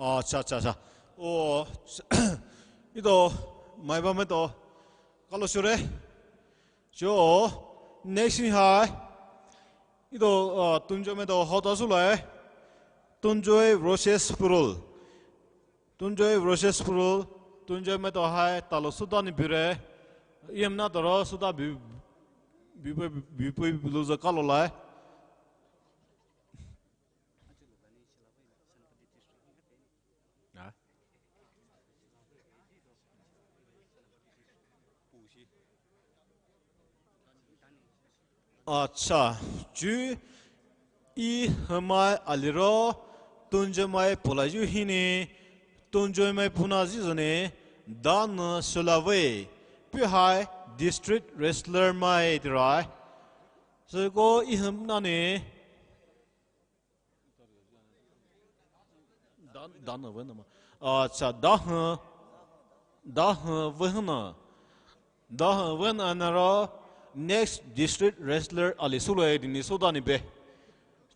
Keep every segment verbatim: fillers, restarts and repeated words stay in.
Acha, acha, acha. O, etao, mai ba maitao. Kalo sure. Cho, next in hai. Etao, uh, Tunjoy maitao hota sulai. Tunjoy versus Purul. Tunjoy versus Purul. Tunjoy maitao hai, talo suda ni bire. Iem na taro suda bi, bi, bi, bi, bi, bi, luza kalo lai. Acha, chu e hmai aliro, Tunjoy mai pulaiyu hini, Tunjoy mai puna zizone, dan sula vei, pi hai district wrestler mai tirai. Seko e hmna ne, Dan, dan vena ma. Acha, dan, dan vena. Dan vena nara next district wrestler ali sulai dini suda ni be.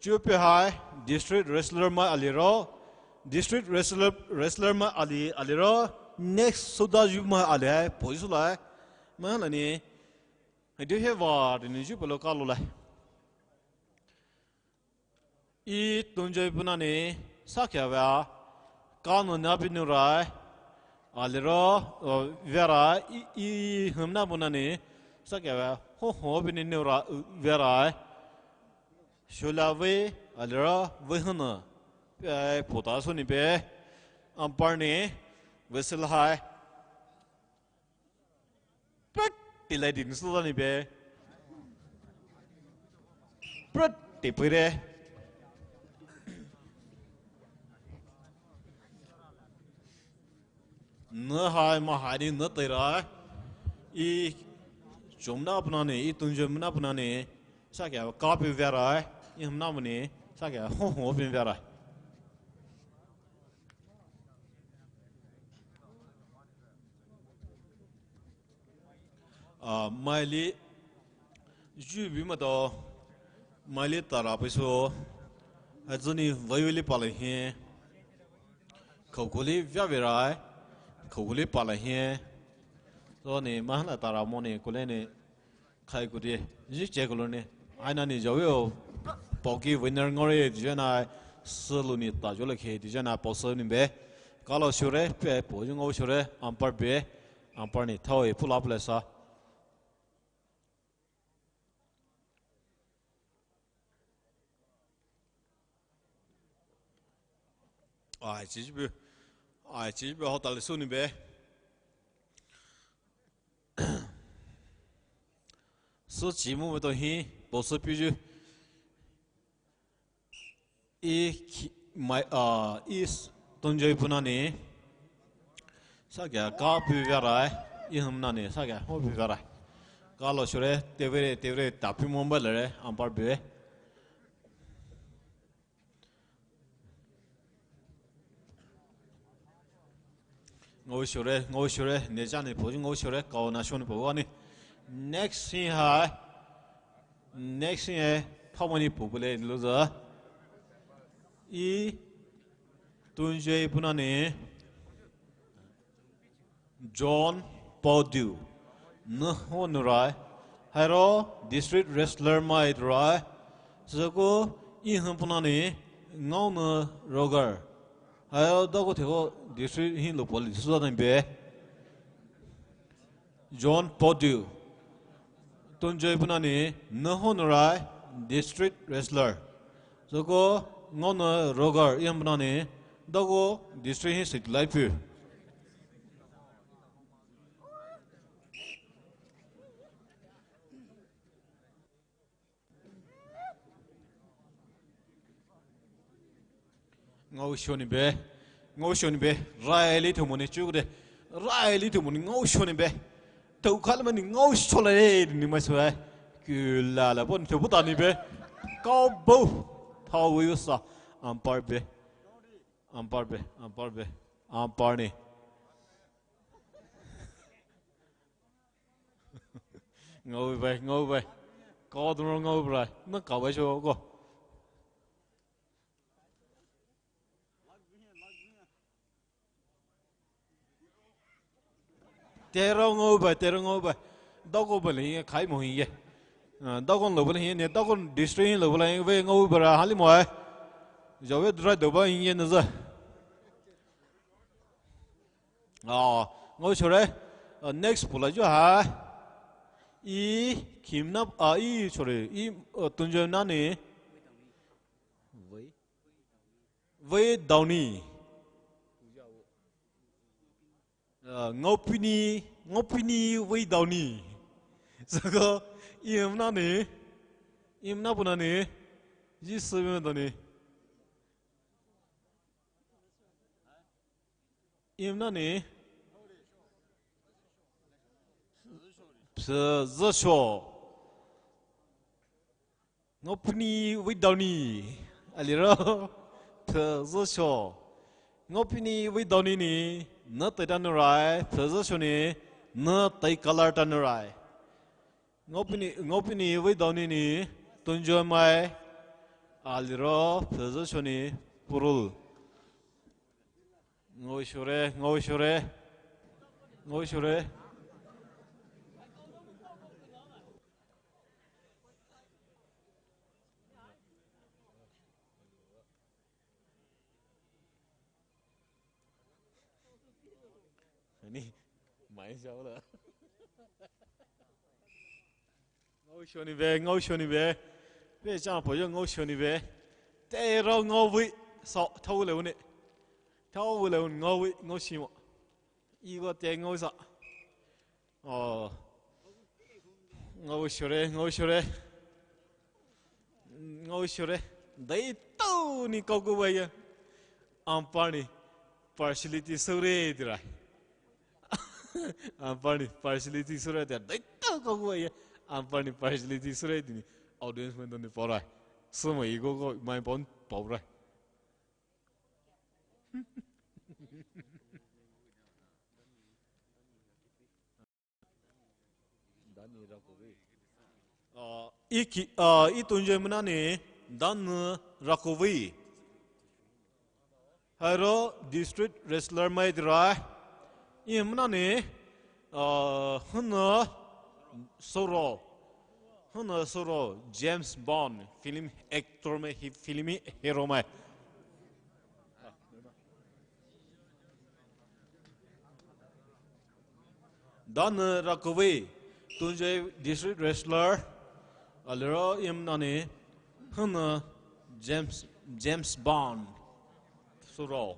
Chupe hai district wrestler ma aliro. District wrestler, wrestler ma ali, aliro. Next suda yu ma ali hai, poji sulai. Ma la ni. Ai du he va dini ju pelo kalo lai. E Tunjoy puna ni sakya vea, kano na binu rai, aliro, uh, verai, e, e hmna puna ni sakya vea, ho ho binu ra, uh, verai, shula ve, aliro, ve hana, pe pota suni pe, umpire ni, whistle hai. Pret, tilai din suda ni be. Pret, tipire. Na hai ma hai ni na tira. E chomna puna ni, e Tunjoy mna puna ni. Sakya kapi verai. E hmna puna ni. Sakya ho ho pin verai. Ah, maili, ju bi maitao, maili tara piso, azuni vaiwili pala hi, khokuli via virai, khokuli pala hi, to ni mahana tara mo ni kule ni, khai kuti, ji che kulo ni, aina ni jawi o, poki winner ngore, dijana, sulu ni ta jole khe, dijana, poso ni be, kalo shure, pe, po, jung o shure, umpire be, Umpire ni thao e pull up le sa. Ai, chi bi. Ai, chi bi hotel su ni be. Su chi mu to hi, po su pi ju. I khi-, mai, ah, i s-, Tunjoy puna ni. Sakya kapi verai. I hmna ni. Sakya hopi verai. Kalo shure, tevere, tevere, tapi mumbai lere, umpire be. Ngau shure, ngau shure, ne jani po, ngau shure, kau na shoni po, wani. Next thing hai, next thing hai, phamani po bule luza. I, Tunjoy puna ni, John Padu, na ho nurai, hairo district wrestler mai turai, sako i hmai puna ni, ngau na Roger. Hayo dako theko district hi lo poli suda na be. John Podu. Tunjoy puna ni, na ho nurai, district wrestler. Soko, ngau na Roger, i hmai puna ni, dako district hi sit life. Ngau shoni be, ngau shoni be, rai li thumuni chukde, rai li thumuni ngau shoni be, tau khalmani ngau shola re ni mai sua, kula la bon thubu tani be, kau bo, thau yu sa, umpire be, umpire be, umpire be, umpire ni. Ngau bai, ngau bai. Kau dun ngau bai. Na kau bai cho ko. Tero ngao ba, tero ngao ba. Dago ba le ye, khai mo ye. Ah, dago lo ba le ye, ne dago district lo ba le ye, ve ngao ba ra, hali mo ai. Jawe dra do ba ye na za. Ah, ngao shore. Ah, next pula ju ha. I, Kim na, ah, i, sorry. I, ah, Tunjoy na ne. Vei. Vei Dauni. Ah, Ngaopini, Ngaopini Vei Dauni. Saka, i em na ne. I em na puna ne. Ji sebe da ne. I em na ne. Psezesho. Ngaopini Vei Dauni. Aliro. Psezesho. Ngaopini Vei Dauni ne. Na tai da nurai. Psezesho ne. Na tai color da nurai. Ngaopini, Ngaopini Vei Dauni ne. Tunjoy mai. Aliro. Psezesho ne. Purul. Ngao shore, ngao shore. Ngao shore. Ani, mai sao la. Ngao shoni be, ngao shoni be. Be chang po yo ngao shoni be. Te ro ngao vei. So, thau le uni. Thau le un ngao vei, ngao shi mo. I go te ngao sa. Oh. Ngao shore, ngao shore. Ngao shore. Dai tau ni kau ko ba ya. Ampar ni. Partiality sore dira. Ampar ni partiality sore dira. Dai tau kau ko ya. Ampar ni partiality sore dini. Audience mai don ni pora. Suma i go go mai pon pora. Ah, i ki, ah, i Tunjoy muna ne, dan ne rakovi. Hairo district wrestler mai dira. I muna ne, ah, huna soro. Huna soro James Bond film actor mai, hi-, film hero mai. Dan ne rakovi, Tunjoy district wrestler, aliro i muna ne, hana James, James Bond, suro.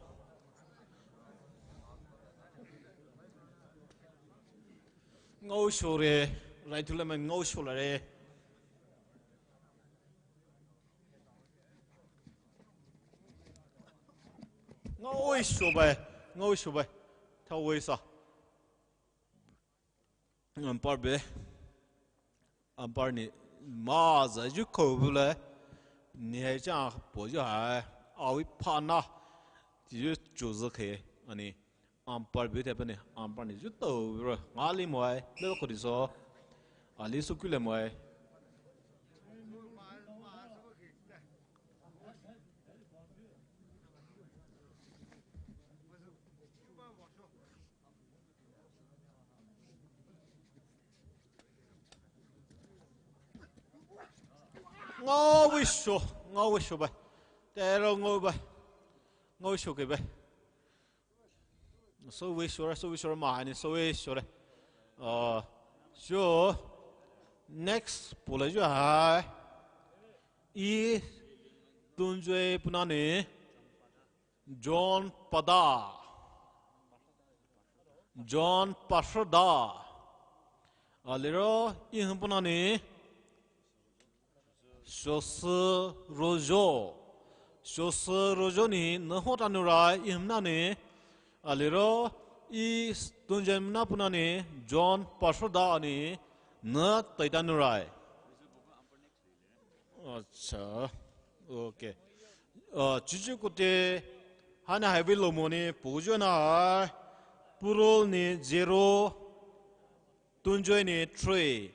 Ngao shore, rai thulame ngao shore. Ngao shobai, ngao shobai. Thawai sa. Ampar be. Ampar ni ma za ju ko bule. Ni hai cha po ju hai. Awi pana. Ju chu zu ke. Ani. Ampar bi te pani, ampar ni ju tau bro, ngali moi, le ko di so, ali su kule moi. Ngao wi sho, ngao wi sho ba, tero ngao ba, ngao sho ke ba. So we sure, so we sure, ma, ani so we sure. Uh, so, next, pula ju hai. I, Tunjoy punani, John Pada. John Pasrada. Aliro, i hum punani, Shosu Rojo. Shosu Rojo ni na hota nurai i hum nani. Aliro i Tunjoy muna punani John Pasrada ni na taita nurai. Acha. Okay. Uh, chuchu kote hana highway lo moni pujo na purol ni zero. Tunjoy ni three.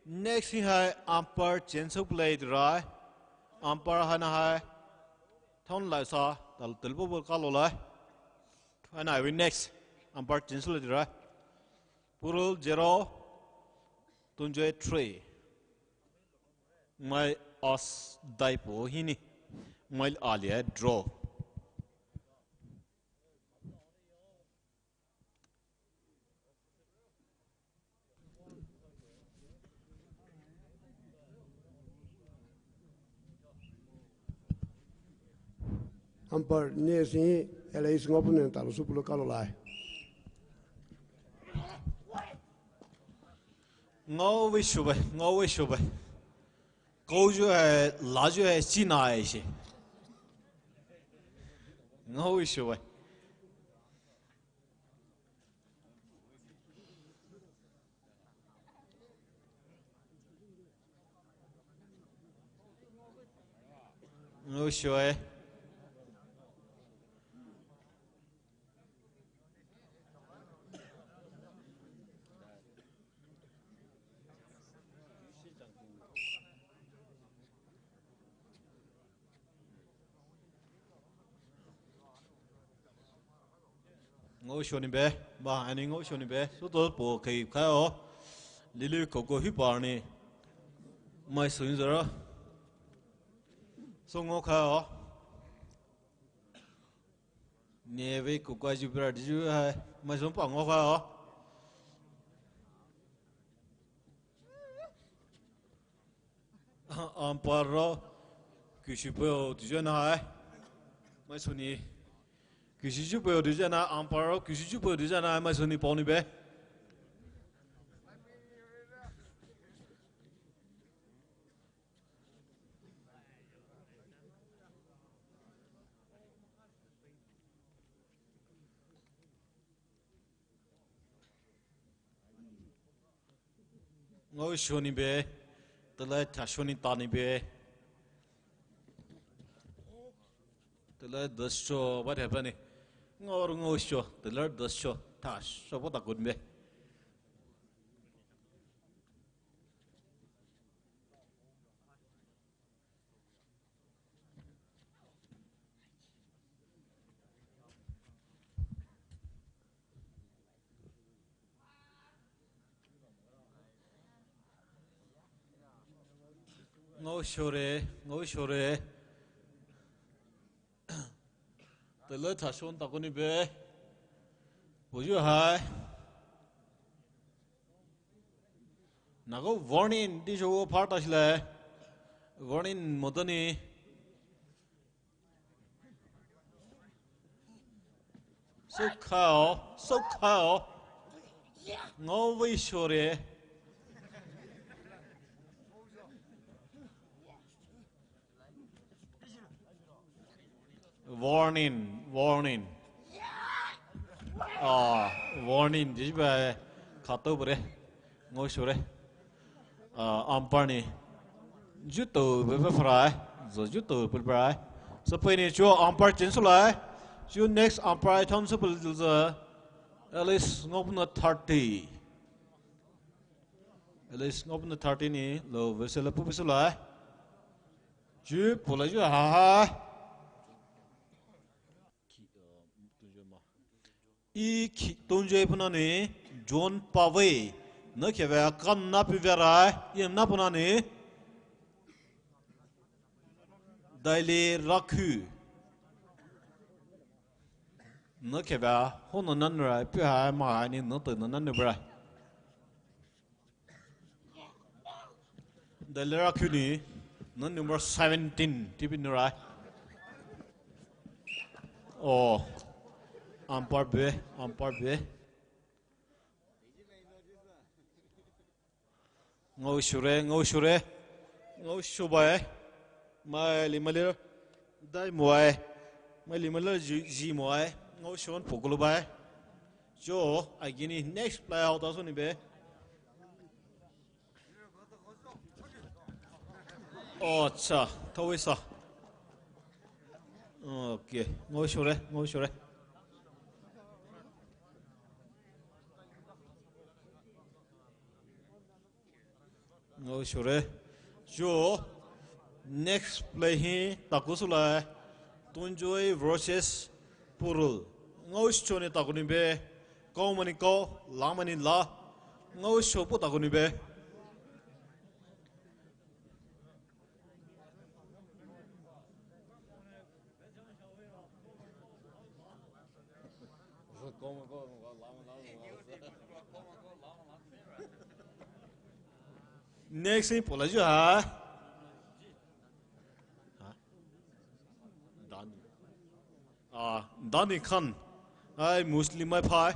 Next hi hai umpire change play dira. Umpire hana hai. Thon lai sa tal telbo bol kalo lai. Hana hai next umpire change play dira. Purul zero, Tunjoy three. Mai as daipo hini. Mai alia draw. Umpire ne si L A Singapore ne talo su pulo kalo lai. Ngao we shobai, ngao we shobai. Kouju hai, laju hai, china hai shi. Ngao we shobai. Ngao shoe. Ngao shoni be, ba ani ngao shoni be. Soto po kei kaio. Lili koko hipa ni. Mai suni zara. So ngao kaio. Neve koko aju bra diju hai. Mai son pa ngao kaio. Umpire ro, kushi peo tuja na hai. Mai suni. Kushi ju peo tuja na, umpire ro, kushi ju peo tuja na, mai suni poni be. Ngao shoni be, tela tha shoni tani be. Tela dasho, what happened? Ngao ngao sho, tela dasho, tha sho po takun be. Ngao shore, ngao shore. Tela tha shon takoni be. Buju hai. Nago warning, di show part asle. Warning modani. So kao, so kao. Ngao we shore. Warning, warning. Ah, warning, jiba kato bure. Ngao shore. Ah, umpire ni. Juto bebe fry. Zo juto bebe fry. So peni jo umpire change lai. Jo next umpire thon so bebe zo. Alice ngopna thirty. Alice ngopna thirty ni lo vesela pupi so lai. Ju pula ju ha ha. I ki tunje punani John Pave. Na keve kan na pi verai. I na punani. Daily Rakhu. Na keve ho na nan rai pi ha ma ni na to na nan bra. Daily Rakhu ni, na number seventeen, tipi nurai. Oh, umpire be, umpire be. Ngao shore, ngao shore, ngao shobai. Mai li malir. Dai muai. Mai li malir ji, ji muai. Ngao shon pokolo bai. Jo, agini next play out aso ni be. Oh, acha, tawisa. Okay, ngao shore, ngao shore. Ngao shore. Jo, next play hi taku sulai. Tunjoy versus Purul. Ngao shoni taku ni be. Kau mani kau, la mani la. Ngao sho po ta ko ni be. Next thing po la ju ha. Ha? Dani. Ah, Dani Khan. Hai Muslim mai phai.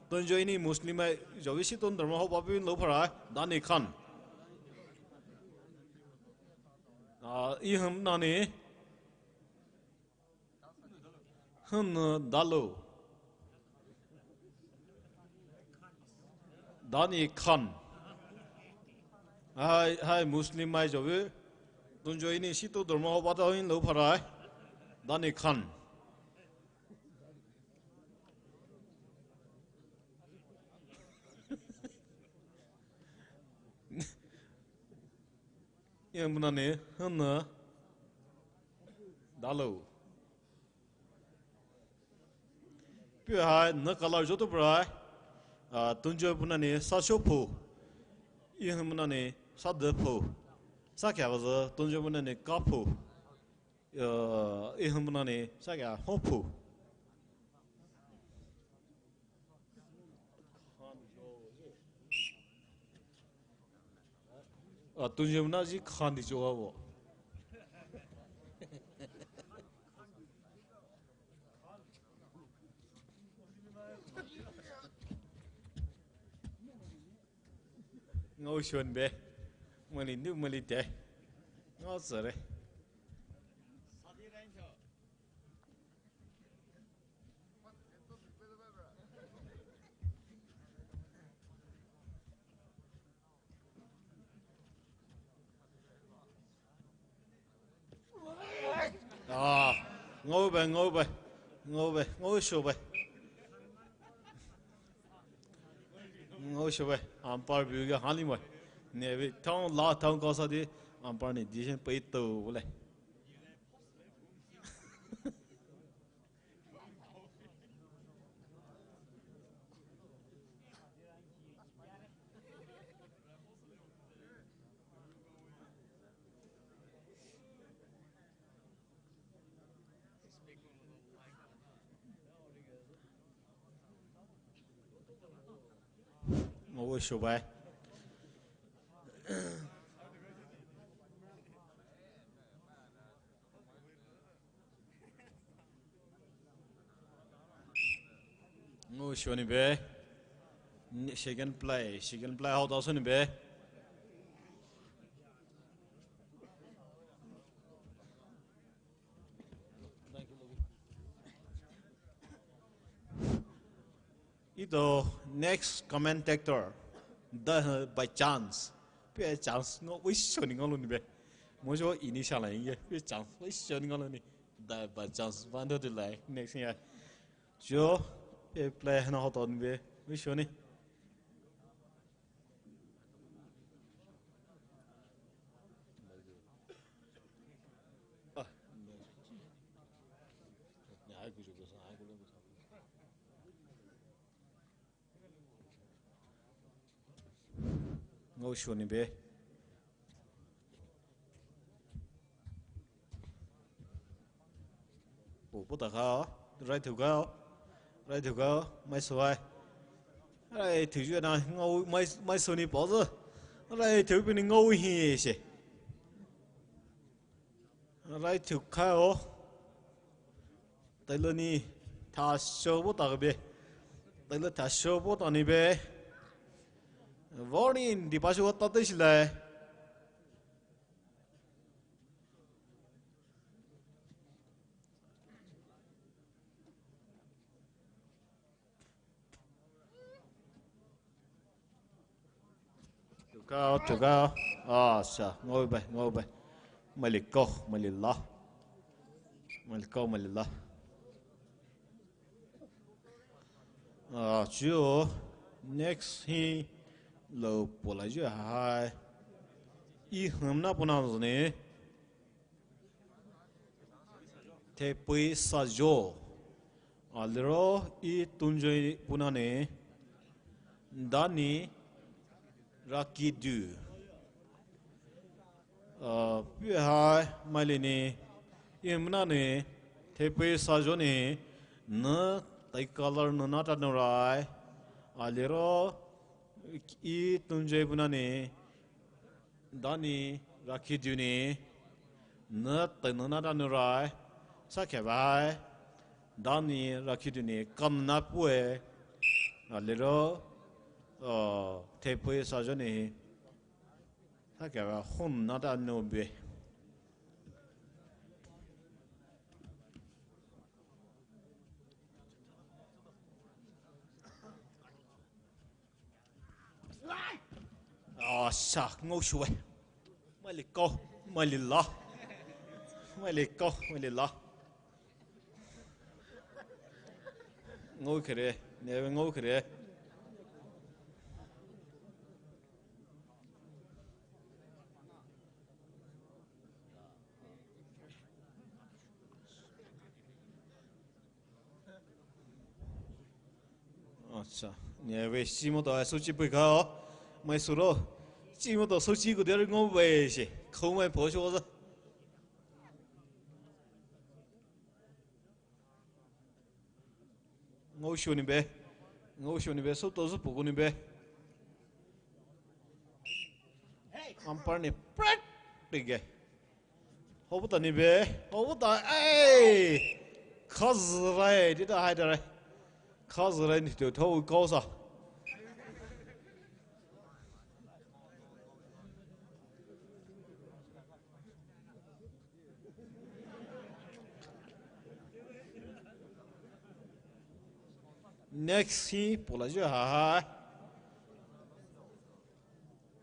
Tunjo ini Muslim mai jawi si tun dharma ho papin lo pharai. Dani Khan. Ah, iham nani. Hana dalo. Dani Khan. Hai, hai Muslim mai jawi. Tunjo ini si tun dharma ho pata in lo pharai. Dani Khan. Iham nani, hana dalo. Pia hai na color jo to prai. Ah, tunjo punani sa sho pho. Iham nani sa de pho. Sa kya baza tunjo punani ka pho. Ah, iham nani sa kya ho pho. Ah, tunjo na ji khandi jo wo. Ngao shon be. Mali nu mali te. Ngao sare. Ah, ngao be, ngao be, ngao be, ngao sho be. Ngao sho be, umpire bu ga hani mai. Ne be, town la, town kasa di, umpire ni decision pai to le. Ngao sho be. Ngao sho ni be. Second play, second play hao ta sho ni be. Ito next commentator, the by chance. Pe chance ngao wi sho ni ngao lo ni be. Mo jo ini sha la ye. Pe chance wi sho ni ngao lo ni. The by chance. Van do de lai. Next ya. Jo, e play na ho to ni be. Wi sho ni. Ngao sho ni be. Po, po ta ka, rai thu ka, rai thu ka, mai so ai. Rai thu ju na, ngao, mai, mai so ni po zo. Rai thu pe ni ngao hi she. Rai thu ka o. Tailou ni tha sho po ta be. Tailou tha sho po ta ni be. Warning, di pa sho ta te shi lai. Tukao, tukao. Ah, sa, ngao be, ngao be. Mali ko, mali la. Mali ko, mali la. Ah, chuo, next hi lo po la ju hai. I hum na po na zo ni. Thepui sa jo. A lero i tunjoi punane. Dani Rakidu. Uh, pihai maili ni, imna ni, thepei sajo ni, nü tai color nü nata nü rai, aliro, i tunje buna ni, dani rakidu ni, nü tai nü nata nü rai, sa kevai, dani rakidu ni, kam na pue, aliro, uh, thepei sajo ni, Sa kevai hon nata nü be. Ah, sa, ngao shue. Maili ko, maili la. Maili ko, maili la. Ngao kere, ne ngao kere. Acha, ne ve simo to ai suchi pui ka o. Mai suro. Simo to suchi ku der ngao ve shi. Khou mai po sho za. Ngao sho ni be. Ngao sho ni be. Sou to zu pu ku ni be. Umpire ni prek dige. Hobuta ni be. Hobuta. Ai. Kazrai. Dita hai dare. Kazrai ni to thou kosa. Next hi pola ju ha ha.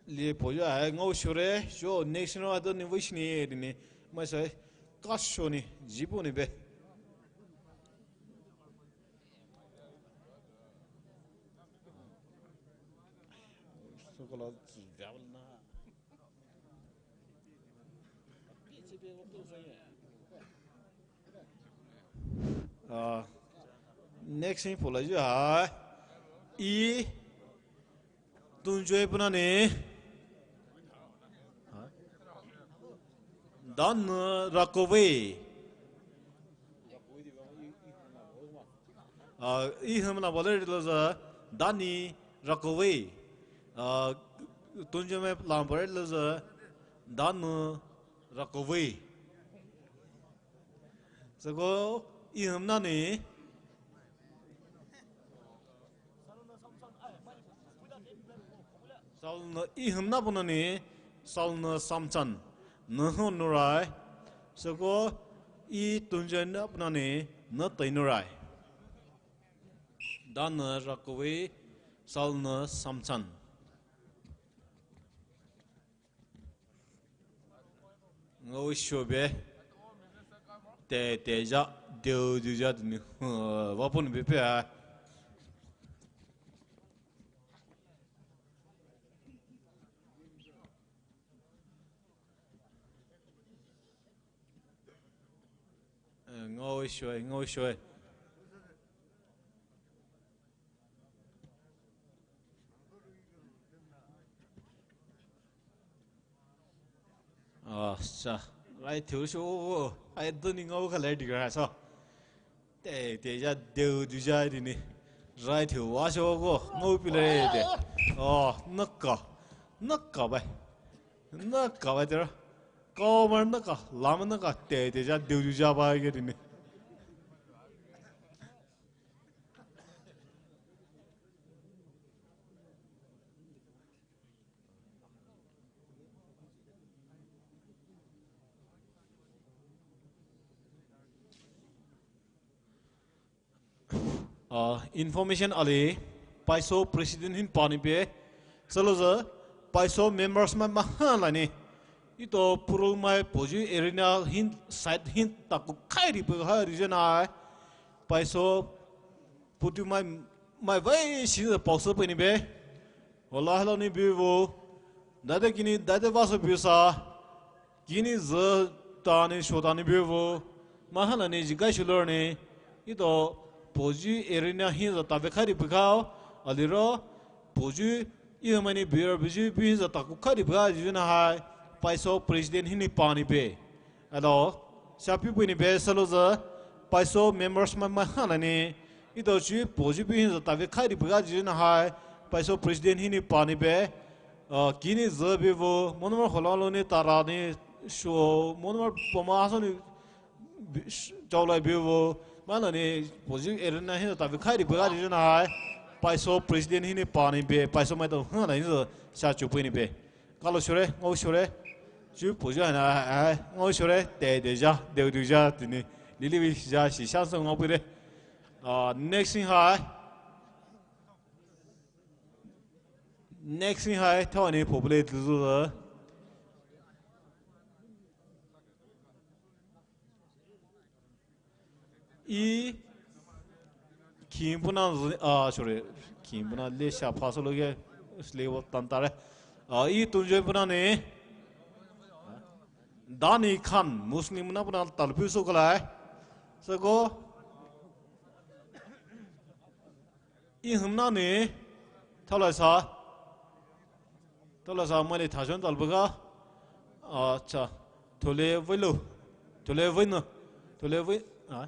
Li po ju ha ngao shure, sho next no ado ni wish ni di ni. Mai sai kasho ni, jibo ni be. Sokola zu biabal na. Ah, next thing pola ju ha. I tunjoi puna ni. Dan rakove. Ah, iham na bale laza dani rakove. Ah, tunjame lambar laza danu rakove. Sako iham na ni. Salna iham na puna ni, salna samchan. Nü ho nurai. Sako i tunjai na puna ni, nü tai nurai. Dana rakove salna samchan. Ngao shobe. Te, te ja, deu, deu ja, dini. Wapun be pe a. Eh, ngao shoe, ngao shoe. Ah, sa. Rai thiu sho. Ai duni ngao khalai digra so. Te, te ja deu du ja dini. Rai thiu wa sho ko. Ngao pile de. Oh, naka. Naka bai. Naka bai tera. Kau mar naka, lama naka, te, te ja deu du ja bai ke dini. Ah, information ali, paiso president hin pani pe, saloza, paiso members mai maha lani, ito purul mai poju arena hin side hin taku khai ri pe ha region ai, paiso putu mai, mai vai shi pausa pe ni pe, Wala hala ni biu vo. Dade kini dade vaso biu sa. Kini zü tani sho tani biu vo. Mahala ni jigai shulor ni. Ito poju arena hin za tabe khari pukao. Aliro poju Ih mai ni beer buyu buyu za taku kadi bra juna hai. Paiso president hinou pani be. Hello. Sapi pui ni be salo za. Paiso members mai mai hana ni. Ito chu poju buyu za taku kadi bra juna hai. Paiso president hinou pani be. Uh, kini za be vo. Monomar hola lo ni tara ni sho. Monomar poma aso ni Chaulai biu vo, mana ni poji erina hinou tavi khairi bugari juna hai. Paiso president hinou pani be, paiso mai to hana hinou sa chu pui ni be. Kalo shure, ngau shure. Chu poji hana, ngau shure, te de ja, de du ja, tini. Lili vi ja, si shan so ngau pui de. Ah, next thing hai. Next thing hai, thani populate zu. I, kimbuna, ah, sorry, kimbuna le sha paso lo ge, slave tantare. Ah, i tunjoi puna ni. Dani Khan, Muslim na puna talpu so kalai. Sako, I hymna ni, thaulai sa. Thaulai sa, mai ni thashon talbuga. Acha, thole velo. Thole vena. Thole ve, ah.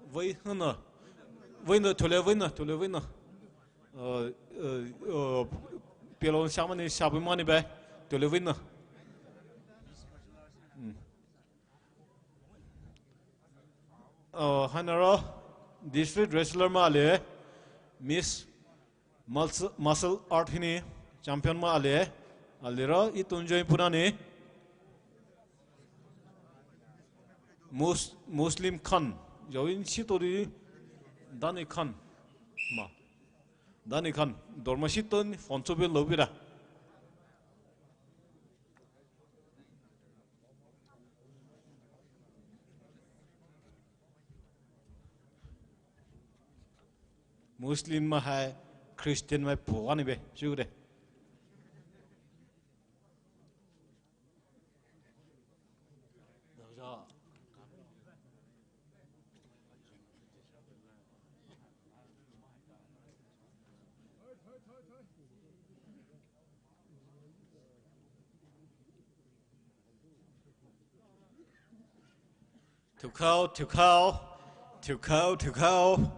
Vena. Vena, thole vena, thole vena. Uh, uh, uh, pelon shaman ni, shabu mani be. Thole vena. Hmm. Uh, hanaro district wrestler ma ale, Miss Martial, Martial Art hinou champion ma ale, aliro i tunjoi puna ni Mus-, Muslim Khan, jawin sitori Dani Khan ma. Dani Khan, dorma siton phone so be lo bira. Muslim ma hai Christian mai pua ni be, sure. Thukao, thukao, thukao, thukao.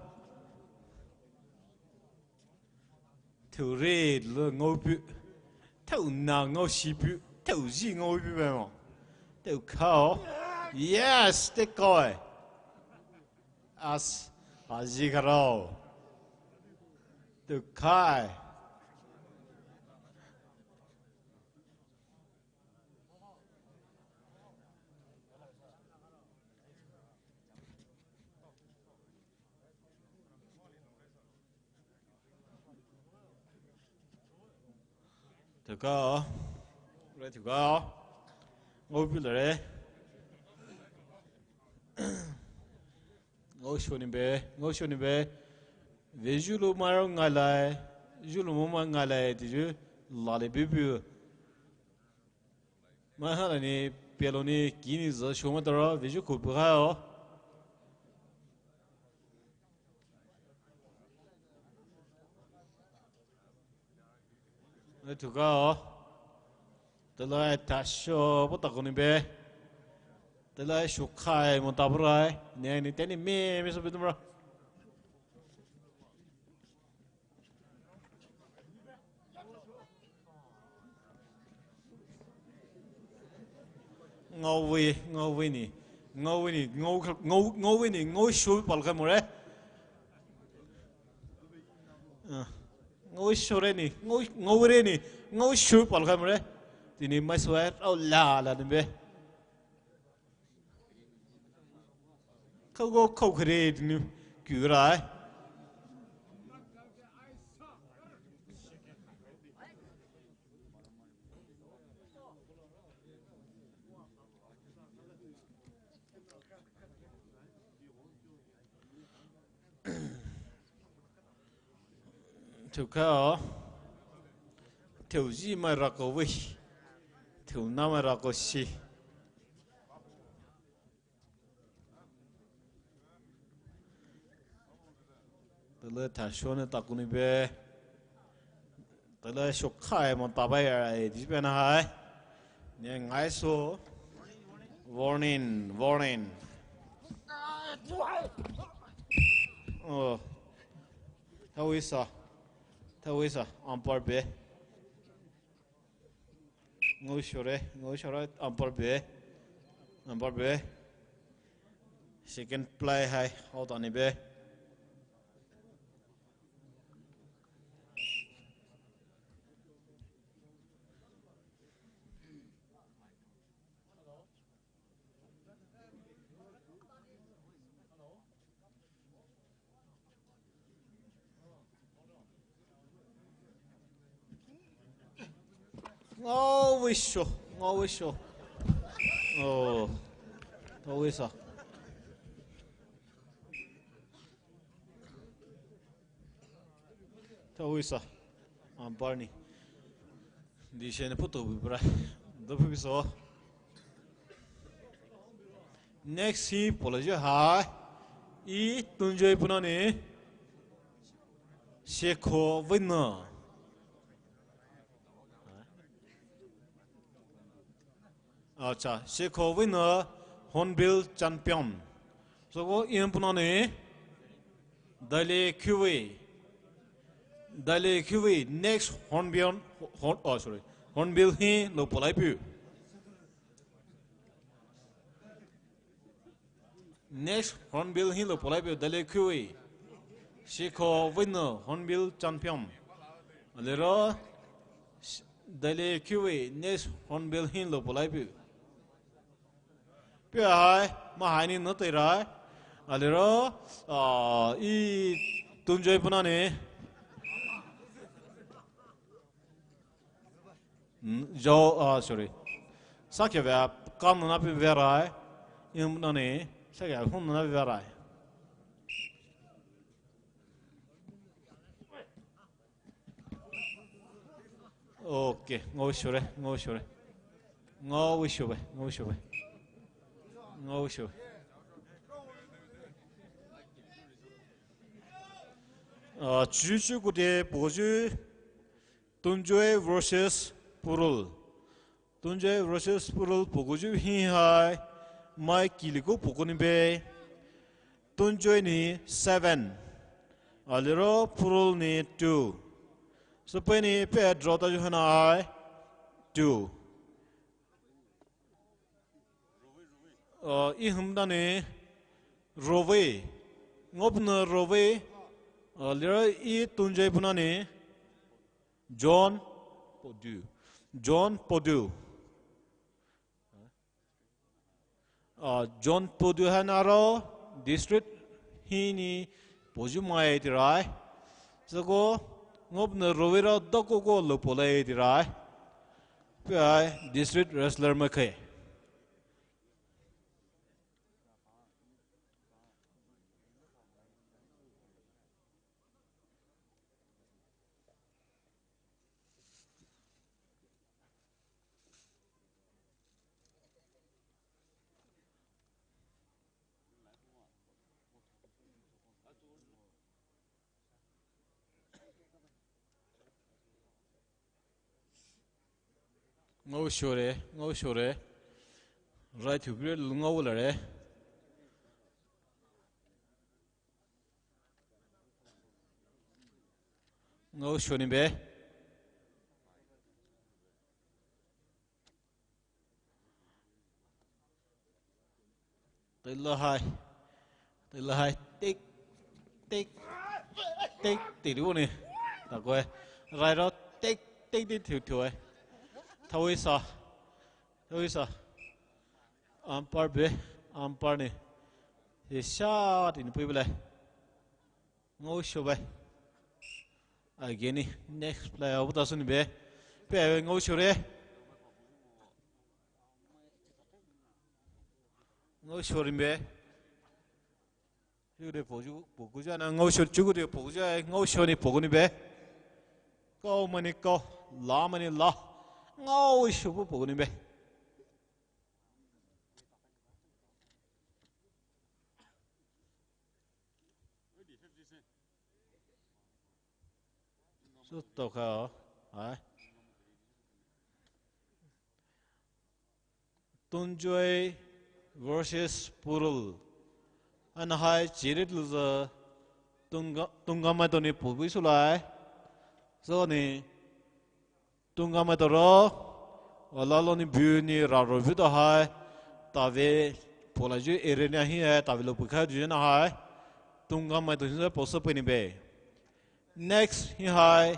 Thuri lo ngau pu. Thau na ngau shi pu. Thau ji ngau pu ba mo. Thukao. Yes, te koi. As, aji karao. Thukai. Thuka. Re thuka. Ngau pi le re. Ngau shoni be, ngau shoni be. Ve zulu maro ngai lai, zulu mo ma ngai lai, ti zu la le biu biu. Mai ha la ni, pia lo ni, ki ni za shoma tara, ve zu ku bu ha o. Ai thuka o. Tala ta sho bo ta ko ni be. Tala sho khai mo ta brai. Ne ni te ni me me so be tumra. Ngau ve, ngau ve ni. Ngau ve ni, ngau, ngau, ngau ve ni, ngau shu pal khai mo re. Ah. Ngau shu re ni, ngau, ngau re ni, ngau shu pal khai mo re. Tini mai swa rau la la ni be. Khau go khau khre ni ku rai. Thuka o. Thuzi mai ra ko ve. Thuna mai ra ko si. Tala ta sho ne ta ku ni be. Tala shokhai mo tabai ai di pena hai. Ne ngai so. Warning, warning. Oh. Tawisa. Tawisa. Umpire be. Ngau shore, ngau shore, umpire be. Umpire be. Second play hai, out ani be. Ngau wisho, ngau wisho. Oh, tawisa. Tawisa. Umpire ni. Di shene puto bubra. Dopubiso. Next hi poloji hai. I Tunjoy punani. Shekho Wina. Acha, Shekho Wina Hornbill champion. So ko in punani. Dale Kiwi. Dale Kiwi next Hornbill, Horn, oh sorry, Hornbill hi lo polai pu. Next Hornbill hi lo polai pu Dale Kiwi. Shekho Wina Hornbill champion. Alero Dale Kiwi next Hornbill hi lo polai pu. Pia hai, ma hai ni no te rai. Alero, ah, I Tunjoy punani. Mm, jo, ah, sorry. Sakya vea, kam na pi verai. Im nani, sakya hun na verai. Okay, ngau shore, ngau shore. Ngau shore, ngau shore. Ngau shore. Ah, chuchu kute poju Tunjoy versus Purul. Tunjoy versus Purul pokoju hi hai. Mai kiliko pokoni be. Tunjoy ni seven. Alero Purul ni two. So pe ni pe draw ta ju hana hai. Two. Uh, I humdani Rove. Ngopna Rove. Alero I Tunjoy punani. John Podu. John Podu. Ah, John Podu hanaro district hini poju mai tirai. Sako ngopna Rovira doko ko lo polai tirai. Pai district wrestler makai. Ngau shore, ngau shore. Rai thupire ngau lare. Ngau shoni be. Tila hai. Tila hai. Tik. Tik. Tik. Tik. Tik. Tik. Rai ro. Tik. Tik. Tik. Tik. Tik. Tawisa. Tawisa. Umpire be. Umpire ni. He shot in pui bele. Ngau shobe. Again ni. Next player. Abu tasun be. Pe ngau shore. Ngau shore be. Chukude poju, pokuja na ngau sho, chukude pokuja, ngau shoni pokoni be. Kau mani kau, la mani la. Ngau sho pokoni be. So toka. Hai. Tungjoy versus Purul. Ana hai chirit luza Tunga, Tunga maitao ni pobui sulai. So ni Tunga maitao ro, alalo ni bu ni raro bu to hai, tave pola ju area ni hi hai, tave lo pukha ju na hai, Tunga maitao ni poso pe ni be. Next hi hai,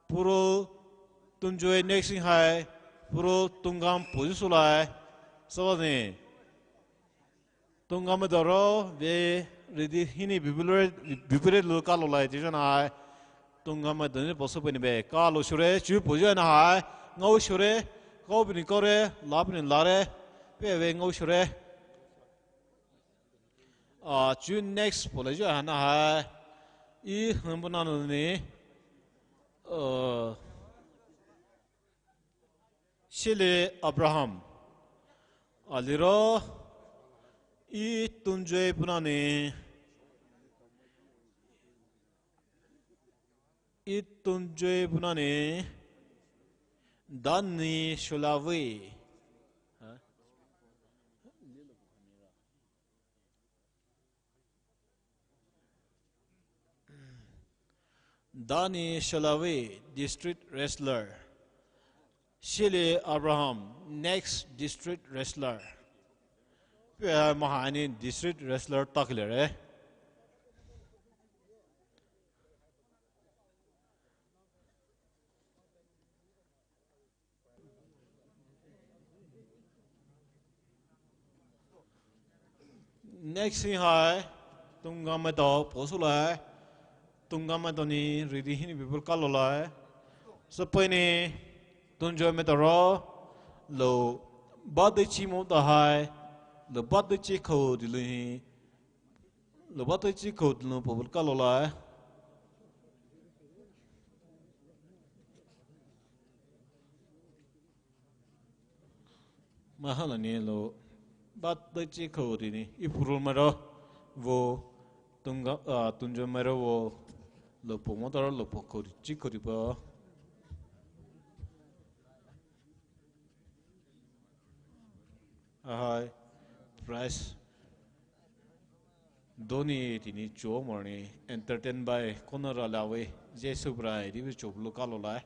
Purul Tungjoy next hi hai, Purul Tungam poso sulai. So ni. Tunga maitao ro, ve ridi hini bibire, bibire lu kalo lai ti jana hai. Tunga maitao ni poso pe ni be, kalo shure, chu pojo na hai. Ngao shure, kau bini kore, la bini lare, pe ve ngao shure. Ah, chu next pola jo hana hai. I hambuna no ni. Uh, Shile Abraham. Aliro, i Tungjoy puna ni, i Tungjoy puna ni, Dani Sholawi. Huh? Dani Shalawi, district wrestler. Shile Abraham, next district wrestler. Pia mahani district wrestler takle re. Next hi hai, Tunga maitao poso lai, Tunga maitao ni ridi hini bibire kalo lai. Sapai ni, Tungjoy maitao ro, lo, bade chi mo ta hai, lo bade chi khao di lo hi, lo bade chi khao di lo pobui kalo lai. Mahala ni lo, bade chi khao di ni, i Purul maitao vo, Tunga, ah, Tungjoy maitao vo, lo po mo ta ro lo po khao di, chi khao di po. Ahai, prize. Doni tini cho morning entertain by Konora Lawe, Jesu Brai, di bi cho bulu kalo lai.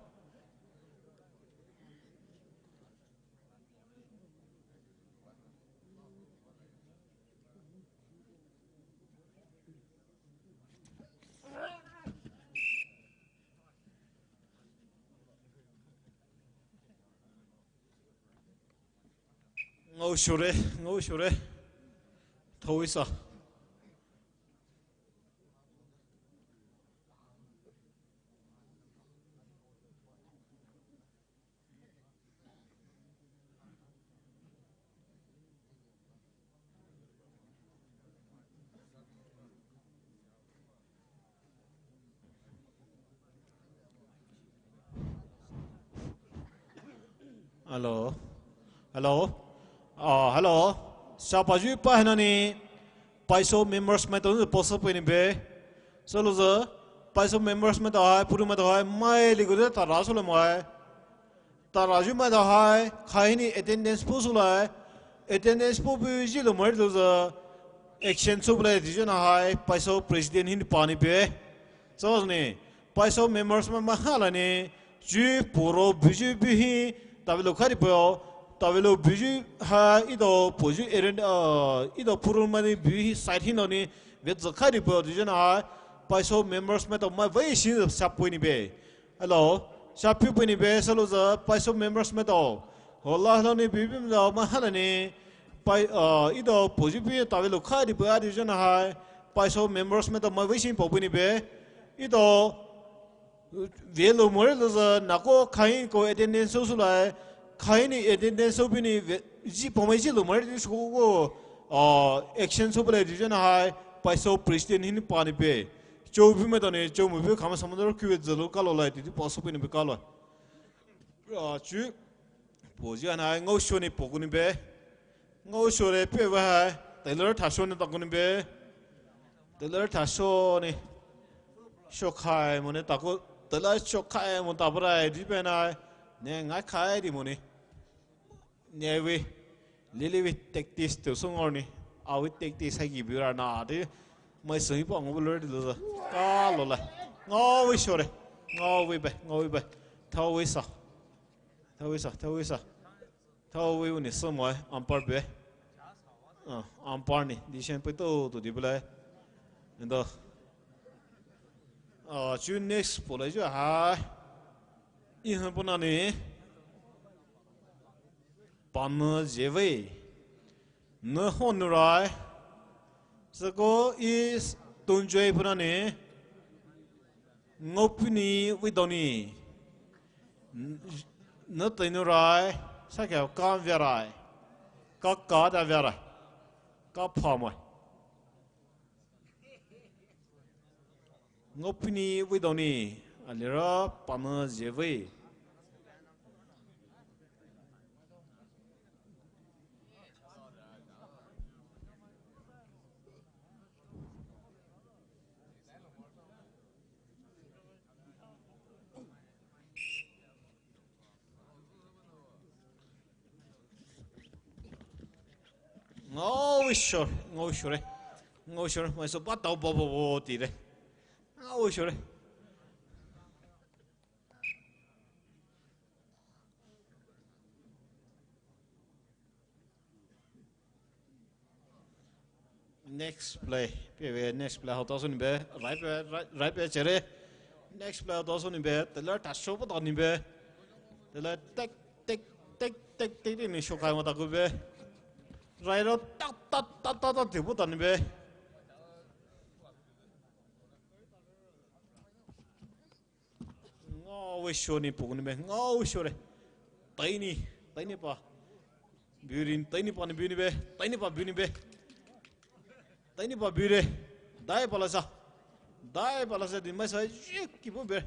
Ngao shure, ngao shure. Thawisa. Hello. Hello. Ah, hello. Sapa ju pa hena ni. Paiso members maitao poso pe ni be. Solo za. Paiso members maitao hai, Purul maitao hai, mai li gude tara solo mai. Tara ju maitao hai, khai ni attendance po sulai. Attendance po bu ji lo mai lo za. Action so bulai di jana hai, Paiso president hini pani be. So ni, Paiso members ma mahala ni, ju puro buju buhi, tavelo khari po, tavelo buju ha, ido poju eren, uh, ido Purul mani buhi side hino ni, vet za khari po, di jana hai, Paiso members maitao ma vai shi sa po ni be. Hello, sa pu po ni be, solo za, Paiso members maitao. Hola, hello ni, bubu maitao, mahala ni, Pai, uh, ido poju pi tavelo khari po adi jana hai. Paiso members maitao ma vai shi po ni be. Ido velo more lo za nako khai ko attendance so sulai. Khai ni attendance so bini ve, ji po mai ji lo more di so ko, uh, action so bulai di jana hai. Paiso president hini pani be. Cho bu maitao ni, cho mu bu khama samudro kiwe zalo kalo lai di poso pe ni be kalo. Ah, chu. Poju ana ngao sho ni po kuni be. Ngao sho re pe wa hai. Tailor thasho ni ta kuni be. Tailor thasho ni. Sho khai mo ni ta ko. Tela chokhai mo tabrai di penai. Ne ngai khai di mo ni. Ne we. Lili we tactics tu sungor ni. Awe tactics hai ki bura na di. Mai sui pa ngobulur di lo. Ka lo la. Ngawi shore. Ngawi be. Ngawi be. Thawi sa. Thawi sa. Thawi sa. Thawi uni sumoi umpire be. Ah, umpire ni decision pe to to di bela. Endo. Ah, chu next pula ju ha. Ihan puna ni. Pana jeve. Ne hon rai. Sako is tunjoi puna ni. Ngopini widoni. N-, ne tenu rai, sa kya ka via rai. Ka ka da via rai. Ka pha mai. Ngopini widoni. Alira pana jeve. Ngawi shore, ngawi shore. Ngawi shore, mai so pa tau bo bo bo ti re. Ngawi shore. Next play. Pe ve next play hau ta so ni be. Right pe, right, right pe chere. Next play hau ta so ni be. Tela ta show pa ta ni be. Tela tek, tek, tek, tek, tek, tek ni show kai ma ta ku be. Right ro ta, ta, ta, ta, ta, te pa ta ni be. Ngawi shore ni pukuni be, ngawi shore. Taini, taini pa. Biurin, taini pa ni biuni be, taini pa biuni be. Taini pa biure. Dai pa lasa. Dai pa lasa di mai sa, yik, kipu be.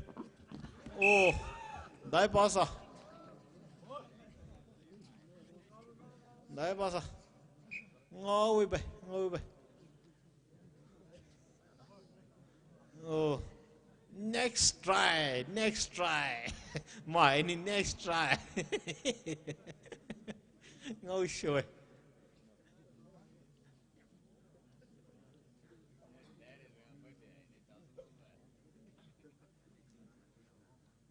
Oh, dai pa sa. Dai pa sa. Ngawi be, ngawi be. Oh, next try, next try. Mai ni next try. Ngawi shore.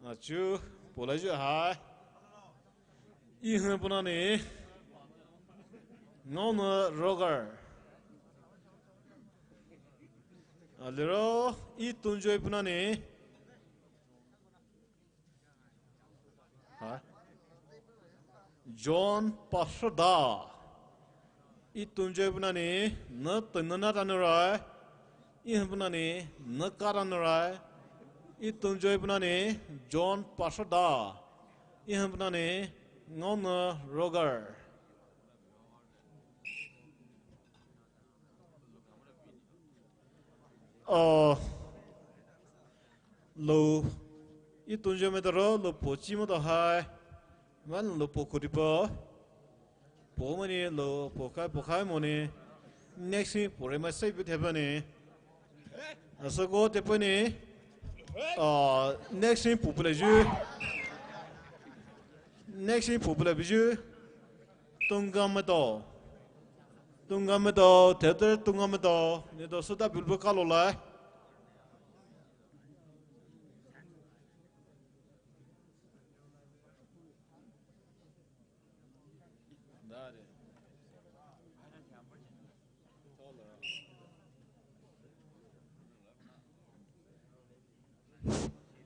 Achu, pula ju hai. Ihan puna ni. Ngaona Roger. Aliro, i tunjoi puna ni. Hai. John Pashoda. I tunjoi puna ni, ne tenu na tanu rai. Ihan puna ni, ne ka tanu rai. I tunjoi puna ni, John Pashoda. Ihan puna ni, ngaona Roger. Oh. Lo, i tunjoi me taro, lo po chi mo to hai. Man lo po kuri po. Po mo ni lo po khai, po khai mo ni. Next ni po re ma sai bu te pa ni. Asa ko te pa ni. Ah, next ni po pula ju. Next ni po pula biju. Tunga me to. Tunga me to, te te tunga me to. Ni to suta bilbu kalo lai.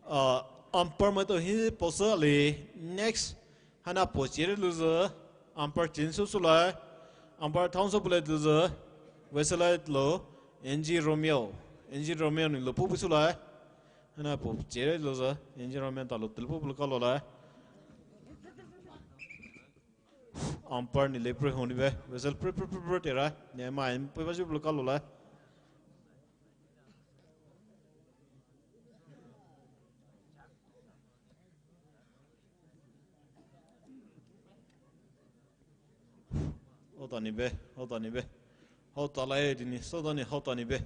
Ah, umpire maitao hi posa le next hana po chere louzü umpire change sou soulai umpire town sou pulai louzü Weselai lo N G Romeo N G Romeo ni lo pu pu soulai hana po chere louzü N G Romeo ta lo tel pu pu lo kalo lai. Umpire ni le pre honi be. Whistle pre pre pre pre tera. Ne ma en pe ba ju lo kalo la. Hota ni be. Hota ni be. Hota lai di ni. Soda ni hota ni be.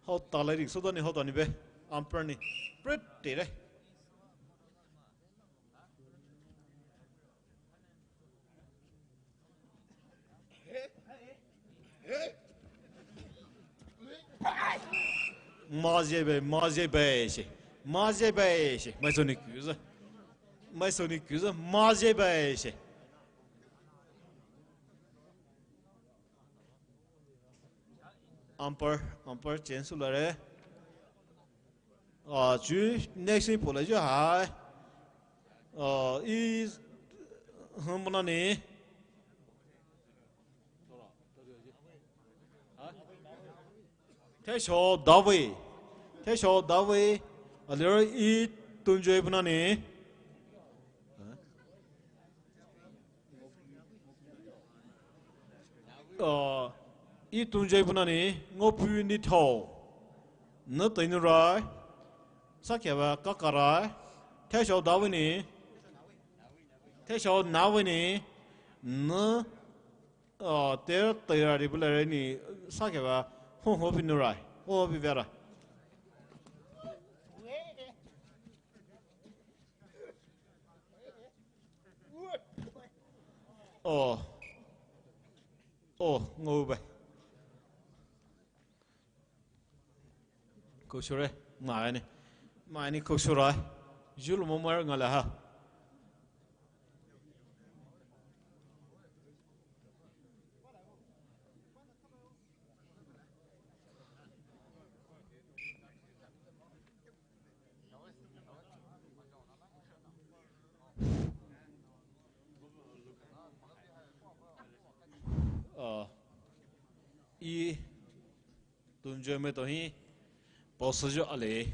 Hota lai di. Soda ni hota ni be. Umpire ni. Pre tera. Mazie be, mazie be she, mazie be she, maisou ni kuza, maisou ni kuza, mazie be she. Umpire, umpire change sülare. Ah, chu next ni polai chu hai. Ah, i, hmm, bana ni. Thesho Dawei. Thesho Dawei. Aliro i Tunjoy bana ni. Ah, i Tunjoy bana ni, Ngopu ni thao. Nü tei nu rai. Sakeva kaka rai. Thesho Dawei ni. Thesho Nawei ni. Nü, ah, ter tei rai ri bula rai ni. Sakeva ho ho pi nu rai. Ho ho pi vera. Oh. Oh, ngau bai. Koshure, ngani. Mani koshurai. Jul momar ngala ha. Ah, i Tunjoy me tohi, post jo ale.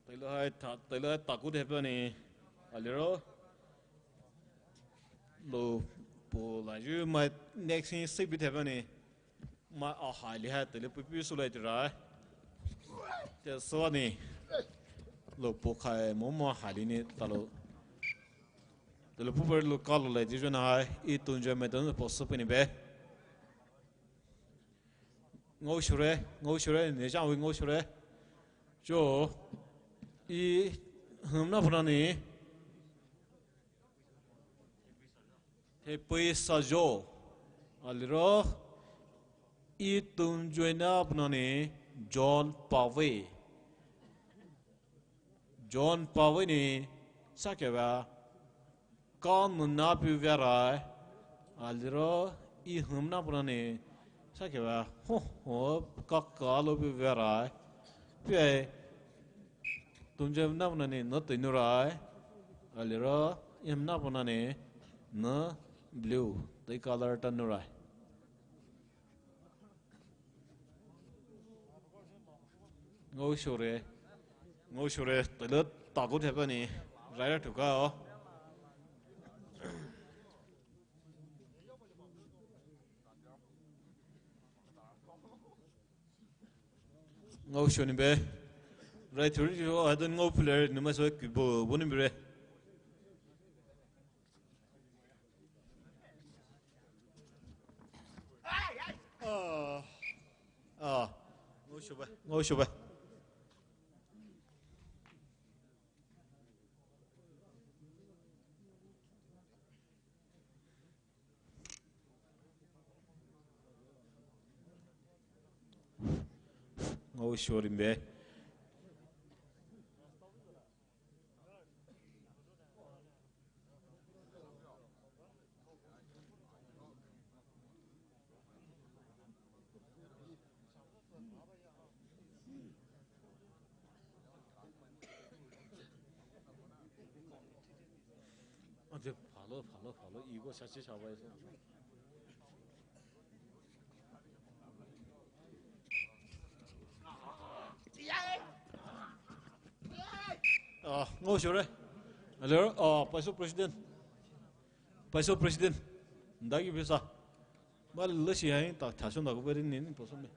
Tailou hai ta, tailou hai taku de pe ni, aliro. Lou polai ju mai next ni sibi de pe ni. Mai a hai li hai tele puipi sülai tirai. Te sua ni. Lou pokhai mo mo hai li ni talou. Tele puipi lou kalou lai tirai na hai. I Tunjoy me tele post pe ni be. Ngau shure, ngau shure, ne jang wi ngau shure. Jo. I, hmm, na puna ni. He pui sa jo. Aliro, i Tunjoy na puna ni, John Pawei. John Pawei ni, sakeva, ka nuna pi verai. Aliro, i hum na puna ni, sakeva, ho, ho, ka ka lo pi verai. Pi ai, Tunjoy na puna ni, nü tei nu rai. Aliro, i hum na puna ni, nü blue, tei color ta nu rai. Ngau shure, ngau shure, tele taku de pe ni, rai ra tuka o. Ngau shure ni be. Rai turi jo, adon ngau player, numa so kubo, bo ni be re. Ah. Ah. Ngau shure, ngau shure. Ngau shure ni be. Ade, phalo, phalo, phalo, igo shachi shabai. Ah, ngau shure. Hello, ah, Paiso President. Paiso President. Ndagi bisa. Ba le shi hai ta, ta shon da ko beri ni, ni poso me.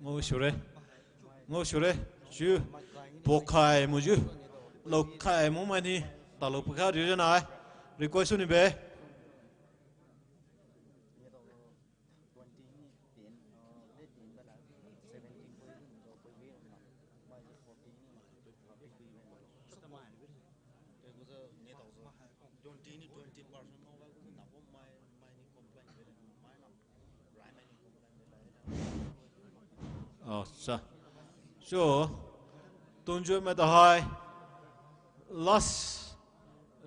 Ngau shure. Ngau shure. Ju. Pokhai mo ju. Lou khai mo mai ni. Talou pokhai ju jana ai. Request ni be. Acha. So, Tunjoy maitao hai last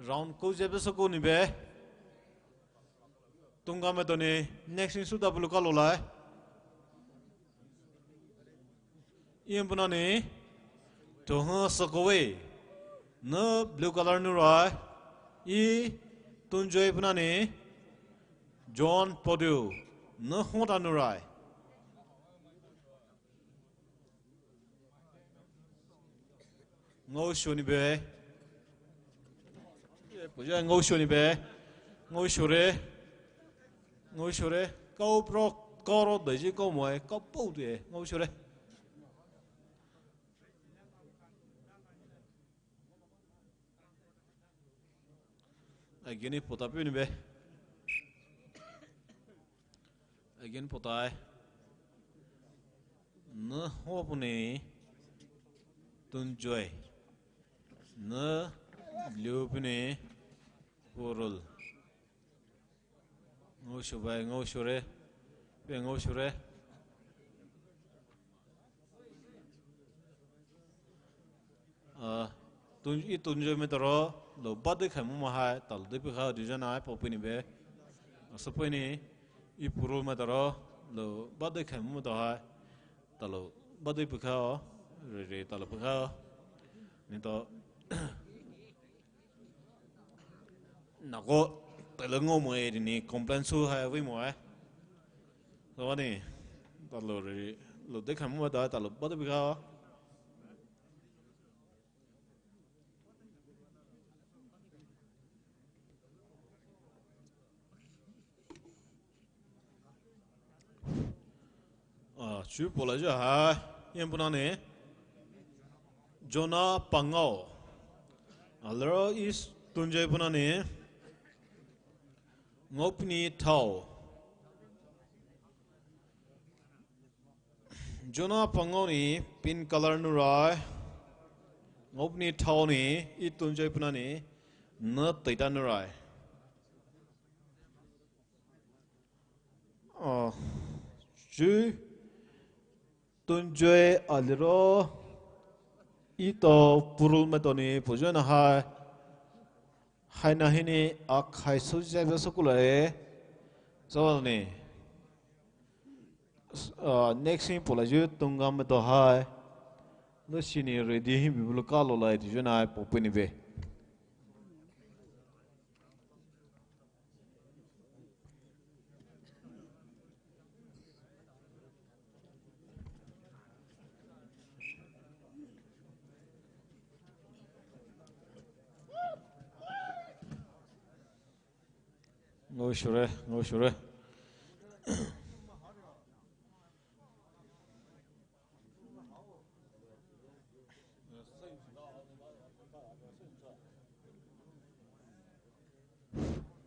round kou zebe soko ni be. Tungam maitao ni next in suda bulu kalo lai. Ian punani Tohun Sokowe. Nü blue color nu rai. I Tunjoy punani John Podu. Nü hota nu rai. Ngau shoni be. Puja ngau shoni be. Ngau shore. Ngau shore. Kau pro, kau ro de ji kau moe. Kau pau de. Ngau shore. Again, pota puni be. Again, pota. Nü ho puni Tunjoy. Nü blue puni Purul. Ngau shubai, ngau shure. Pe ngau shure. Ah, tun, i Tunjoy maitao ro, lo bade khai muma hai, talo de pekha, division hai, pau puni be. Aso puni, i Purul maitao ro, lo bade khai muma tao hai, talo bade pekha, re re talo pekha. Ni to, nako, talo ngau mo e, ni complain su hai, wi mo e. So ni, talo re, lo de khai muma tao, talo bade pekha. Ah, chu pola ja ha, yen punani. Jonah Pangao. Alero is Tunjoy punani. Ngopni Thao. Jonah Pangao ni pink color nu rai. Ngopni Thao ni i Tunjoy punani. Nü teita nu rai. Oh, chu Tunjoy alero ito Purul maitao ni pujo na hai. Hai na hini akhai su jebe su kula e. So ni. Ah, next in pola ju Tungam maitao hai. Lo sini ready hi bibulu kalo lai ti ju na pau puni be. Ngau shure, ngau shure.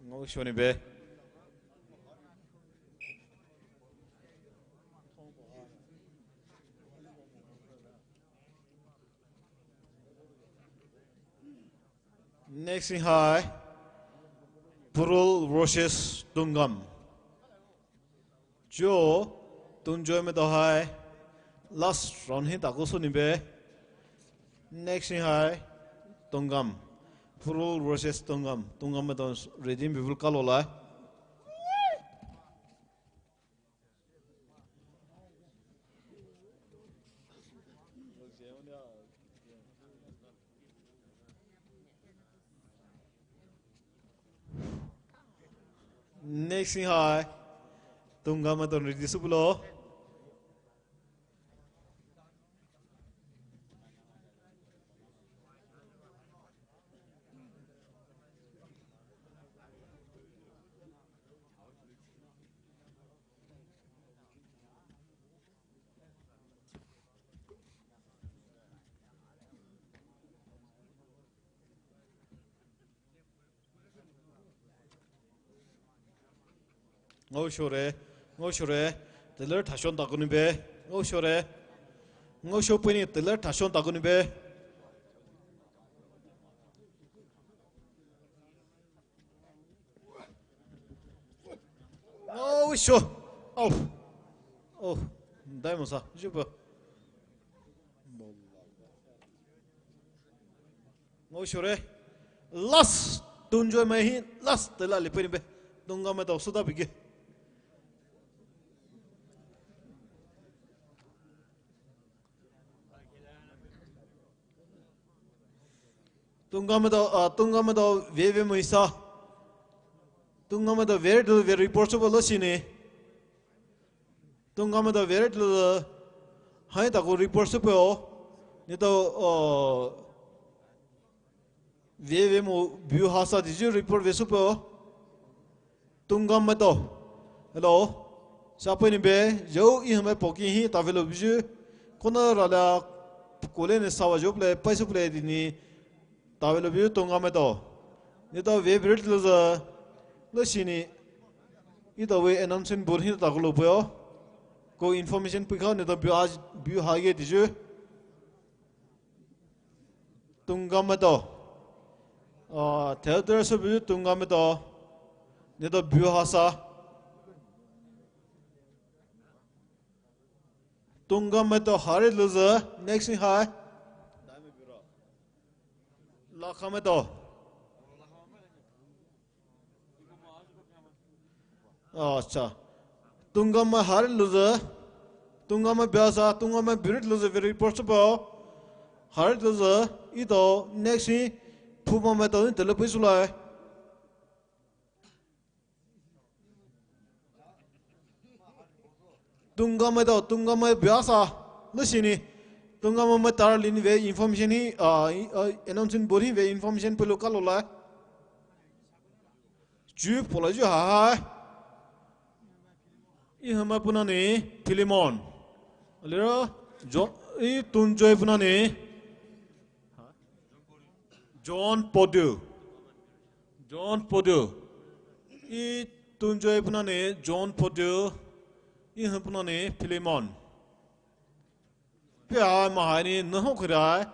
Ngau shoni be. Next in hai, Purul versus Tungam. Jo, Tunjoy maitao hai, last round hi taku suni be. Next in hai, Tungam. Purul versus Tungam. Tungam maitao ready bibulu kalo lai. Next in hai, Tungam maitao ready subulo. Ngau shore, ngau shore, teler thashon takuni be, ngau shore, ngau sho puni teler thashon takuni be. Sure. Oh. Oh. Dai mo sa. Juba. Ngao shore. Last. Tunjoy mai hi last tela le peni be. Tunga mai to suda bige. Tunga mai to, ah, tunga mai to veve mo isa. Tunga mai to very to very report so bolo sini. Tunga mai to very to hai ta ko report so po. Ni to, ah, veve mo biu hasa di ju report ve so po. Tunga mai to. Hello. Sa peni be, yo i hame poki hi ta velo biju. Kona rala kole ne sawa jo ple, pai so ple di ni. Ta velo biju tunga mai to. Ni to ve brit lo za. Lo sini. I to ve announcement board hi ta ko lo po. Ko information pi kha ni to biu ha, biu ha ge di ju. Tunga mai to. Ah, theater so biu tunga mai to. Ni to biu hasa. Tunga mai to hari loser. Next in hai. Lakha mai to. Acha. Tunga mai hari loser. Tunga mai biasa, tunga mai birit loser very possible. Hari loser. Ito next in. Phuma mai to ni tele pui sulai. Tunga mai to, tunga mai biasa. Lo sini. Tunga mai mai tar lin ve information hi, ah, i, ah, announcement board hi ve information pelu kalo lai. Ju pola ju ha ha. I hama puna ni Philemon. Alira, jo, i tunjoy puna ni. John Podu. John Podu. I tunjoy puna ni John Podu. I hama puna ni Philemon. Pia mahai ni naho khirai.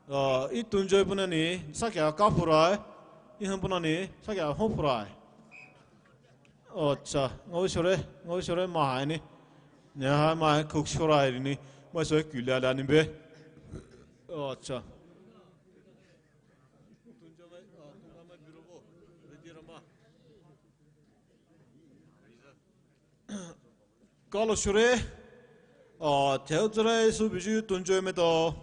Ah, i tunjoy puna ni sakya ka phurai. I hama puna ni sakya ho phurai. Acha, ngao shore, ngao shore mahai ni. Nya hai mahai khuk shorai ni. Mai soi kulia la ni be. Acha. Kalo shore, ah, theodorai su biju tunjoy mai to.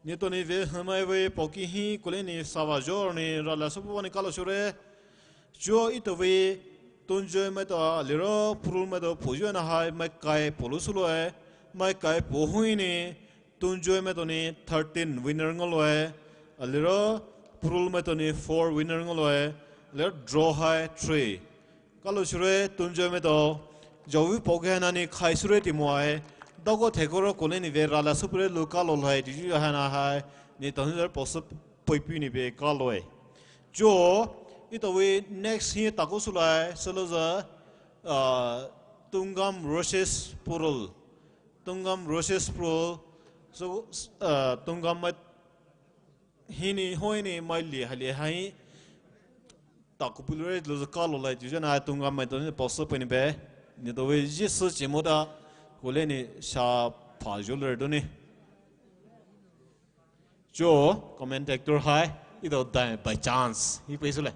Ni to ni ve hamai ve poki hi kole ni sawa jor ni rala su puwa ni kalo shore. Chuo ito ve tunjoy mai to aliro purul mai to pojo na hai mai kai polu sulo e. Mai kai pohui ni tunjoy mai to ni thirteen winner ngolo e. Aliro purul mai to ni four winner ngolo e. Aliro draw hai three. Kalo shore tunjoy mai to. Jovi poke na ni khai sure ti mo ai. Doko thekoro kole ni ve rala supre lu kalo lai ti ju hai na hai. Ni to ni post poi pi ni ve kalo e. Jo, ito ve next hi tako sulai, selo za, ah, Tungam versus Purul. Tungam versus Purul. So, ah, Tungam mai hini hoi ni mai li hali hai. Tako pulure lo za kalo lai ju na Tungam mai to ni post poi ni be. Ni to ve ji su ji mo da. Kole ni sha pha ju le do ni. Jo, comment actor hai, ito dai by chance, hi pei sule.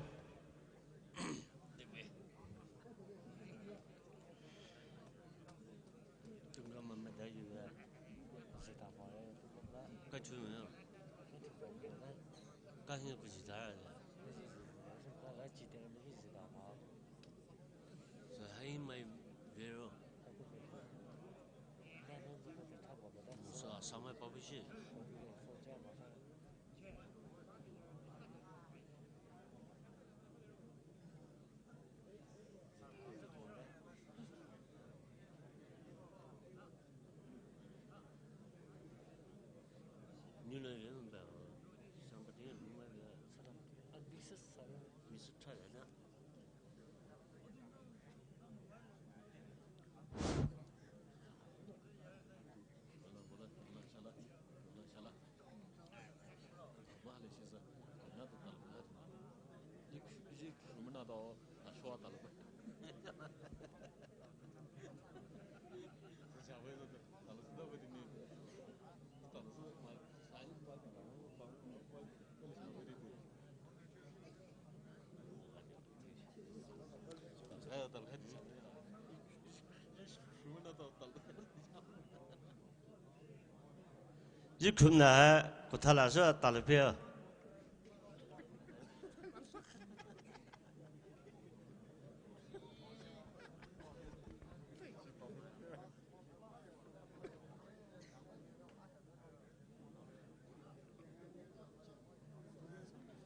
Yikhumna hai kuthala sü talapia.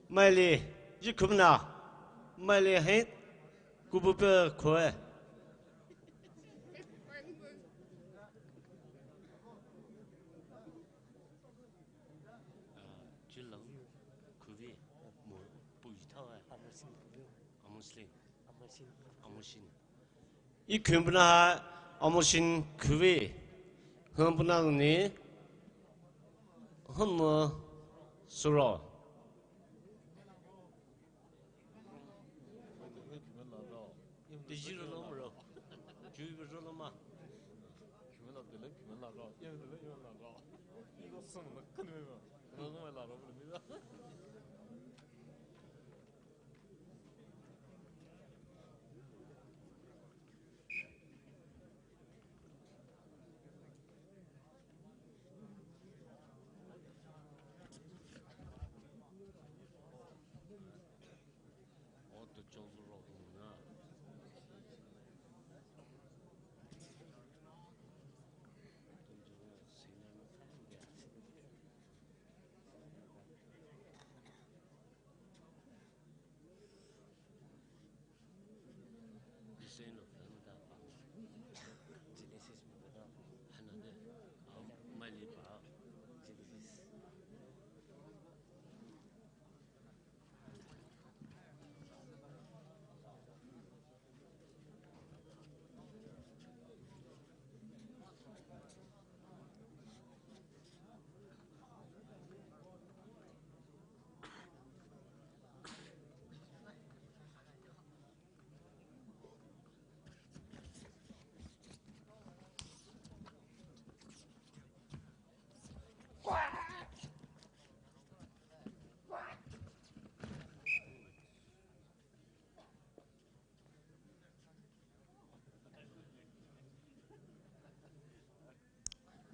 Maili, Yikhumna, maili hai kubu pe khoe. Chilang khuvi mo pui thao eh. Amosin khuvi. Amosin. Amosin. Amosin. Yikhumna hai Amosin khuvi. Hambuna ni. Hunu suro.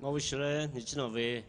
Ngaoshire, nichinawe.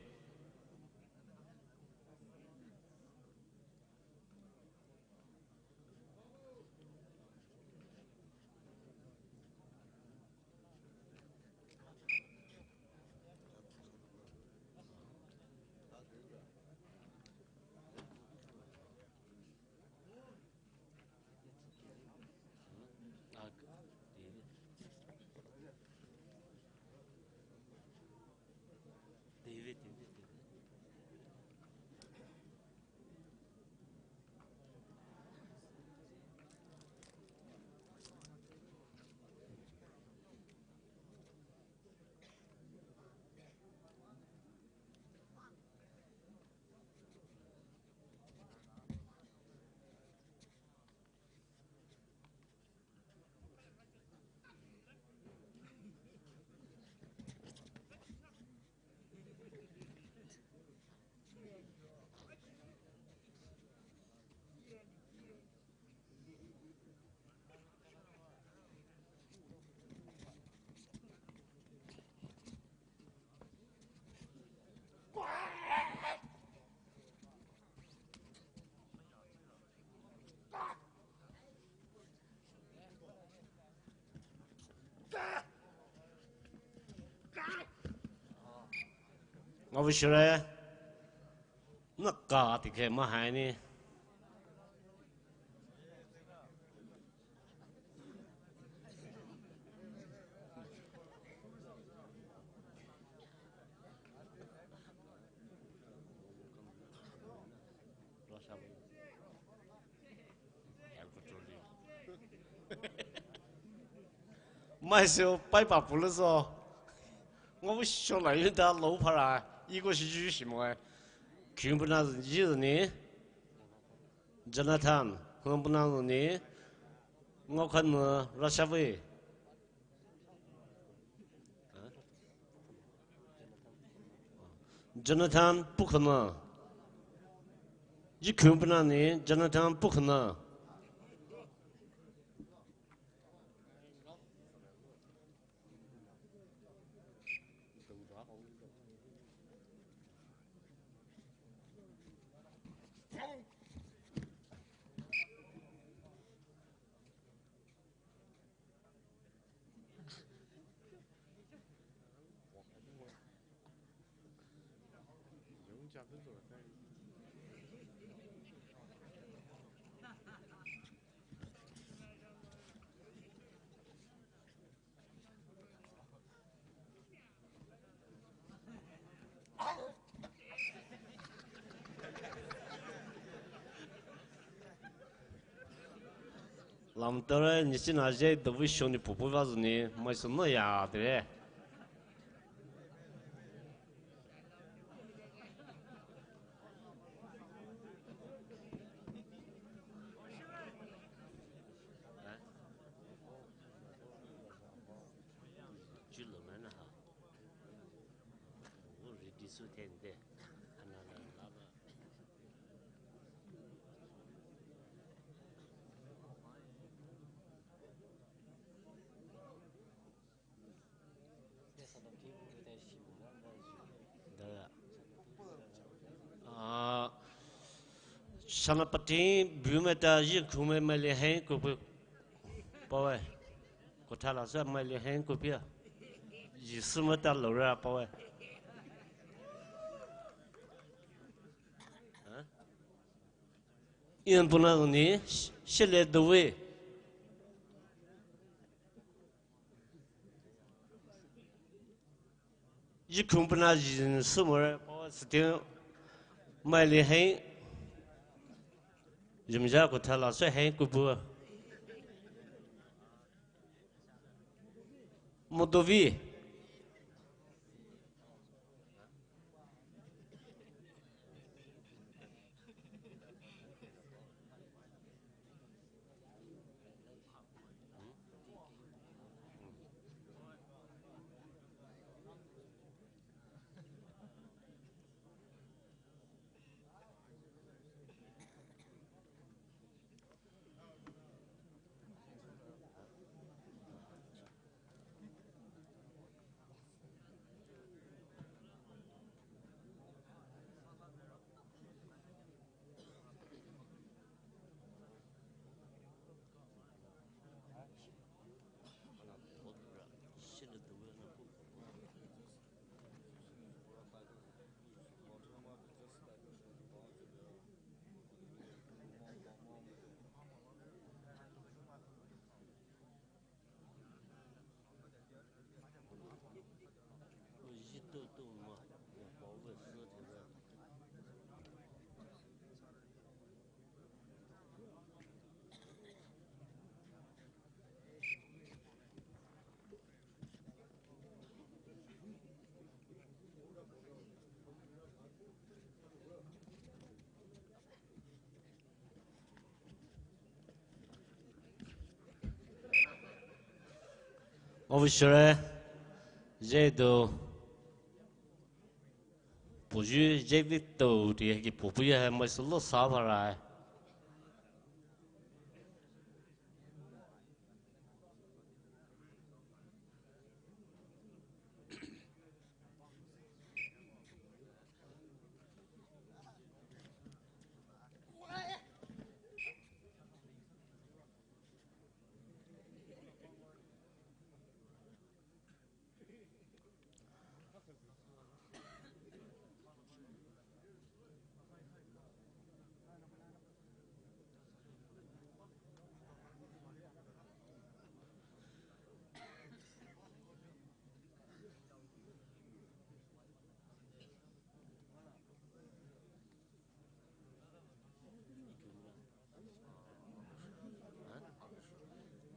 Ngaoshire, naka tike mahaini. Maisou paipa pulüso. Ngaoshire la yuda lo para. Iko shi ju shi mo. Kumbuna yini. Jonathan, hambuna ni. Ngaokhan rashawe. Jonathan Pukhana. Yikhun pena ni Jonathan Pukhana. Lamtare, nyichina je dovi shoni pupu vazu ni, mai sono ya tere. Da. Ah, Senapati bumeta Yikhun me mali heng kupu pawe. Kothala sa mali heng kupia. Yisu meta lora pawe. Huh? Ian puna ni shele dowe. Yikhun pena jin sumore pawa sitin mali heng. Yimja kothala se heng kupu. Modovi. Officer, je do, puju je vi to di ki pupu ya hai mai solo sa varai.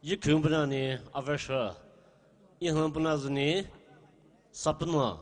Yikhun pena ni Aversa. Yikhun pena zuni Sapna.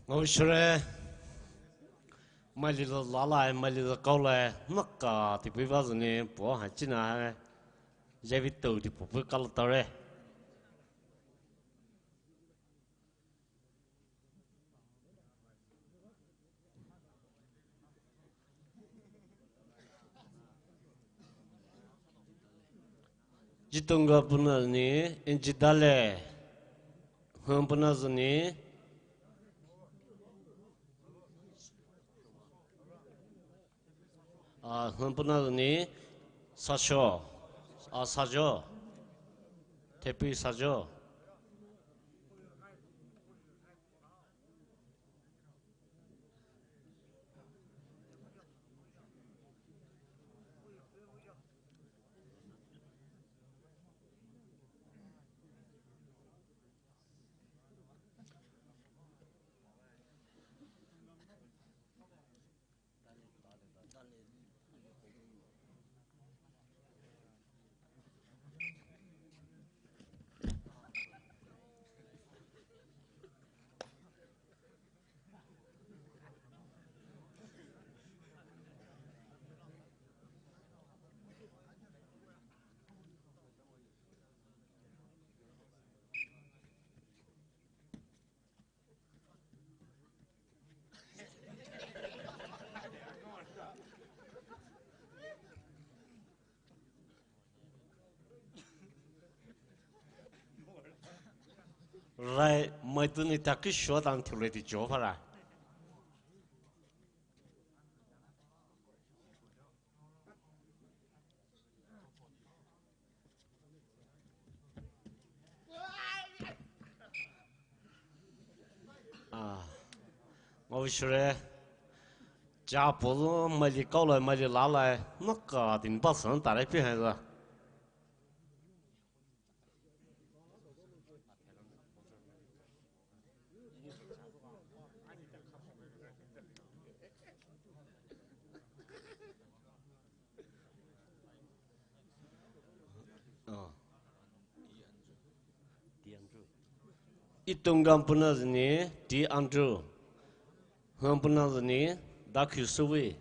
Ngaoshire, maili la lalai, maili la kaolai, naka tipei ba züni, po ha china hai, javi tau di po pui kala tare. Jitunga puna ni, inji dale. Hum puna züni. Ah, hum puna züni. Sasho. Ah, sajo. Tepi sajo. Rai, maituni taki shuwa dan thule di jo phara. Ah, ngaoshire. Japo lo maili kaolai, maili lalai, naka din ba san tare pi hai la. Oh. Itunga puna züni, D Andrew. Hum puna züni, Daku Suwi.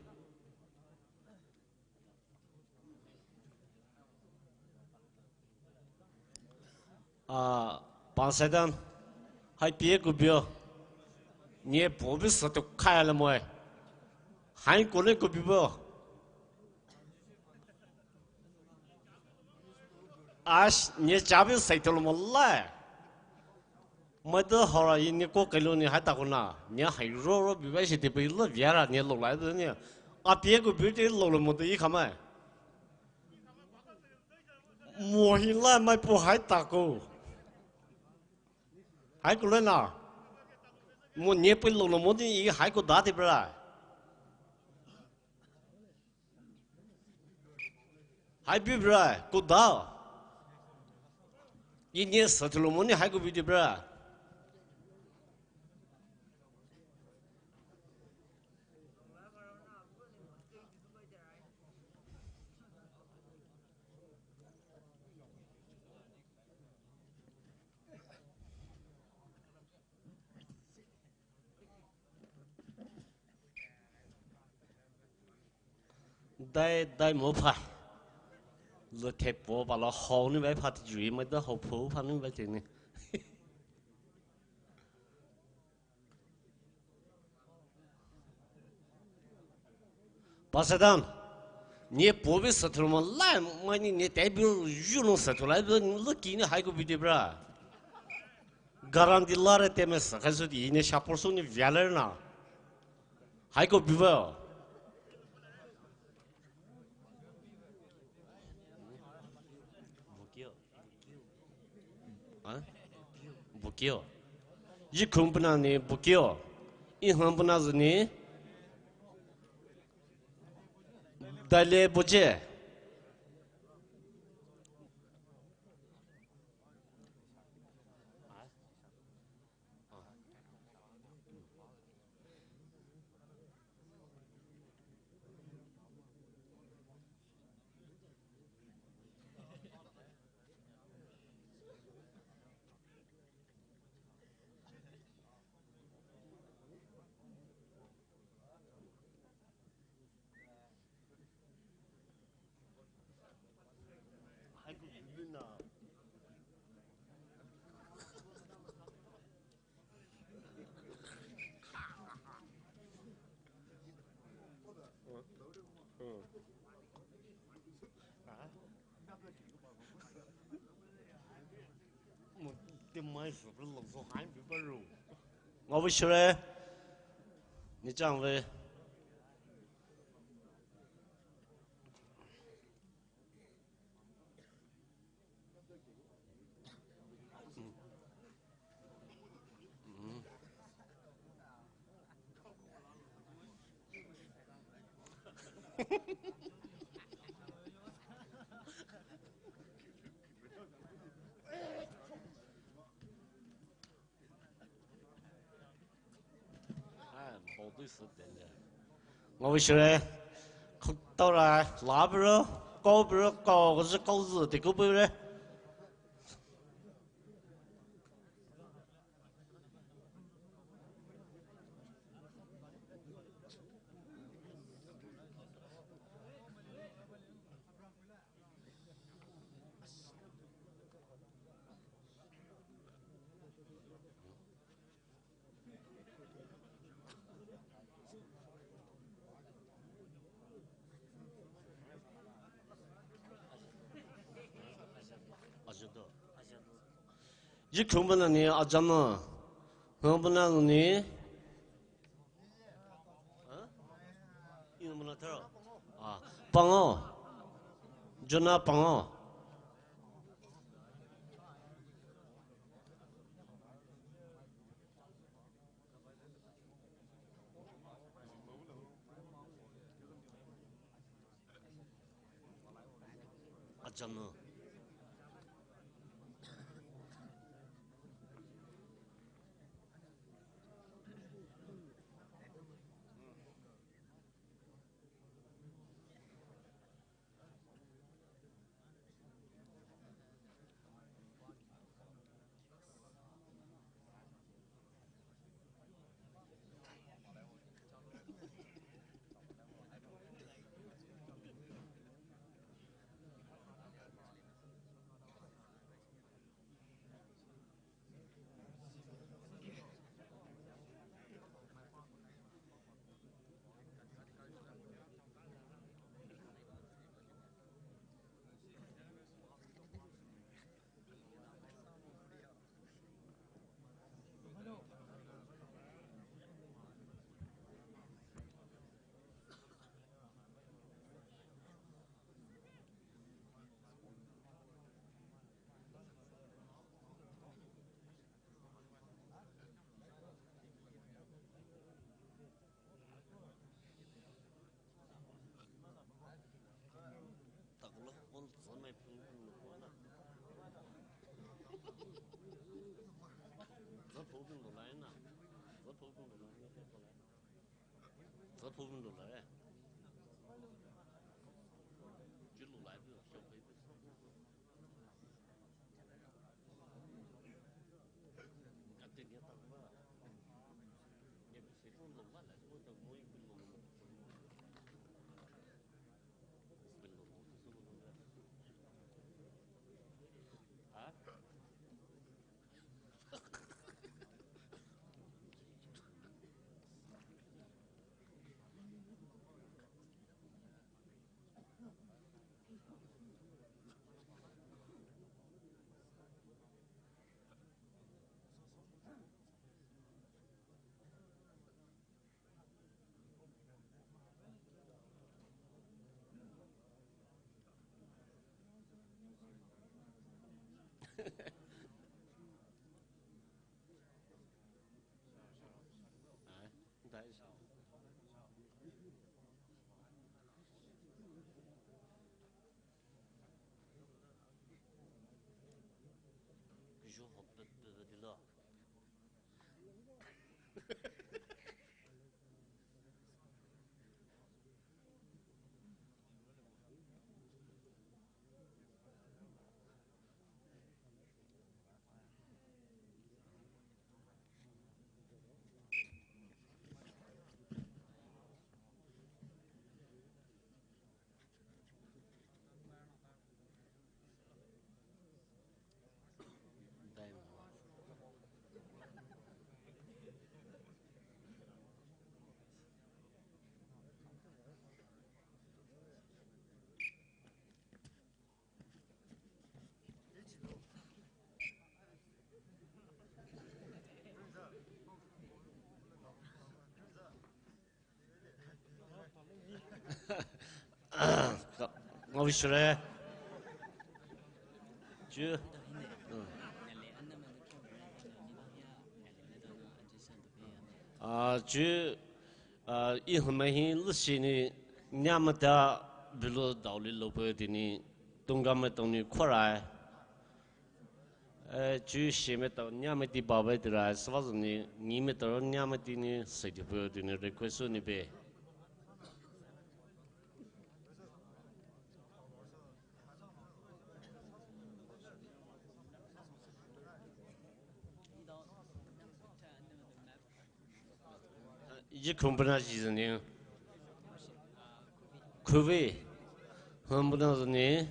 Ah, Pang Satan, hai pie ku bio. Nie po bi sa tu kaya la moi. Hai ku le ku bi bo. Ash, nie chabi sai tu lo mo la. Maitao haora ih ne ko kailou ne hai takou na, ne hai roro bibai shi te pei lo viara ne lo lai de ne. Apie ko birthday lo lo mo de ih khamai. Mo hi lai mai po hai takou. Hai ko le na. Mo ne pei lo lo mo de ih hai ko da te bra. Hai bi bra, ko da. Ih ne sa thulo mo ne hai ko bi de bra. Dai, dai mo pha. Lo the po ba lo hao ni bai pha ti jui mai da hao po pha ni bai te ni. Pasadan. Ne po bi sa thulo mo lai mai ni ne te bi ju no sa thulo lo ki ni hai ko bi de bra. Guarantee lare te me sa khai su di ne sha por su ni vialer na. Hai ko biba. Bukio. Ha? Bukio. Ih khun puna ni bukio. Ih han puna zuni. Dale buje. Ngao bu shure. Ni chang ve. Ngao bu shure. Khutao ra, la bro, kau bro, kau, kau zi, kau zi, te kau bro. Ih khun puna ni ajam no. Hung puna ni. Ih puna tharo. Ah, pango. Jona pango. Ajam no. Ngao shure. Ju. Ah, ju. Ah, ih hmai hi lüshi ni nyamata bulo daoli lope tini tunga me tong ni khorai. Eh, ju shi me tong nyamati babe tira, sava zuni, ni me tong nyamati ni sedi pe tini request ni be. Ji kumbana ji zani. Kuvi. Kumbana zani.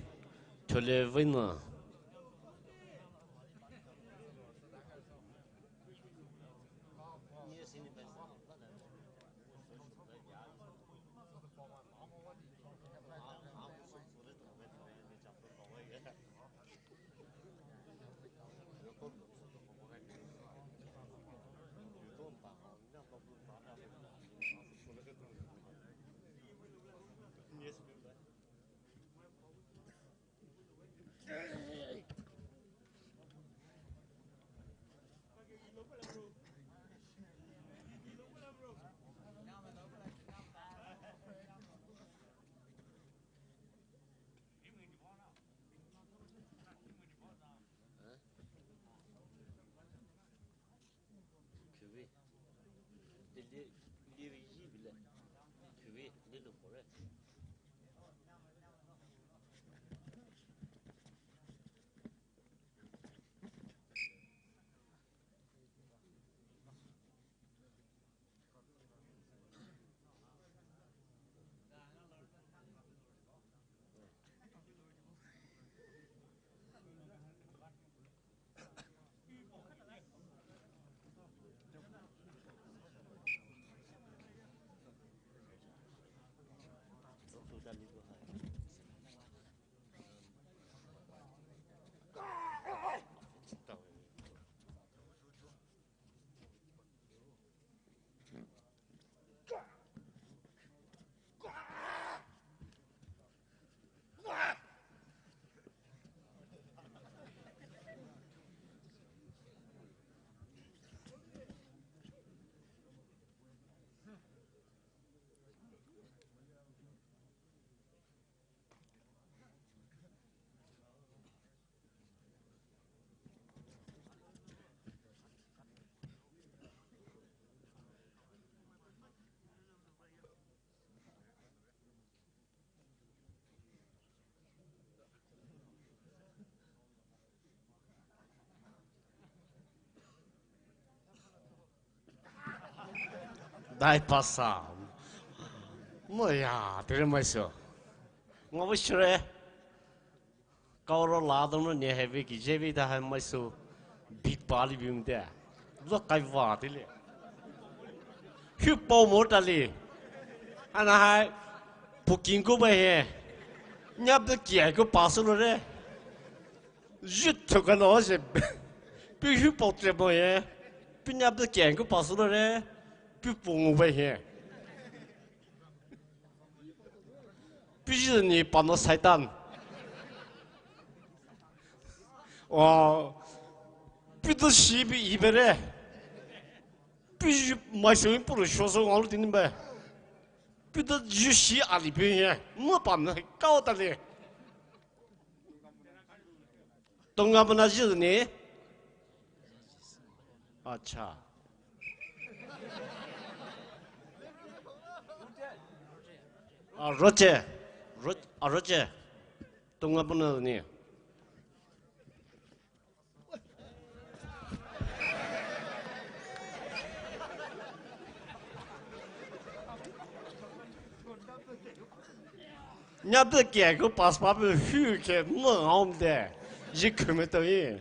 Tole vina. Dai pasa. Mo ya, tere mai so. Nga bo shure. Kaoro la dong ne heavy ki jevi da hai mai so. Bit pali bim de. Lo kai va de le. Hu pau mo ta le. Ana hai. Puking ko ba he. Nya be kia ko pasu lo re. Yut thoka no se. Pi hu pau tre mo he. Pi nya be kia ko pasu lo re. Pi pung ba he. Pi ji ni pa no Satan. Wa. Pi to shi bi i be re. Pi ji mai so pu lo sho so ngalo tin ba. Pi to ji shi ali bi he. Mo pa no ka ta le. Tonga bana ji ni. Acha. A roche. Ro-, a roche. Tonga bana ni. Nya be kia ko paspa be hu ke mo ngam de. Ji kume to yi.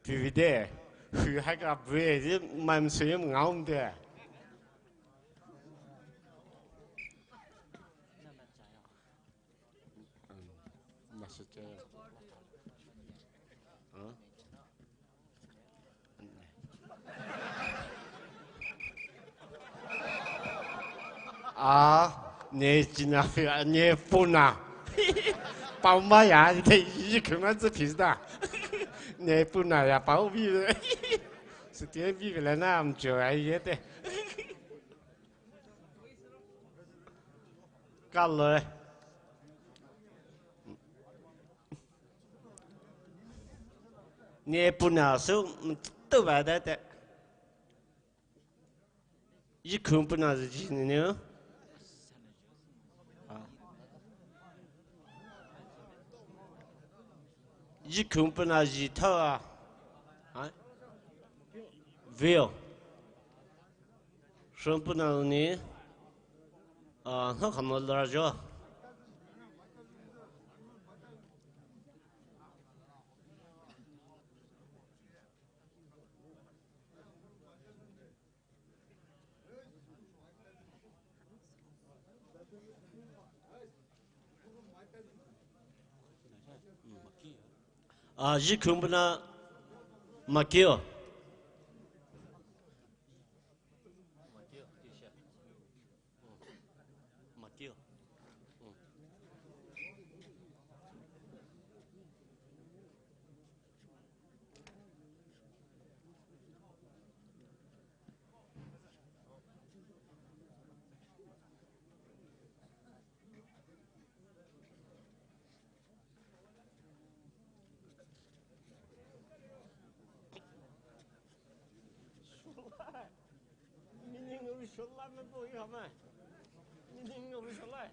Pi vi de. Hu ha ka bue ji mam su yim ngam de. A, ne china, ne puna. Pau ma ya, te yi kuma zu pizda. Ne puna ya, pau bi. Su te bi le na, am jo ai ye te. Kalo. Ne puna su tu ba da te. Yi kun puna ji ne. Yi kun puna ji ta. Veo. Shon puna ni. A, ha kamo la jo. A, ji kun puna makio. Mini ngulu shola me bo yo ma. Mini ngulu shola.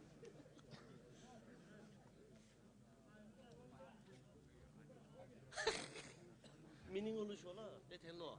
Mini ngulu shola. Te thelo.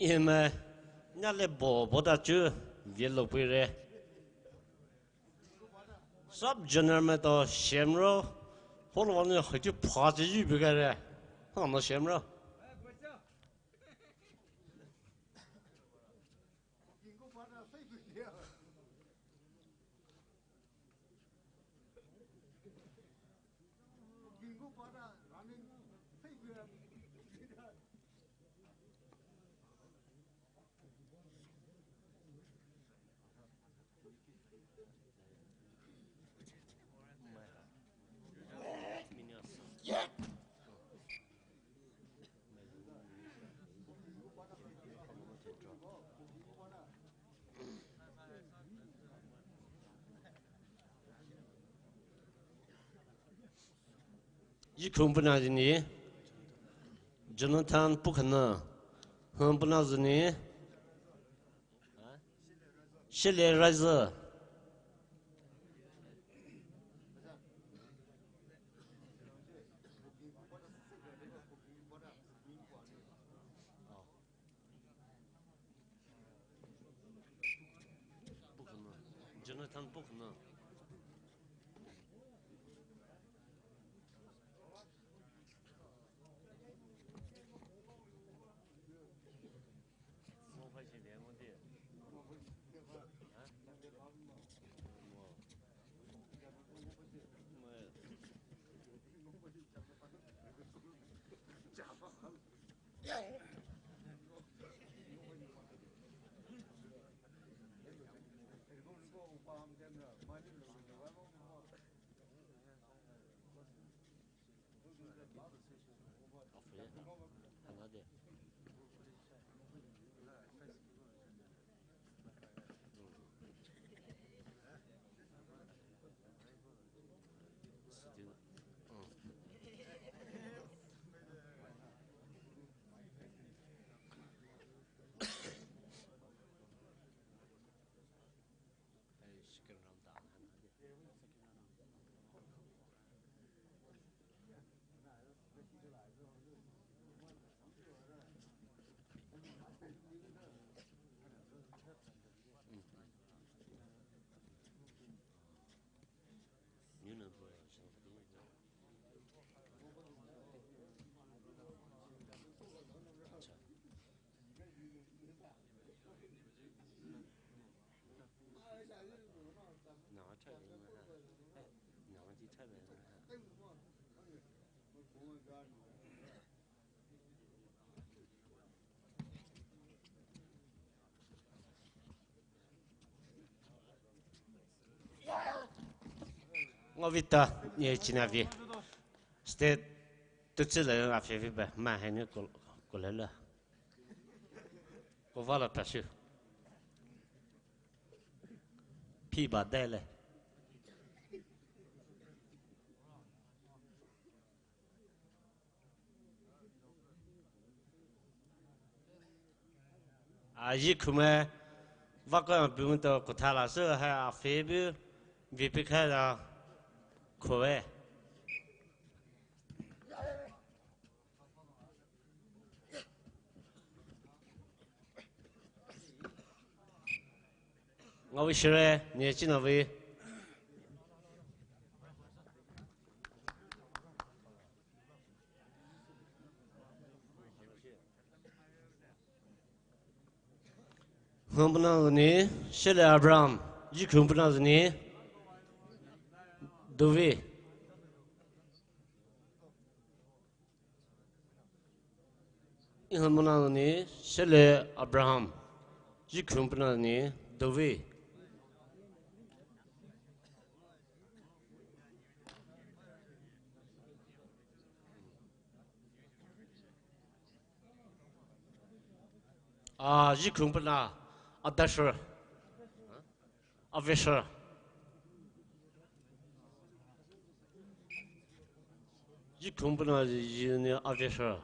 Ime, nyale bo bo da chu, vie lo pui re. Sub junior me to shemro, holo wani hoi chu pha chi ju bi ga re. Ha no shemro. Yikhun puna zini, Jonathan Pukana, hun puna zini, Shile Razor. Pukana, Jonathan Pukana. Ngavita, nye chinavi. State, tutsile afivi ba, ma hene kol-, kolele. Kovala pasu. Piba dele. A yi khume, vako bumuto kothala su ha a febu, vipikha da kowe. Ngawi shire, nye chinawi. Hun puna zuni, Shele Abraham, Yikhun puna zuni, Duvi. Ihun puna zuni, Shele Abraham, Yikhun puna zuni, Duvi. A, Yikhun puna, Adashur. Aveshur. Yikhun puna, yi-, yi-, ni Aveshur.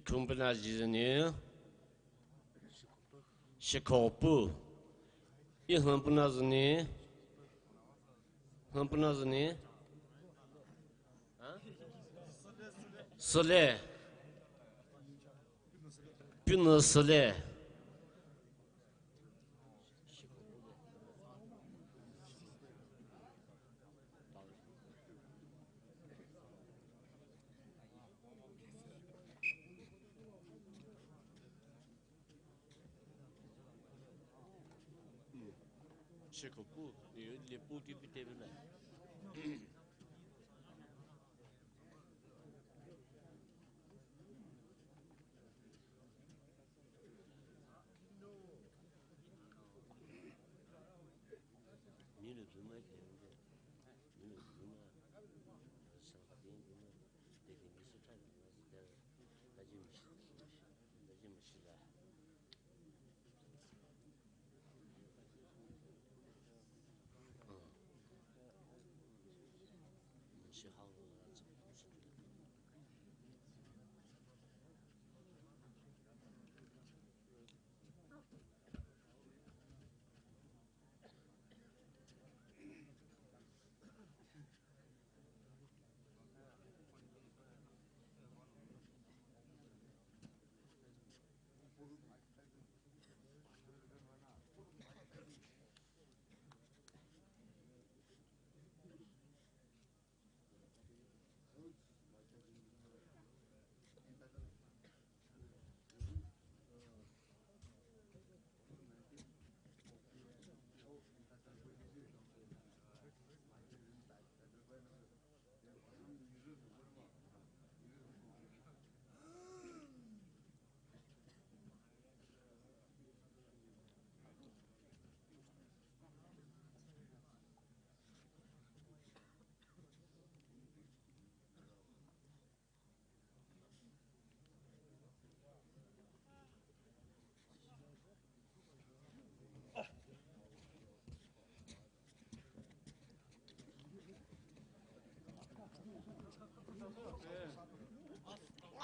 Khumbu na zhizhi ni. Shikopu. Ihumbu na zhizhi ni. Humbu na zhizhi ni. Sule. Pinu sule. Shikopu, ni le pu ti pi te bi na.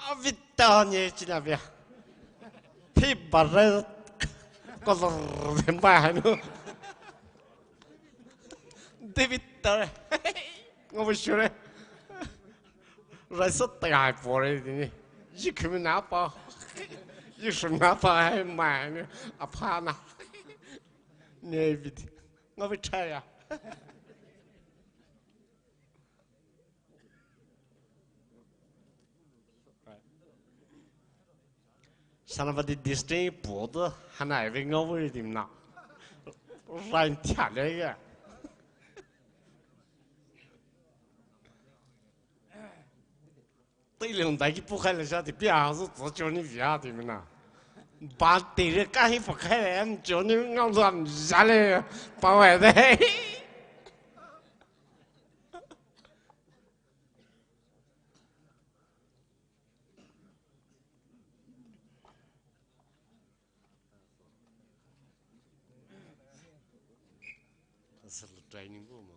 Avita ni china bia. Hi bare kolor bemba hanu. David tare. Ngo bu shure. Raisa tai hai pore dini. Ji khumi na pa. Ji shum na pa hai mai ni. Apa na. David. Ngo bu chaya. Senapati district puo to hana eve ngau ri dim na. Ran tia le ya. Tei le ndai ki pu khai le sha ti pia ha zu zo cho ni via ti mi na. Ba ti re ka hi pa khai le an cho ni ngau zan ja le pa wai de. Asal training ko mo.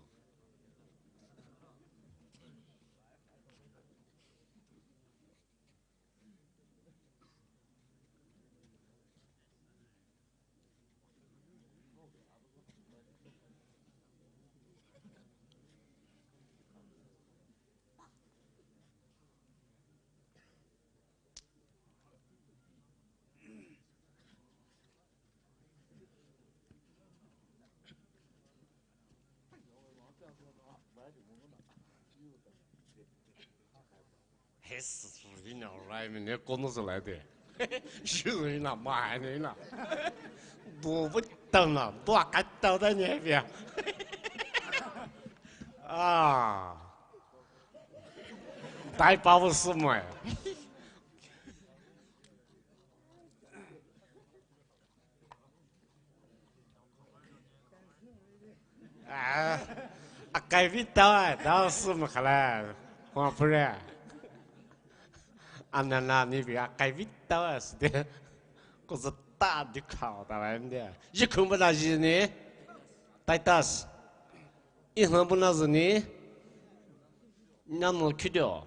He sü sü hi na rai mi ne kono sü lai de. Shu hi na ma hai ne na. Do bu tao na, do a ka tao da ne bia. Ah. Dai pa bu sü mo. Ah, a kai vi tao, tao sü mo khala, hua pure. Anana ni bi a kai vi tao, sü de. Ko sü ta di khao ta ba de. Ji khum ba na ji ni. Titus. I hum bu na ji ni. Namo kido.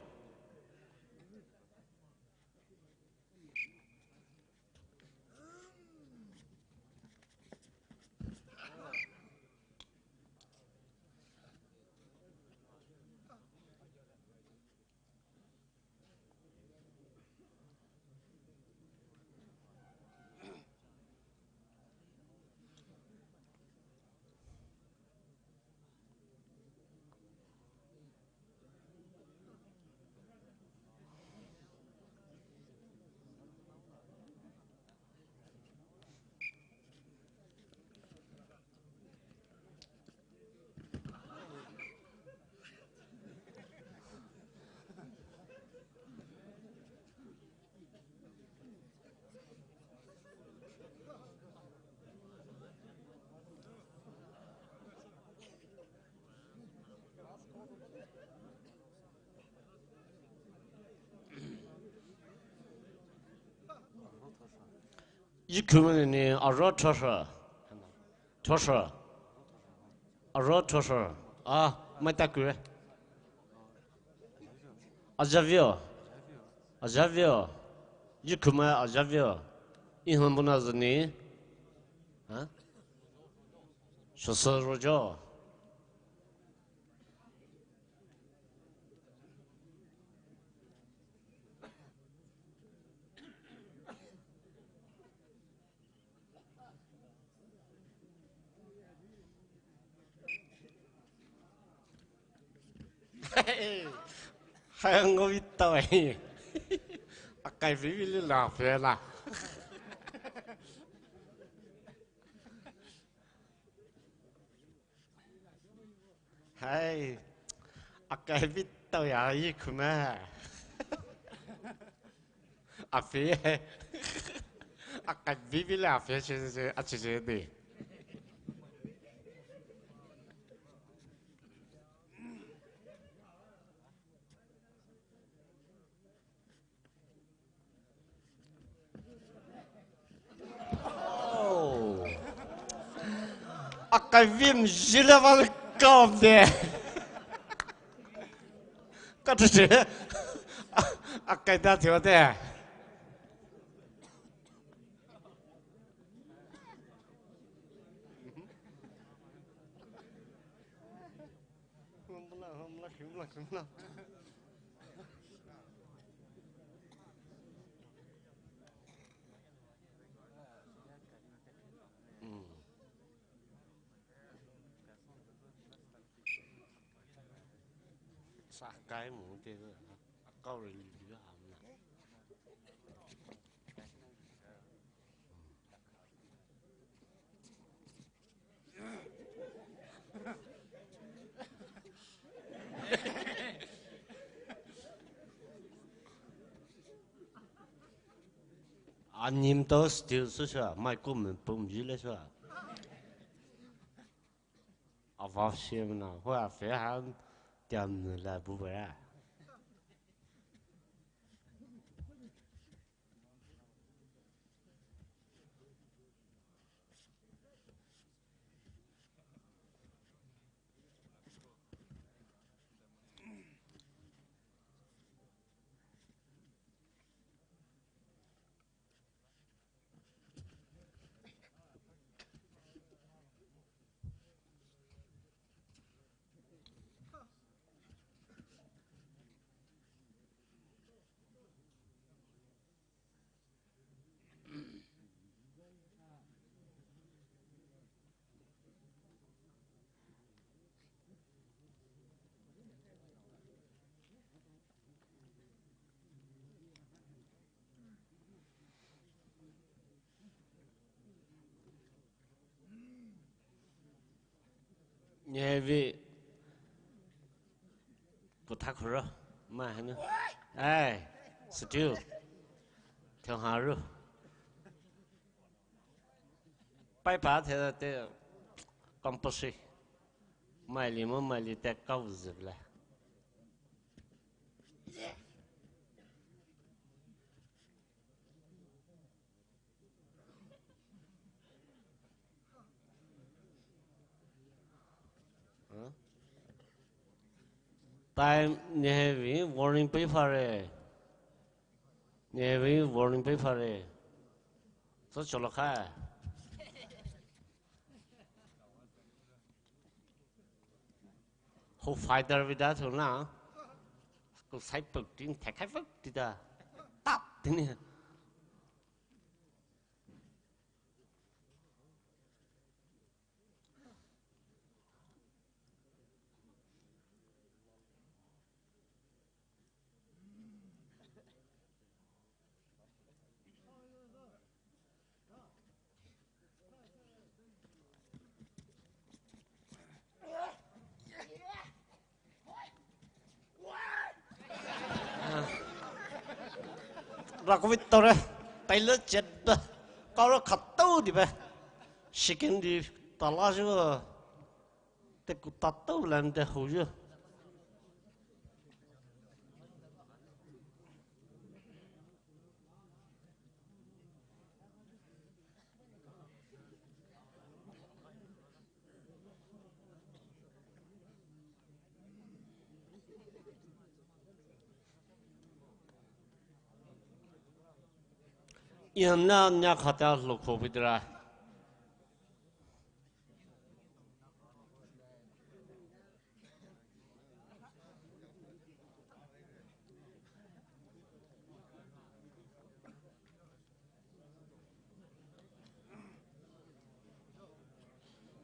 Yikhu mene ni aro thosho. Thosho. Aro thosho. A, mai ta kure. Ajavio. Ajavio. Yikhu mai ajavio. Ihon bona zeni. Ha? Shoso rojo. Hai ngo vita wai. Akai vivi le la fe la. Hai, akai vita ya yikhu mai. Afi. Akai vivi le afi che che a che che de. Oh. Akai vim jila wal kom de. Kata che. Akai da thio de. Sa kai mu te, a kau re li li ha na. Anim to still su sha, mai kum pum ji le sha. Ava shim na, hua fe han tiam la bu ba. Nyevi kutha khuro ma hanu. Ai, still. Thong haru. Pai pa the te compulsory. Mai li mo mai li te kau zivle. Time nyevi warning pei phare. Nyevi warning pei phare. So cholo kha. Ho fighter vida thuna. Ko sai pok tin thek khai pok tita. Tap tini. Rakovit tore, taile chet da, kara khatau di be, chicken di tala ju, te kutatau lan te hu ju. Ian na nya khata lo ko pidra.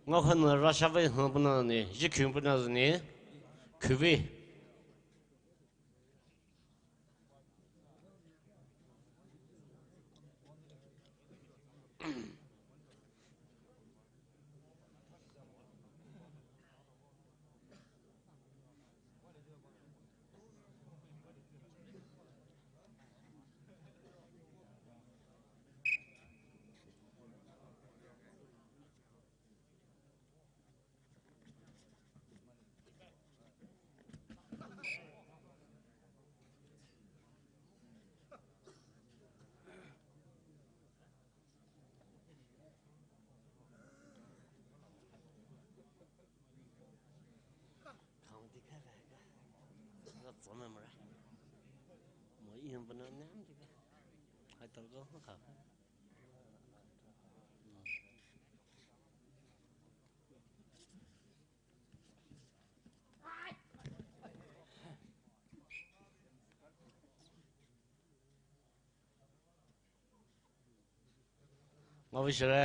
Ngao khan Russia vei hang puna ni, Ukraine puna ni, khuvi. Ngao vei shire.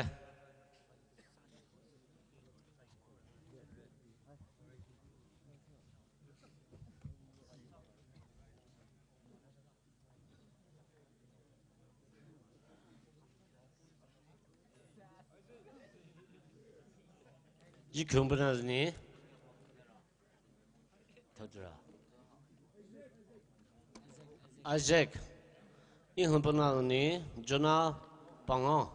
Ukraine puna ni. Todra. Isaac. Ian puna ni Jonah Pango.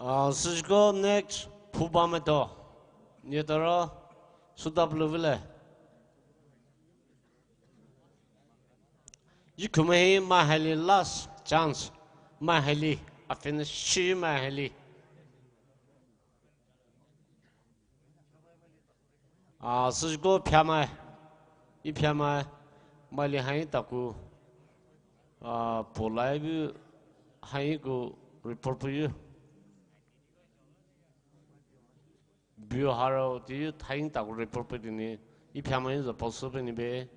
Ah, süko next Phuba Meto. Nyetaro suda blue vile. Yikhume hi mai hali last chance. Mai hali. A finish shi mai hali. Ah, süko phyamai. I phyamai. Maili hai taku. Ah, polai bu hai ku report pu yu. Biu haro ti yu thai taku report pu dini. I phyamai za post pu ni be.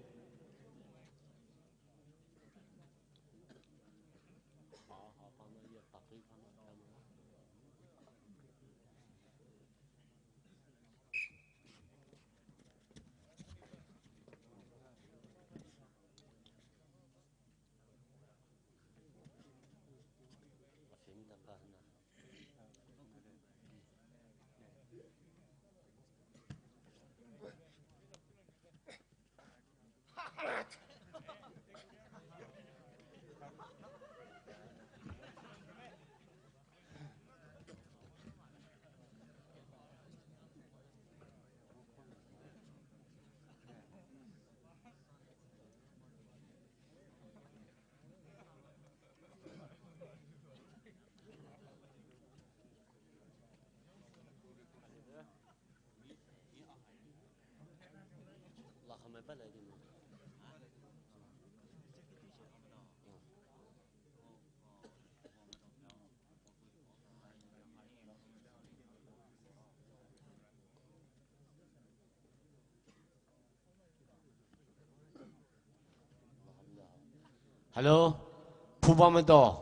Hello, Phuba Meto.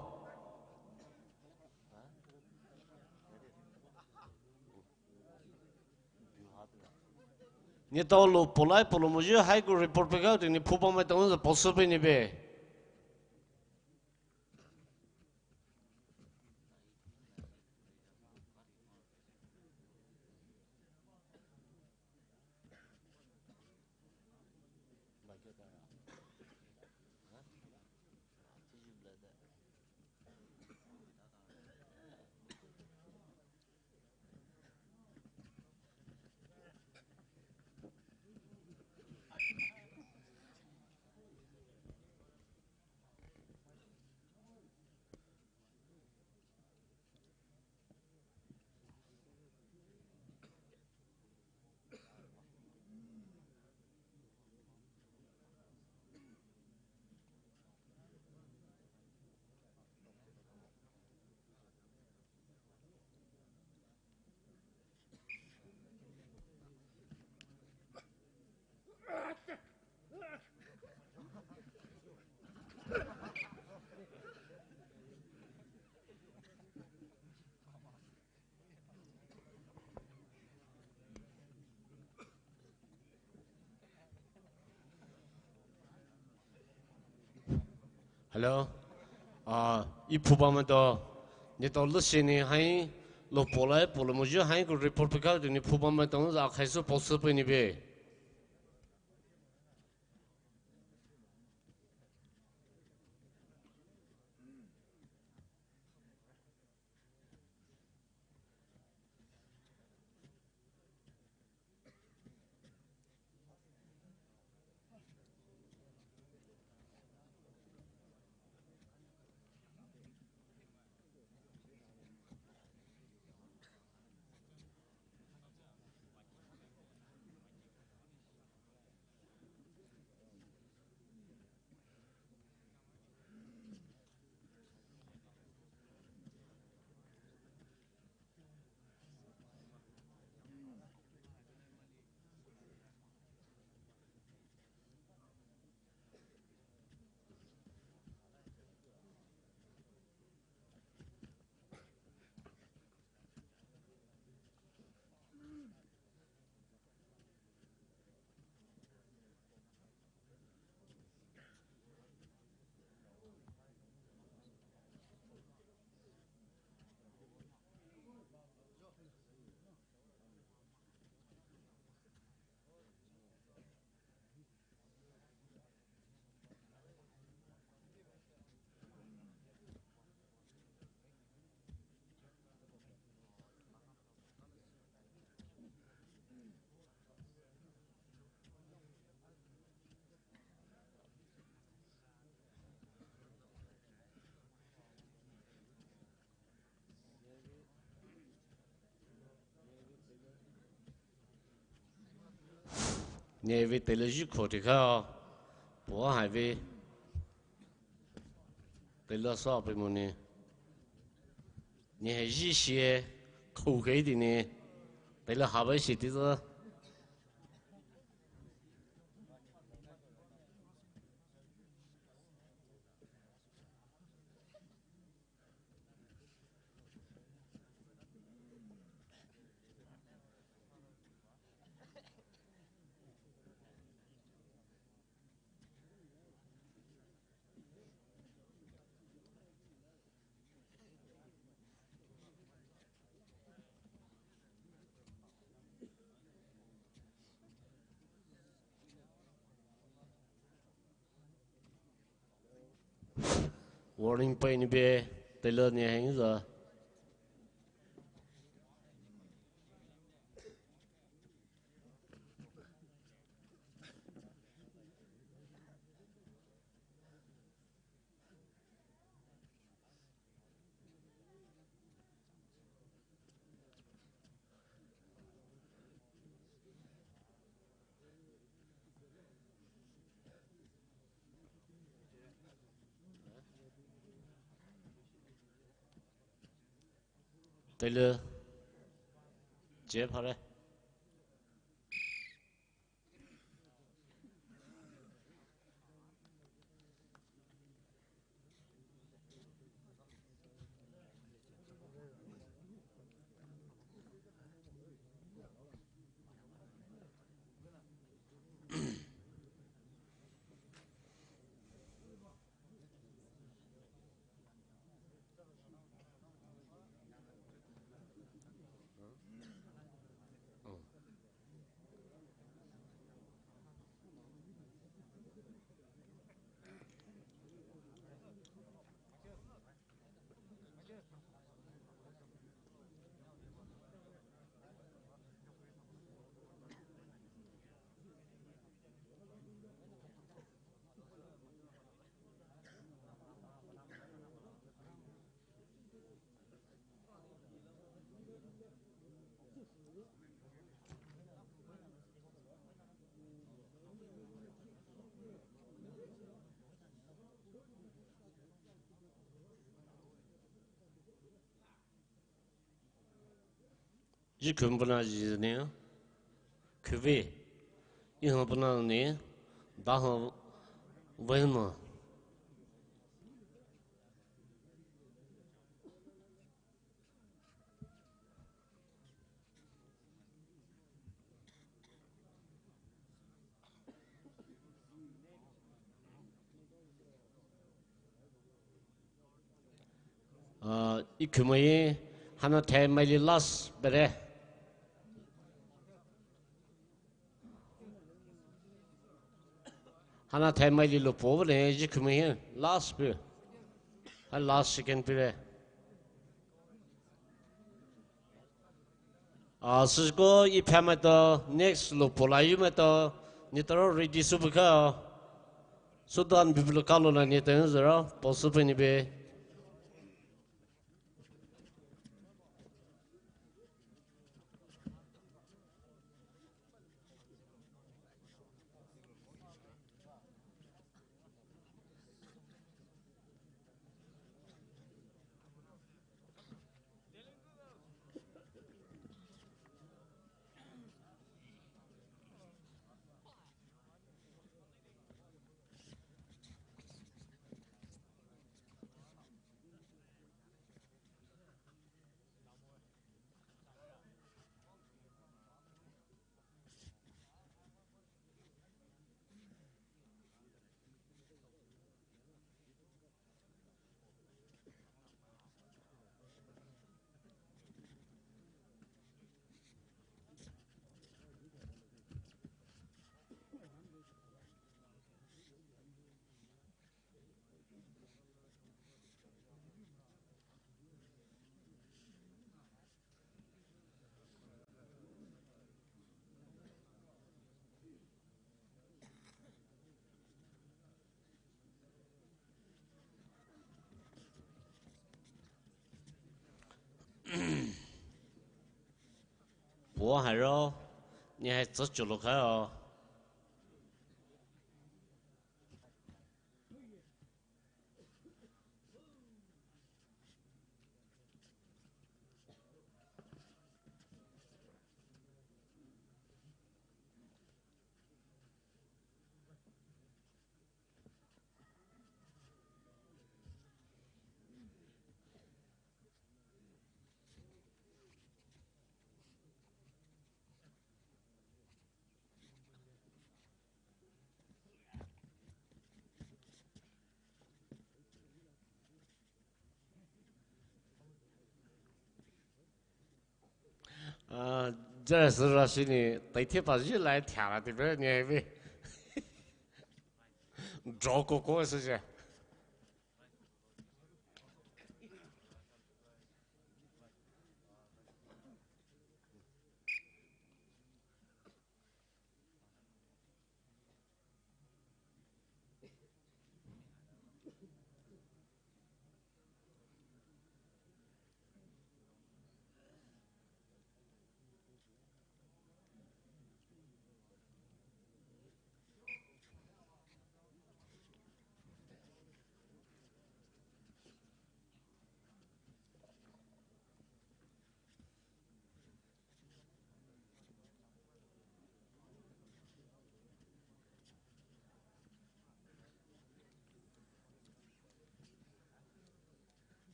Ni tao lo polai polo mo je hai ku report pe ka ti ni Phuba Meto post pe ni be. Hello. Ah, ih phuba maitao. Neletao lüshi ne hai, lo polai, polo moyu hai ko report pika tu ne phuba maitao, za khaisu post pe ne be. Nevei tailor zhi khou ti kha, puo haivei tailor sa pe mo ne. Ne hai zhi shie khou khe di ne. Tailor ha ba shi ti za. Warning paini be, tailor ne hang za. Tailor. Che phare. Zhi khun puna zhi ne, khuve, ihun puna ne, dahun vei mo. Ikhumai, hana thai maili last bere. Hana thai maili lo po bere, ikhumai last pe. Ha last second pe re. Ah, süko ipha maitao, next lo pola yu maitao, neletao ready sübüa. Südan bibilo kalo na neletao züra, po sübüa ni be. Puo hairo, ne hai tsü chulo khaio. Ah, jara sura sini, tai the pa ji lai thia la ti be ne be. Draw ko ko se je.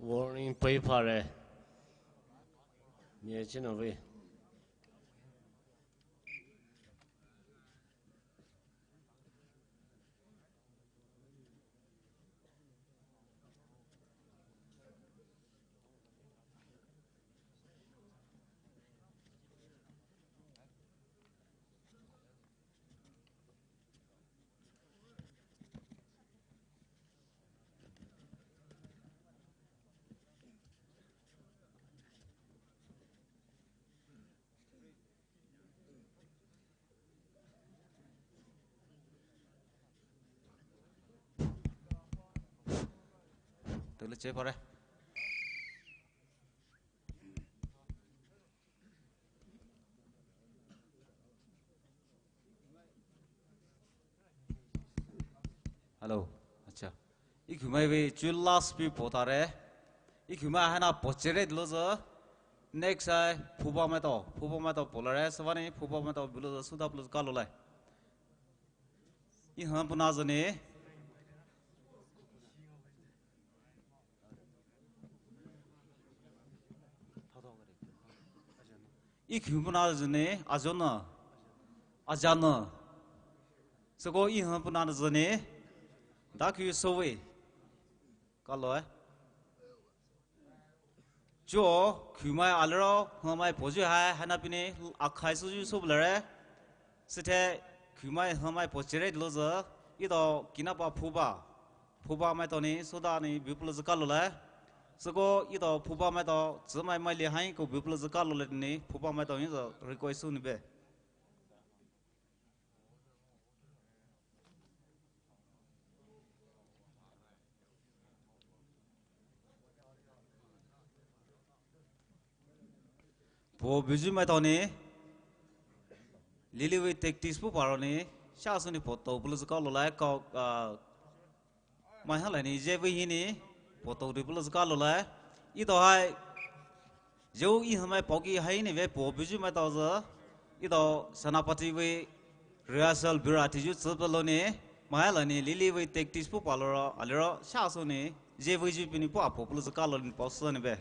Warning pei pare. Mie chino ve. Tole che pare. Ikhumai vei chu last pi potare. Ikhumai haina pochere dilo zo. Next hai phuba maitao, phuba maitao polare. Sübüa ni phuba maitao bilo zo suda pilo zo kalolai. Ihun puna zo ni. Ikhun puna zo ni, ajono, ajano. Süko ihun puna zo ni, daku sowe. Kalo eh. Chuo, khumai aliro, humai poju hai, haina pini, akhai suju sobulare. Süthe, khumai humai pochere dilo zo, ito kinapa phuba. Phuba maitao ni, suda ni, biplo zo kalolai. Süko ito phuba maitao, tsümai maili hai ko biplo zo kalolai ni, phuba maitao ni zo request su ni be. Po buju maitao ni, lili vei tactics pu paro ni, sha su ni po to pilo zo kalolai, kau, ah, mai halai ni, je vei hi ni, po to di pilo zo kalolai. Ito hai, Jeu ihun mai poki hai ni vei po buju maitao zo. Ito Senapati vei rehearsal bira tiju tsü pelo ni. Mai halai ni lili vei tactics pu palo ro, aliro, sha su ni. Je vei ju pini pu apo pilo zo kalo ni po su ni be.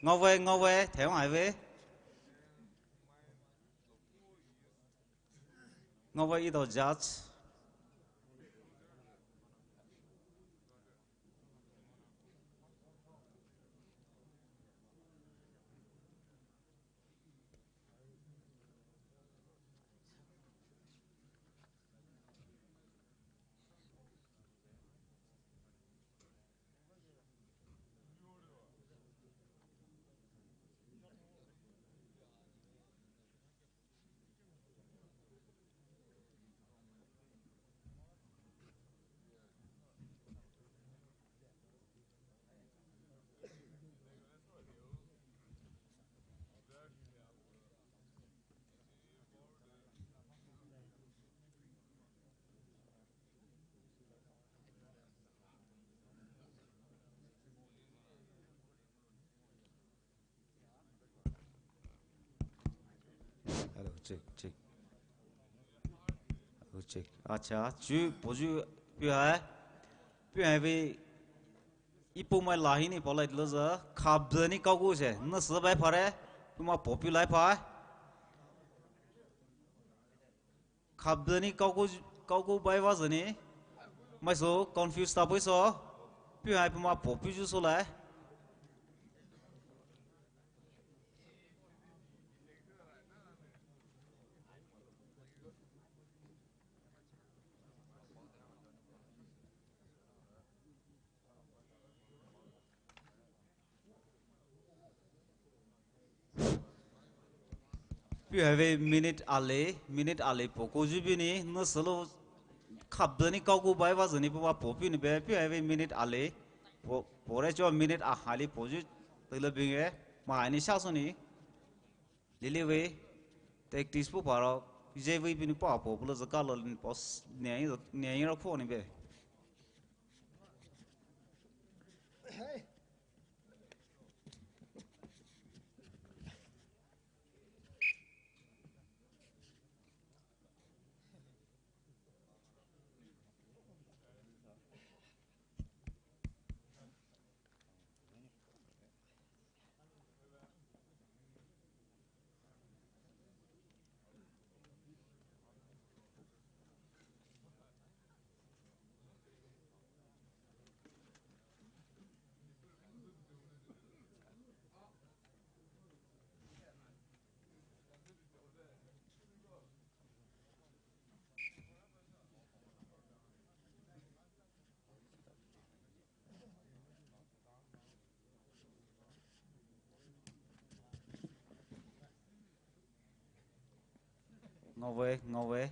Ngau vei, ngau vei, theu hai vei. Ngau vei ito judge. Hello, check, check. Hello, check. Acha, chu, poju, pu hai. Pu hai vei, ipu mai lahi ni polai dilo zo, khabzani kauku se, na sabai phare, pu ma popu lai pha. Khabzani kauku, kauku bai va zani. Mai so confuse ta pui so. Pu hai pu ma popu ju so lai. Pu hai vei minute ale, minute ale poku ju bini, na solo khabzani kauku bai va zani pu ma popu ni be, pu hai vei minute ale, po, pore cho minute ahali poju, tilo binge, ma ani sha so ni. Lili vei, tactics pu paro, je vei pini pa po, pulo zo kalo ni pos, ni ai, ni ai ro kho ni be. Ngawe, ngawe.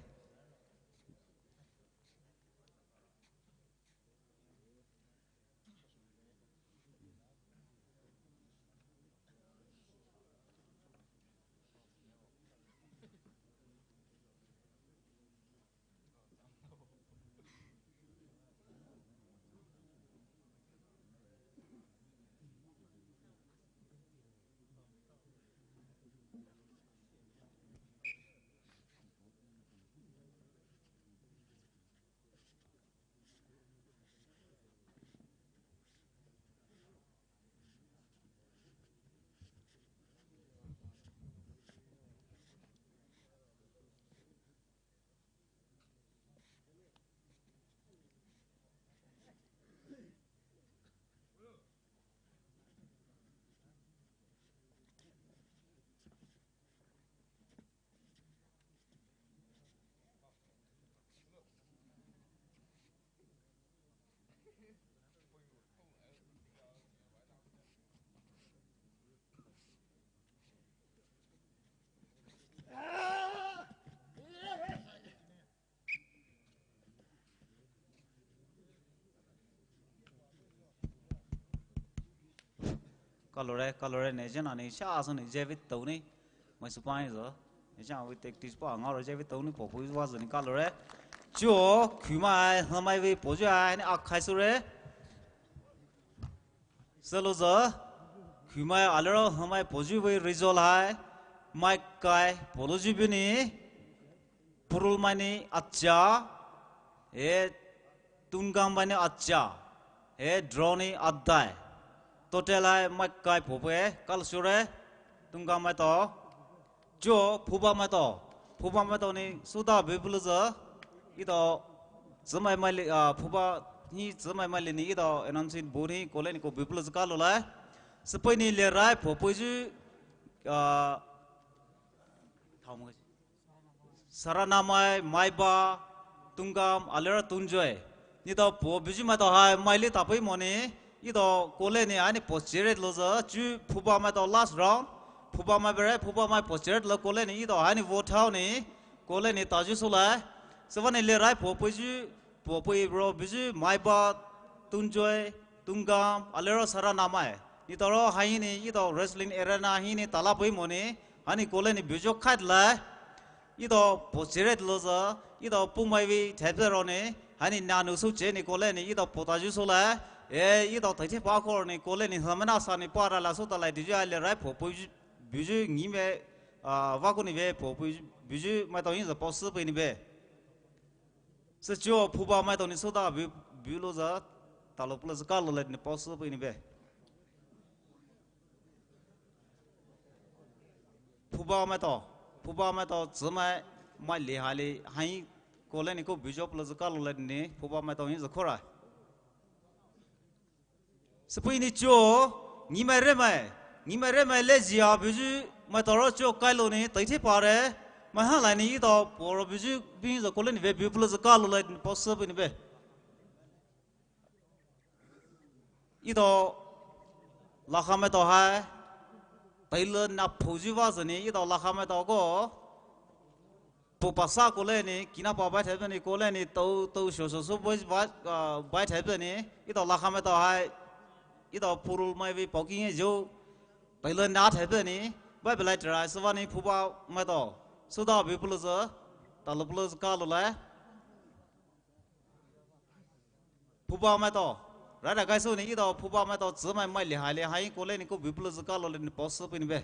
Kalore, kalore ne, jena ne, sha aso ne, jevi tau ne. Mai supai zo. Ne, jena we take this pa, ngaro jevi tau ne, popu wa zo ne, kalore. Chuo, kumai, hamai we, poju ai, ne, akhai sure. Selo zo. Kumai, alero, hamai, poju we, result hai. Mai kai, polo ju bini. Purul mai ni acha, e Tungam mai ni acha, e draw ni adai. Total ai mai kai pope, kal sure, Tungam mai to. Jo, Phuba mai to. Phuba mai to ni suda bibulu zo. Ito, zimai mai li, ah, Phuba ni zimai mai li ni ito, announce ni buri, kole ni ko bibulu zo kalo lai. Sepai ni lerai, pope ju, ah, Saranamai, Maiba, Tungam, alera Tunjoy. Nito po biju mai to hai mai li tapai moni. Ito kole ni ani po chiret lo zo. Chu Phuba mai to last round. Phuba mai bere, Phuba mai po chiret lo kole ni. Ito ani vote hao ni. Kole ni taju sulai. Sewa ni lerai po puju. Popui bro biju Maiba, Tunjoy, Tungam, alero Saranamai. Nitoro haini ito wrestling arena hini tala pui moni. Hani kole ni biju khat lai. Ito po chiret lo zo. Ito pumai vi thepse ro ni. Hani nanu su che ni kole ni ito pota ju su lai. E ito taiche pa kor ni kole ni hamana sa ni para la su talai diju ai lerai popui biju ngi me, ah, vaku ni ve popui biju mai to yin za po su pui ni ve. Sechuo Phuba mai to ni soda bu, bu lo za, talo pula za kalo le ni pau se pui ni be. Phuba mai to, Phuba mai to, zimai, mai li hai li, hai, kole ni ko bu jo pula za kalo le ni, Phuba mai to ni za kora. Sepui ni chuo, ngi mai re mai, ngi mai re mai le zia buju, mai toro chuo kailo ni, tai the pare, mai ha lai ni ito, poro buju, bi zo kole ni ve bu pula za kalo lai ni pau se pui ni be. Ito, lakha mai to hai, tai le na phuju va zani, ito lakha mai to ko, Pu pasa kole ni, kina pa bai thai ni kole ni, tau, tau sho sho sho bai, bai, ah, bai thai ni, ito lakha mai to hai, ito purul mai vi pau ki jo, tai le na thai ni, bai belai trai, sewa ni Phuba mai to, suda bi pulu zo, talo pulu zo kalo lai. Phuba mai to, rai da kai su ni, ito Phuba mai to, zimai mai li hai li hai, kole ni ko bi pulu zo kalo le ni pau se pui ni be.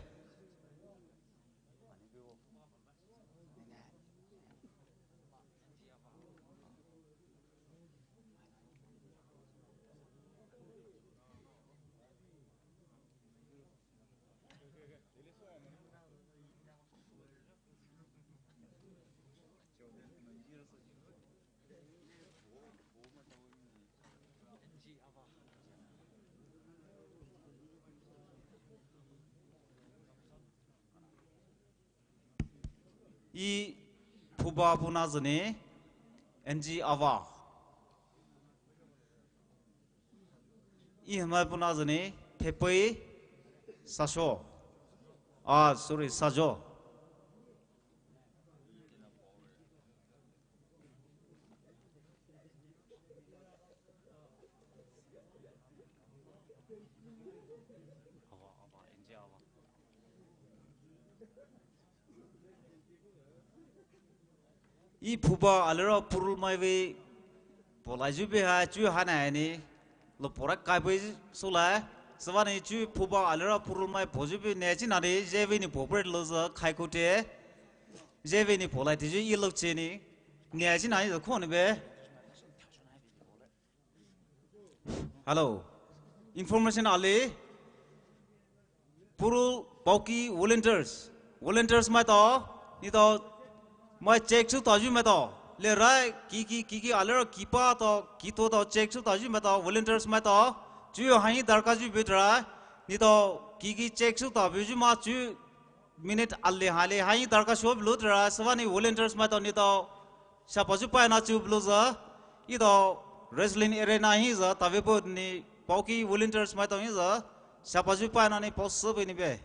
I Phuba puna zane, N G Ava. I hamai puna zane, Phepei Sasho. Ah, sorry, Sajo. I Phuba alero purul mai ve polai ju be ha chu ha na ni lo pora kai be su lai. Sewa ni chu Phuba alero purul mai po ju be ne chi na de je ve ni po pre lo za khai ko te. Je ve ni polai te ju i lo che ni. Ne chi na ni zo ko ni be. Hello. Information ale. Purul Pauki volunteers. Volunteers mai to. Ni to. Mai check su ta ju mai to. Le rai ki ki ki ki alero ki pa to ki to to check su ta ju mai to volunteers mai to. Ju hai darka ju bit rai. Ni to ki ki check su ta bu ju ma ju minute ale hale hai darka sho blu rai. Sewa ni volunteers mai to ni to. Shapa ju pai na chu blu za, ito wrestling arena hi za, tave po ni Pauki volunteers mai to hi za, shapa ju pai na ni pau se be ni be.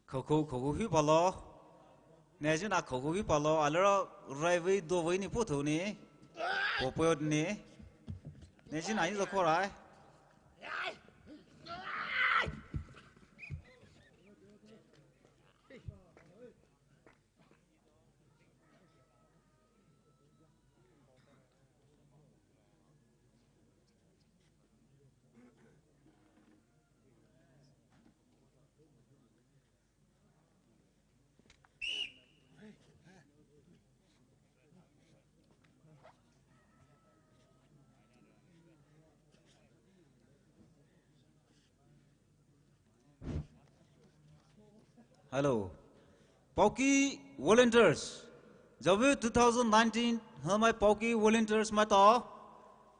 Khoukhou, khoukhou hi palo. Nejina khoukhou hi palo. Alero rai vei do vei ni potho ni. Popo ni. Nejina hi zo korai. Hello. Paoki volunteers. Javu two thousand nineteen, hamai Paoki volunteers maitao.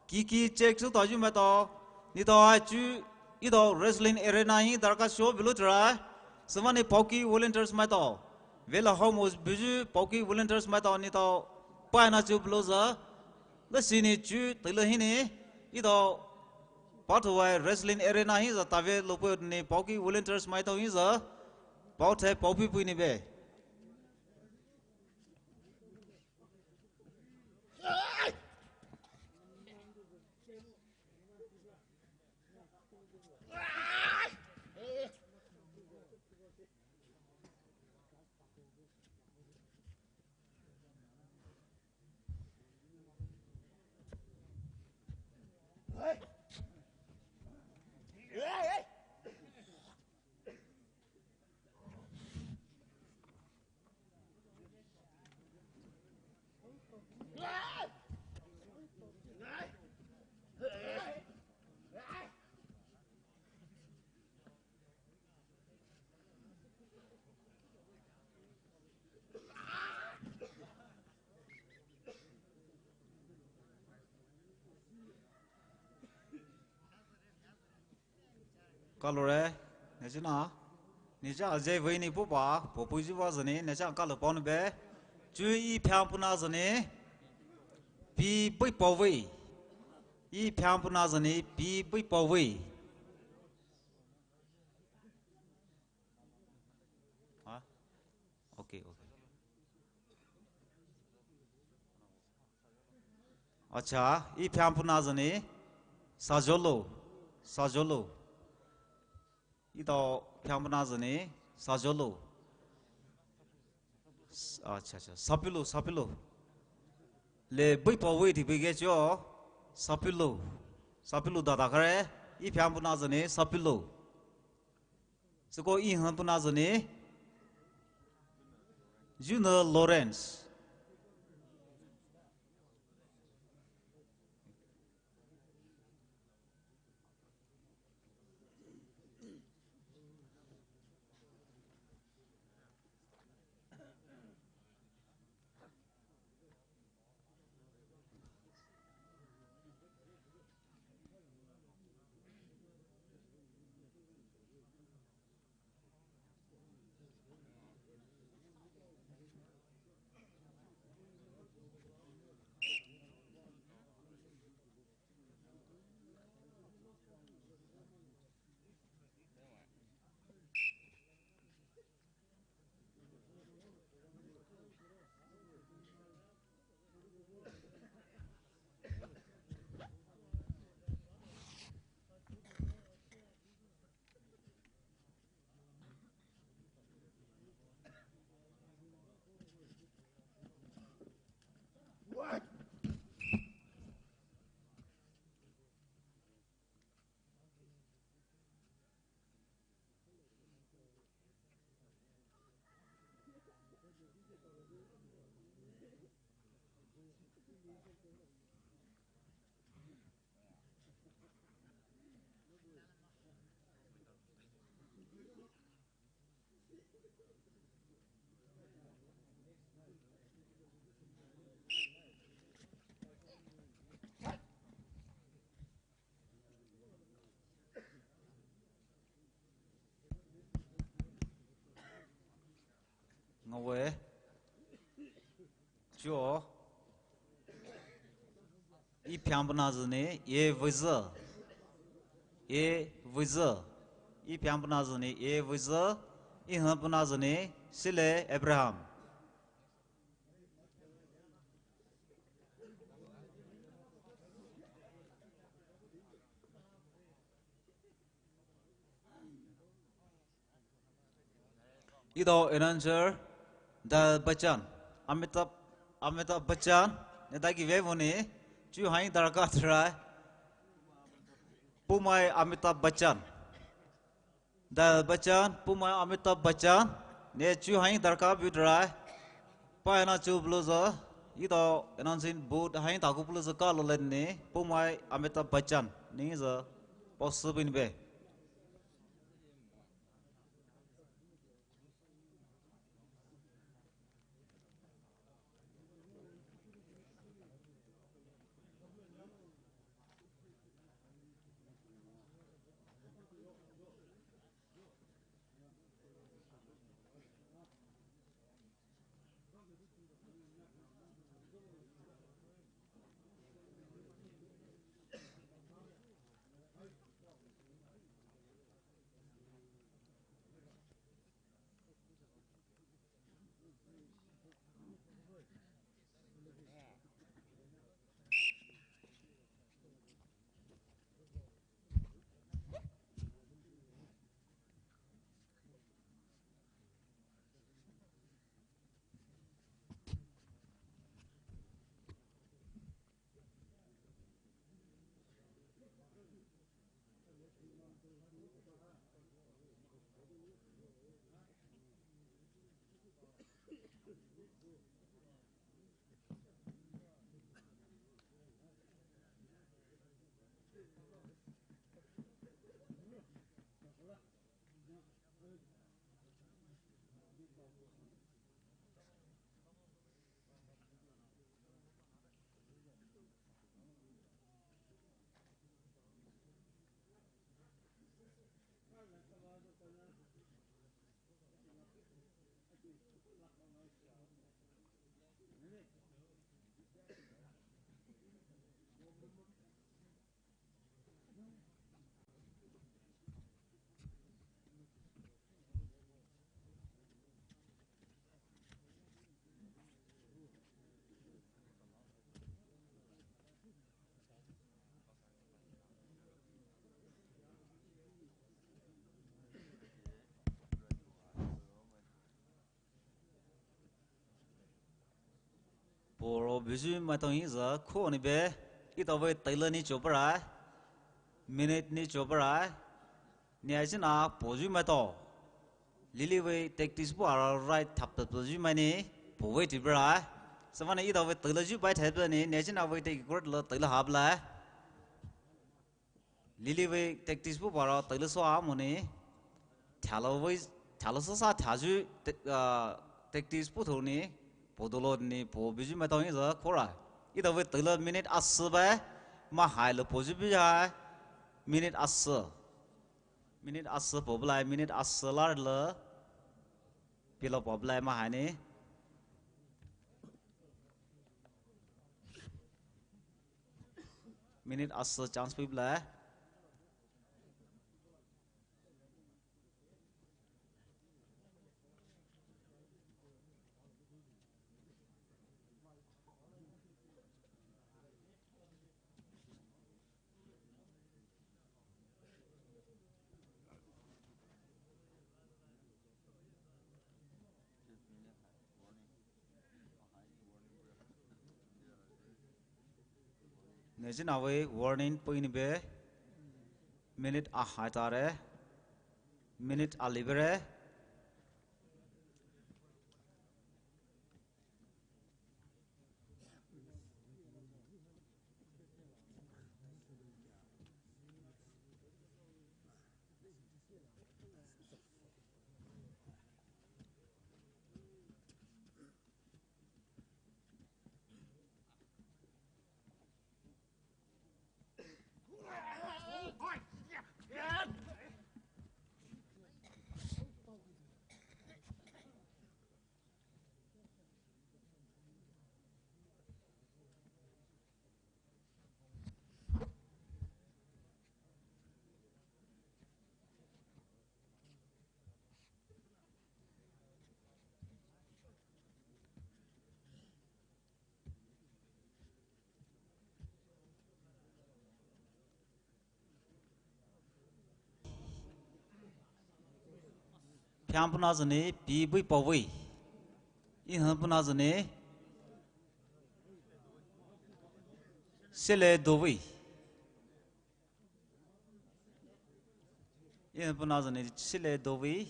Kiki check sü taoyu maitao. Nitao ai chu, etao wrestling arena hi darkha sho bilu trai. Süvani Paoki volunteers maitao. Vela homo buyu Paoki volunteers maitao nitao. Paina chu bilu za. Lesini chu, tele hini. Etao Pathowai wrestling arena hi za tave lopo ni Paoki volunteers maitao hi za. Paothai paopipui ni be. Kalore, necha na, necha ajai vei ni pupa, popui juba zani, necha kalo pao ni be, chu i phiang puna zani, pi bui pao vei, i phiang puna zani, pi bui pao vei. Ha? Okay, okay. Acha, i phiang puna zani, sajolo, sajolo. Etao phiang puna zani, sajolo. S-, acha, acha, sapilo, sapilo. Le bui pao vei ti bui ge cho, sapilo. Sapilo dada kare, i phiang puna zani, sapilo. Süko i han puna zani. Junior Lawrence. Ngawe. Cho. E phyang puna züni, e vizü. E vizü. E phyang puna züni, e vizü. E hang puna züni, Sile Abraham. Etao announcer, Dayal Bachchan, Amitabh, Amitabh Bachchan, ne daki ve voni, chu hai darkha tharai. Poumai Amitabh Bachchan. Dayal Bachchan, Poumai Amitabh Bachchan, ne chu hai darkha bu tharai. Paina chu bulu zü, etao announcing booth hai taku bulu zü kalo leni, Poumai Amitabh Bachchan, ni zü, pao sü bin be. Poro buyu maitao hi zü kho ni be, etao vei tailai ni cho barai, minute ni cho barai, ni aji na poyu maitao. Lili vei tactics bu ara right thap thap poyu mai ni, po vei ti barai. Sava ni etao vei tailai yu bai thap ni, ni aji na vei take court lo tailai hap lai. Lili vei tactics bu bara tailai so a moni. Thalo vei, thalo so sa thaju te-, ah, tactics bu tho ni, po dolo ni, po buyu maitao hi zü khora. Etao vei tailai minute asü bai, mahai lo poyu bu hai, minute asü. Minute asü po bulai, minute asü lar lo, pilo po bulai mahai ni. Minute asü chance pui bulai. Neji na vei warning pui ni be. Minute ahai tare. Minute ali bere. Phyang puna züni Pi Bui Pawui. Ihü puna züni Sile Dowui. Ihü puna züni Sile Dowui.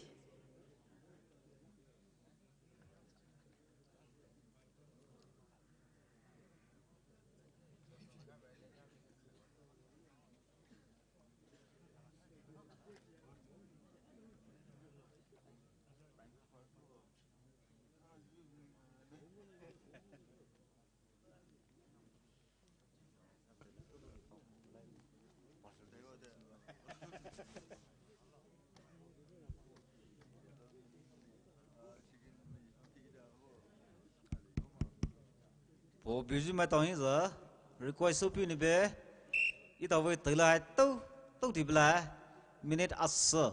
Paoyu maitao hi zü request sü pei ni be. Etao vei teile hai tou, tou ti bela. Minute asü,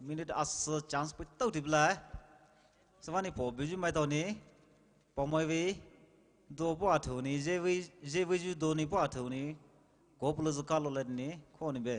minute asü chance pei tou ti bela. Sübüa ni paoyu maitao ni, paomai vei do pua thou ni, zhe vei, zhe vei zhu do ni pua thou ni, ko pule zü kalo le ni, ko ni be.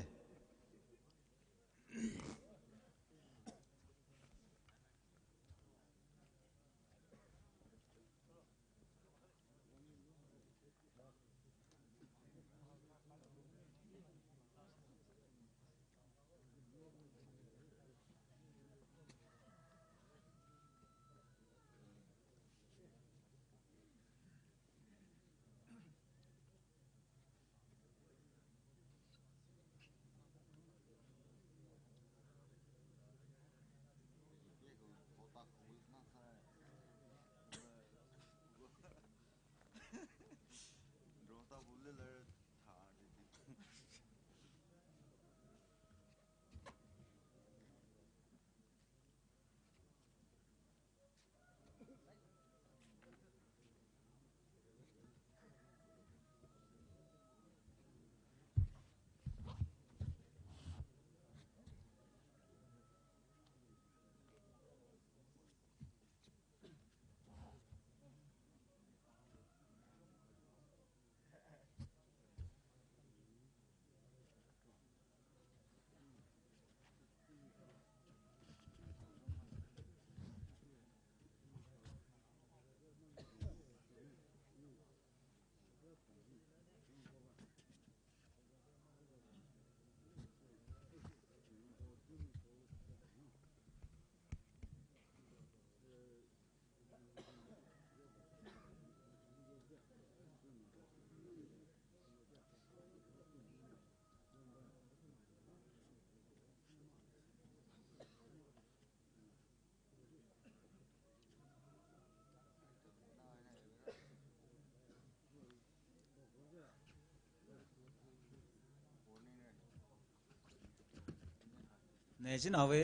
Ne, chin awe.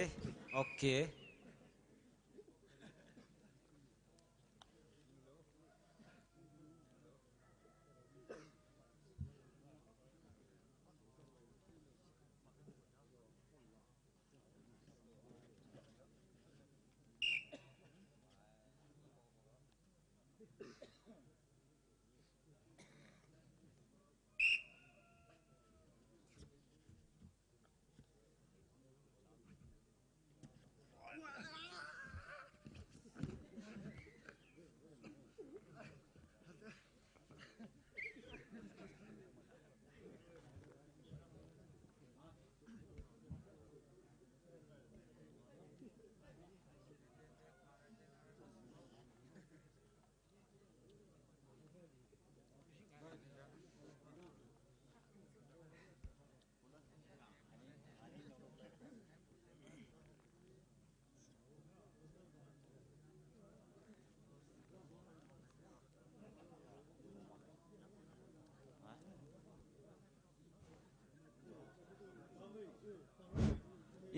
Okay.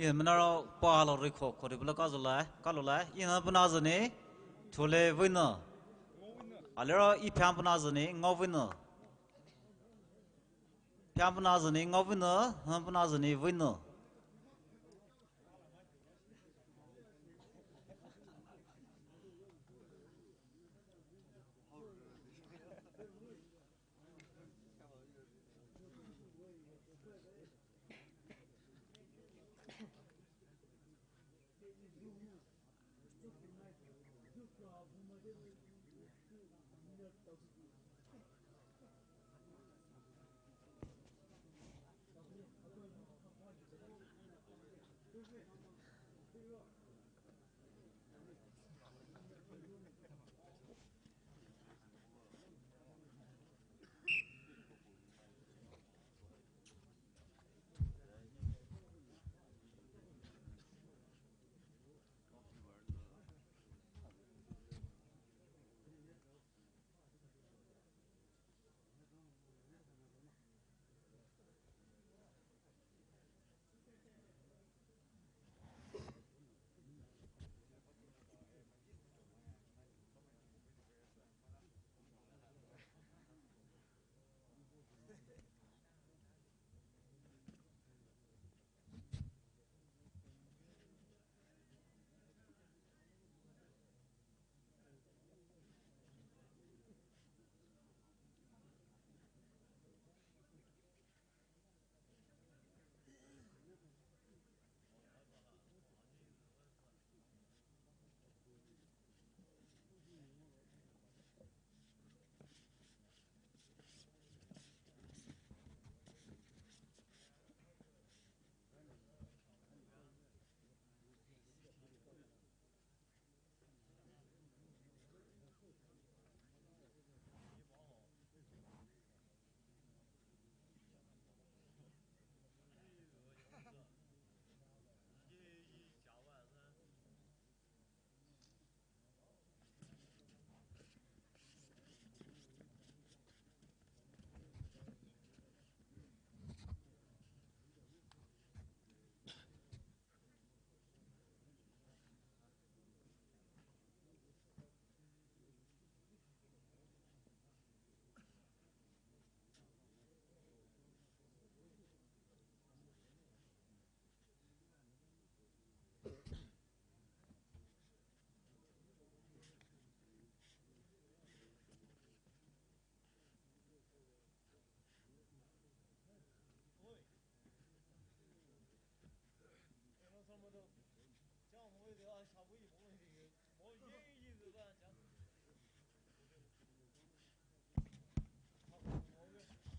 Ih, mena rao pa halo rikho, khode bula ka zolai, ka lolai. Ih, puna züni, thole vino. Alero ih phyang puna züni, ngao vino. Phyang puna züni, ngao vino, puna züni, vino.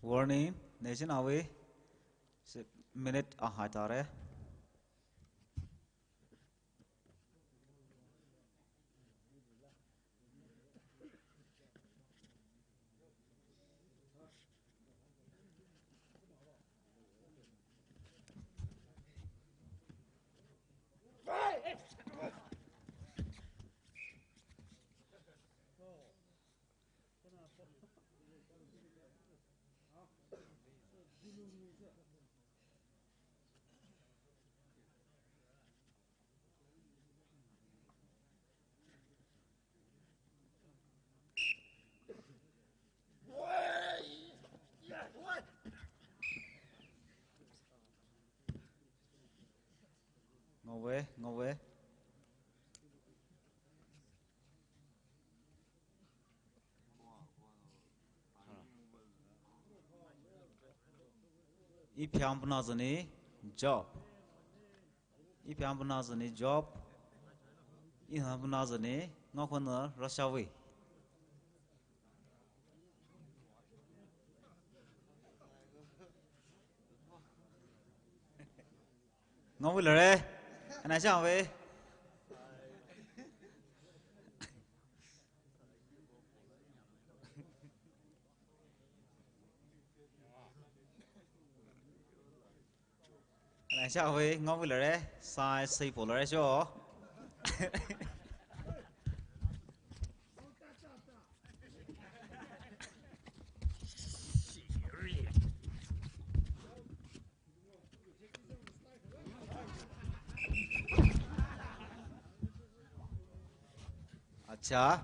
Warning, nation away. Minute a hai tare. Ngaowe, ngaowe. Iphiang puna zani job. Iphiang puna zani job. Iphiang puna zani ngaokhona rashawi. Ngaowe lare. Ana shawe. Ana shawe, ngaowe lare. Sai, sai po lare sho. Acha.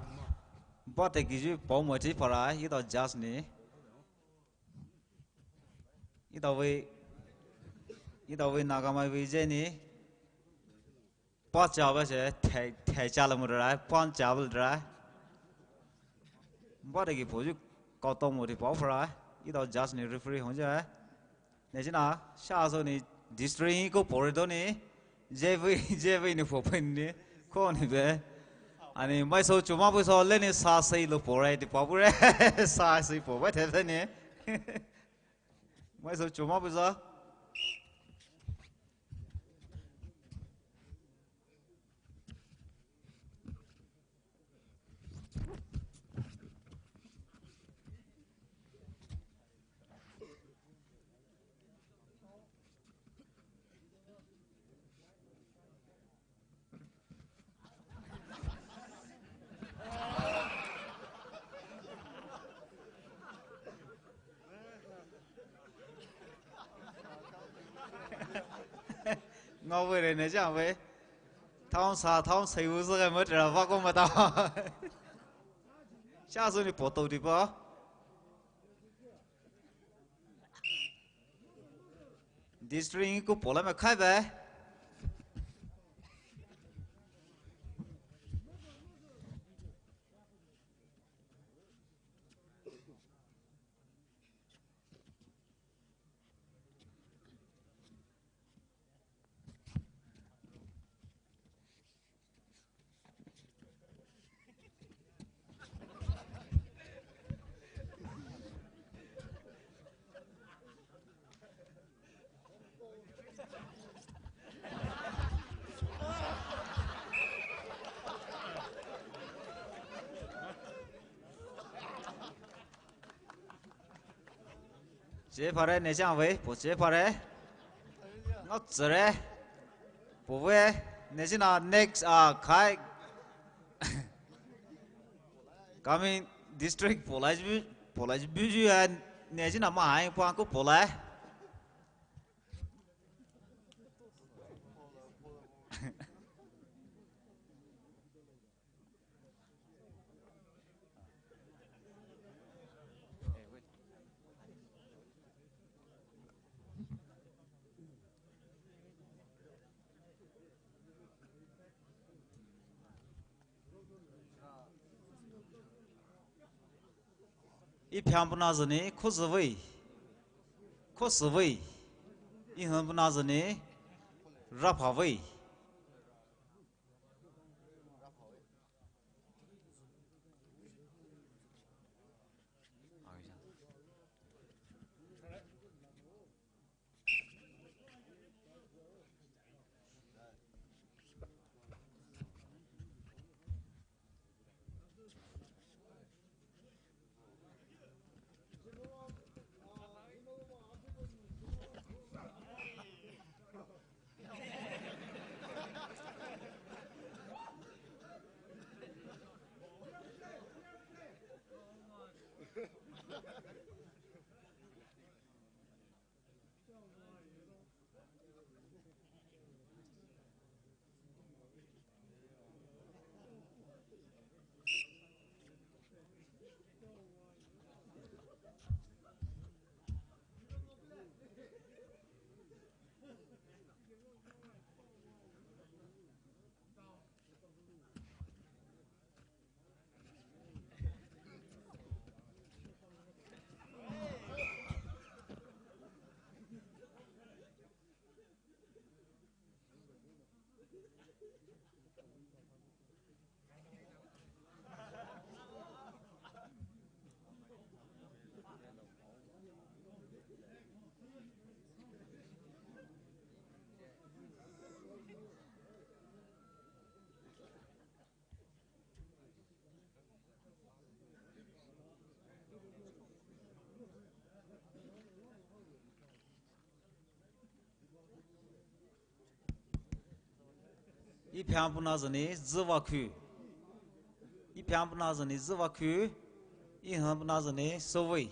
Bate kiju pao mochi para, ito judge ni. Ito we, ito we Nagamai we je ni. Pa chaba se, thai, thai chala mudra, pan chabal dra. Bate ki poju kato mudi pao para. Ito judge ni referee hong ja. Nejina, sha so ni district ko pori do ni, J V, J V ni po pen ni, ko ni be. Ani maisou chuma puso leni sa sei lo pore di pa pure. Sa sei po ba the ne. Maisou chuma puso. Ngao vei re ne jang vei. Town sa, town sei wu zhe mo tra va ko ma ta. Sha su ni po to di pa. District ko pola me khai ba. Che phare ne chang vei, po che phare. Ngao tsere. Po vei, ne china next, ah, khai. Coming district polai bu, polai bu ju ya, ne china ma hai pa ko polai. Ih phyang puna zani khosü vei. Khosü vei. Ih han puna zani rapha vei. Ih phyang puna zani züva khu. Ih phyang puna zani züva khu. Ih han puna zani sovei.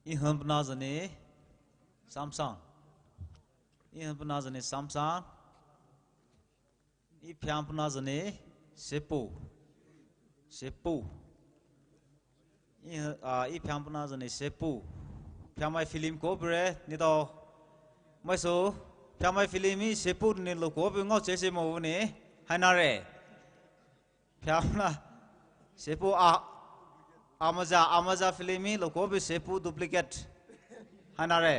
Ihun puna zani Samson. Ihun puna zani Samson. Iphiang puna zani Sepu. Sepu. I, ah, iphiang puna zani Sepu. Phiangmai film ko pure ni to. Maiso, phiangmai film hi Sepu ni lo ko pu ngao che se mo ni. Haina re. Phiangna Sepu a, amaza, amaza film hi lo ko pu Sepu duplicate. Haina re.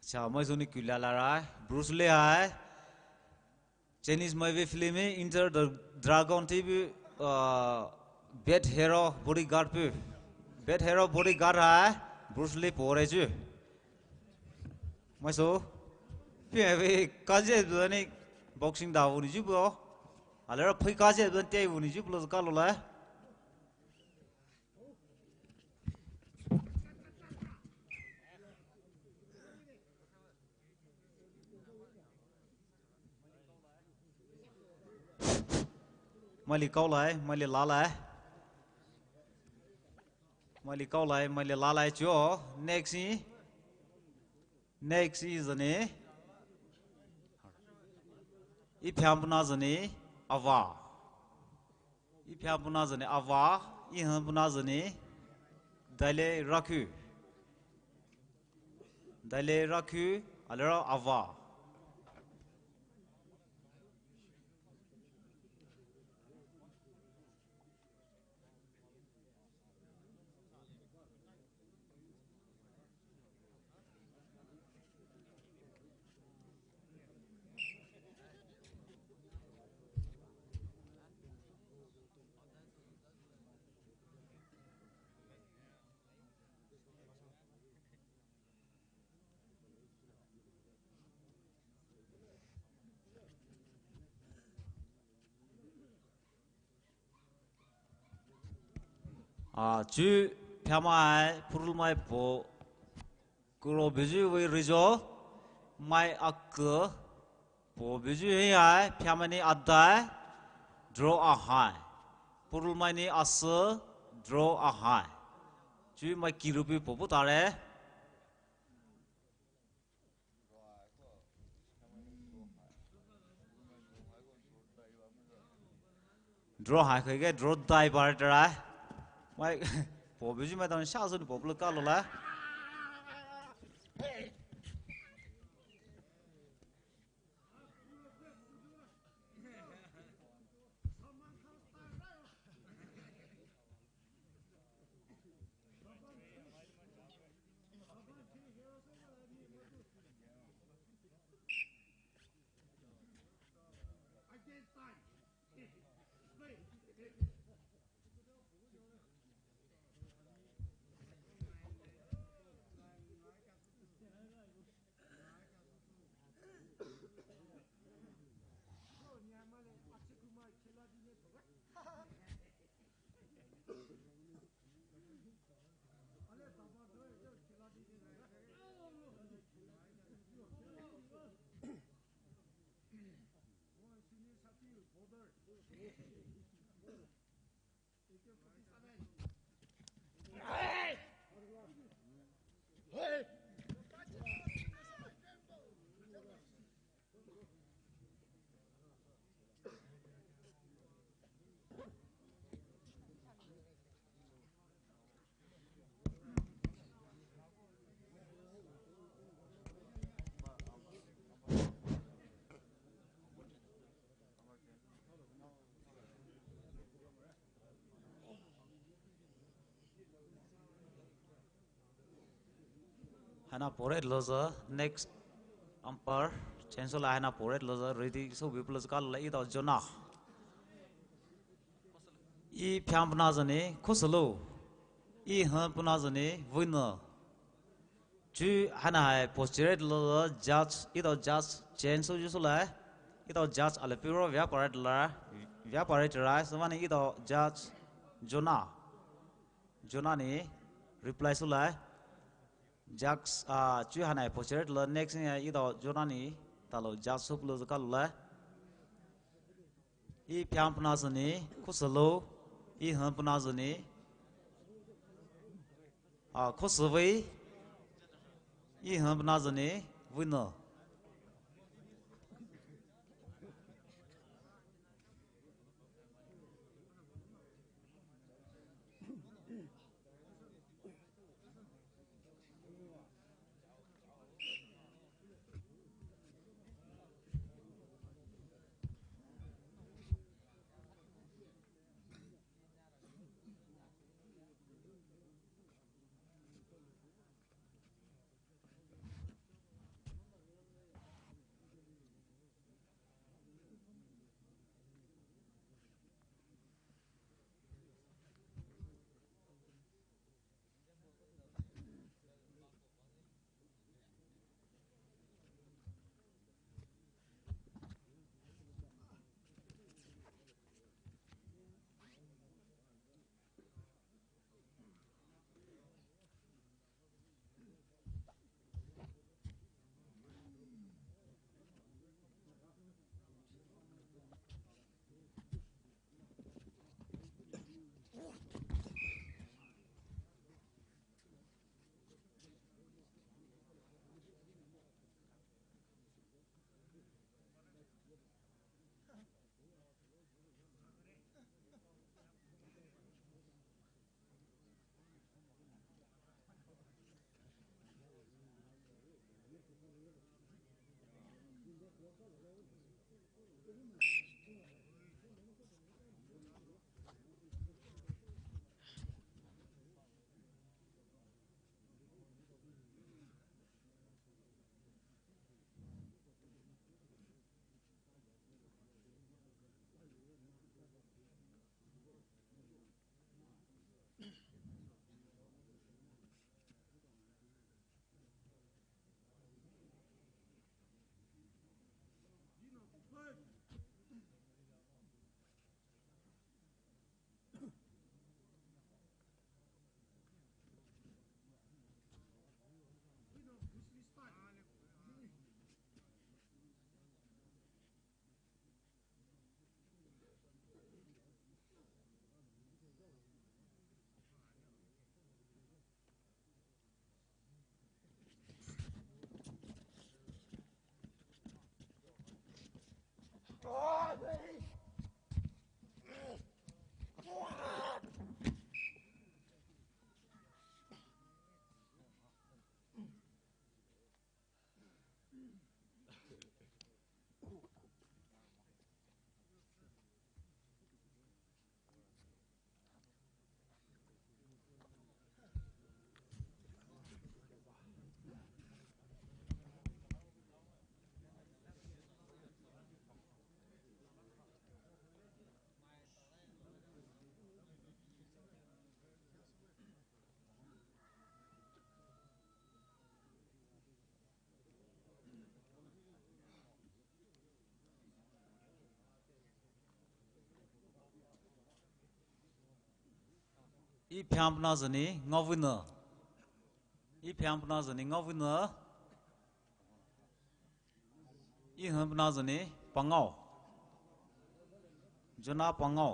Cha mai suni kula la rai, Bruce Lee hai. Chinese movie film hi Enter the Dragon ti bu, uh, Bad Hero Bodyguard bu. Bad Hero Bodyguard hai, Bruce Lee pore ju. Mai so. Pi hai ve kaje bu ni boxing da bu ni ju bu. Alera phi kaje bu te bu ni ju bu lo ka lo la. Maili kaolai, maili lalai. Maili kaolai, maili lalai chuo. Next hi. Next hi zani. Iphiam puna zani. Ava. Iphiam puna zani ava, ihen puna zani, daile rakhu. Daile rakhu, alera ava. Ah, chu phiamai purul mai po kuro buju wei rijo mai ak po buju hi ai phiamai ni adai draw ahai. Purul mai ni asa draw ahai. Chu mai kirupi po putare. Draw hai khe ke draw dai bar tara. Mai po buju mai tan sha sun po pula ka lo la. Haina pore loza, next umpire, chancellor haina pore loza, ready so we plus kal la ito Jonah. Iphiam puna zani, khusalo. Ihen puna zani, winner. Chu haina hai posture loza, judge, ito judge, change so jusulai. Ito judge ale puro via pare la, via pare tera, so mani ito judge Jonah. Jonah ni reply sulai. Judge, ah, chu haina posture la next ni ito Jonah ni talo judge sup lo zaka lulai. Iphiam puna zani, khusalo, ihen puna zani. Ah, khusawei, ihen puna zani, winner. E phang puna zani ngaovei nou. E phang puna zani ngaovei nou. E hun puna zani pangao. Jona pangao.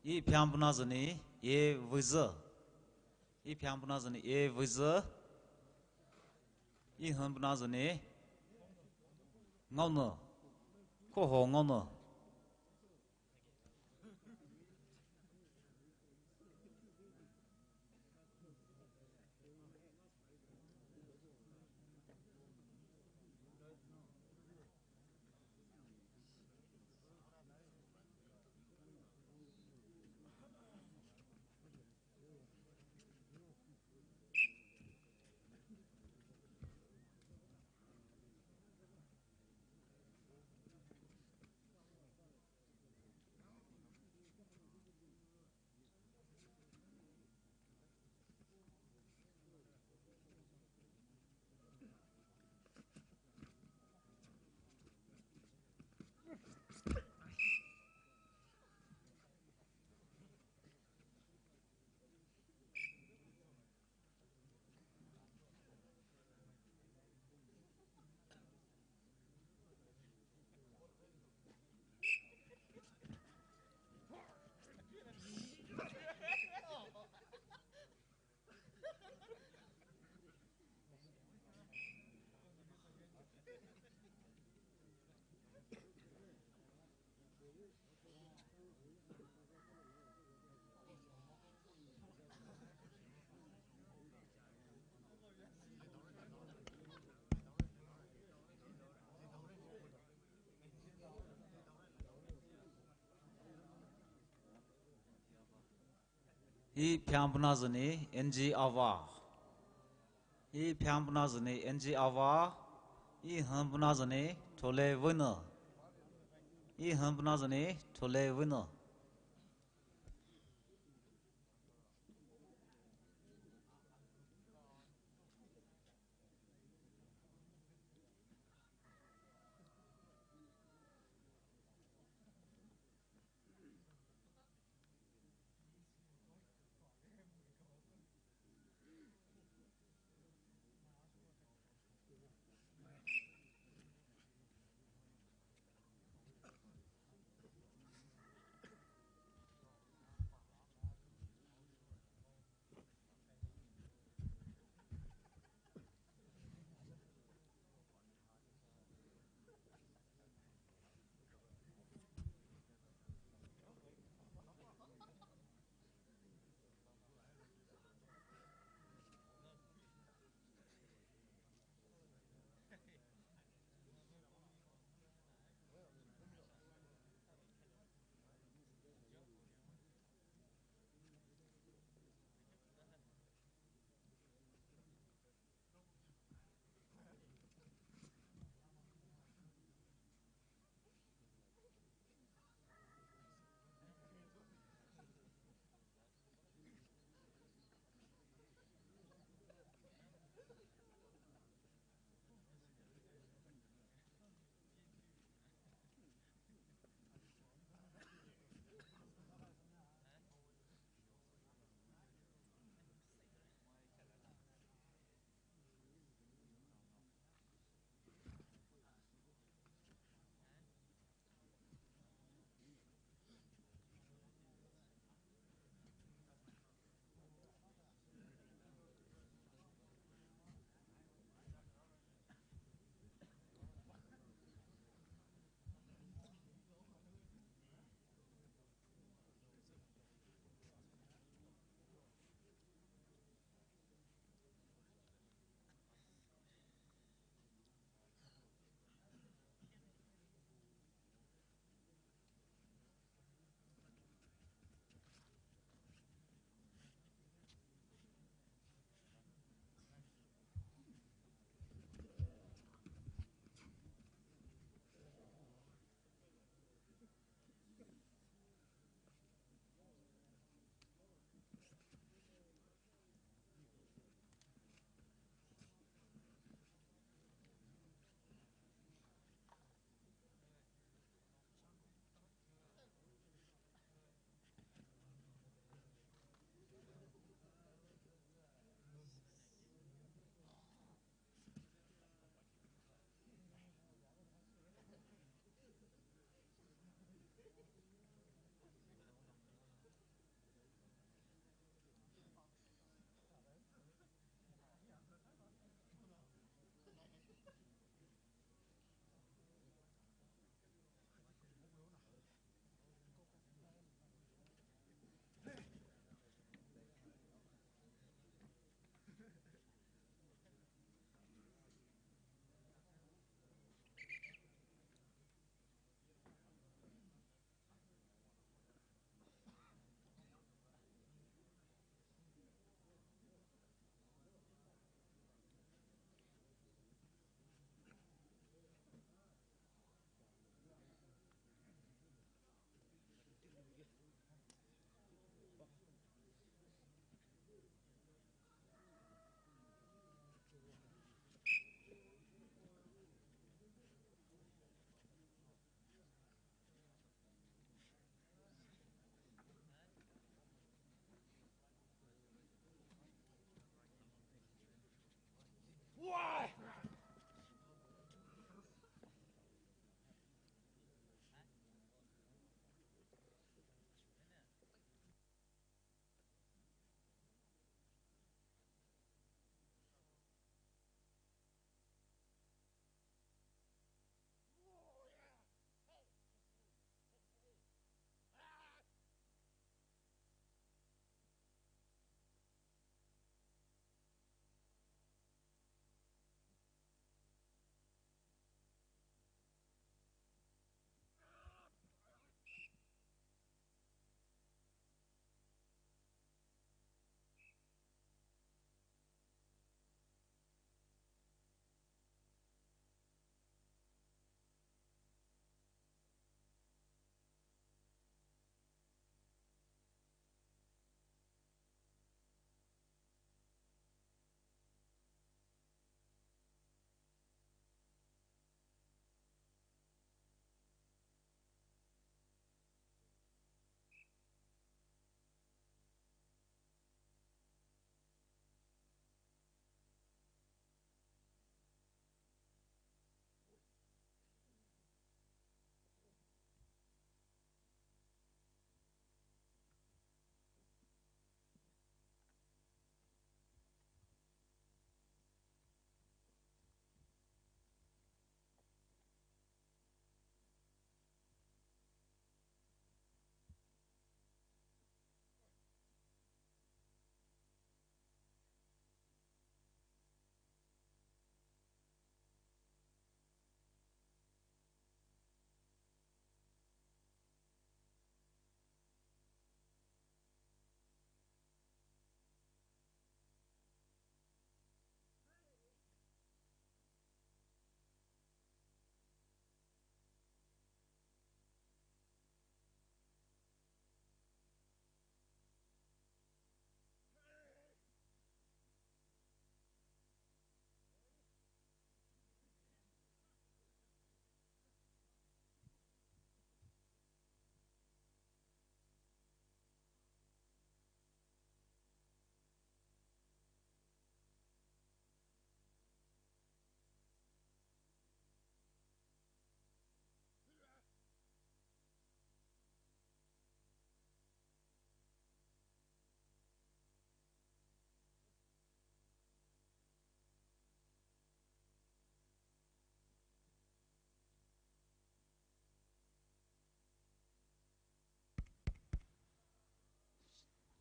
E phang puna zani e vizü. E phang puna zani e vizü. E hun puna zani ngaonou. Koho ngaonou. Hi phiang puna züni N G Ava. Hi phiang puna züni N G Ava. Hi han puna züni Thole Vino. Hi han puna züni Thole Vino.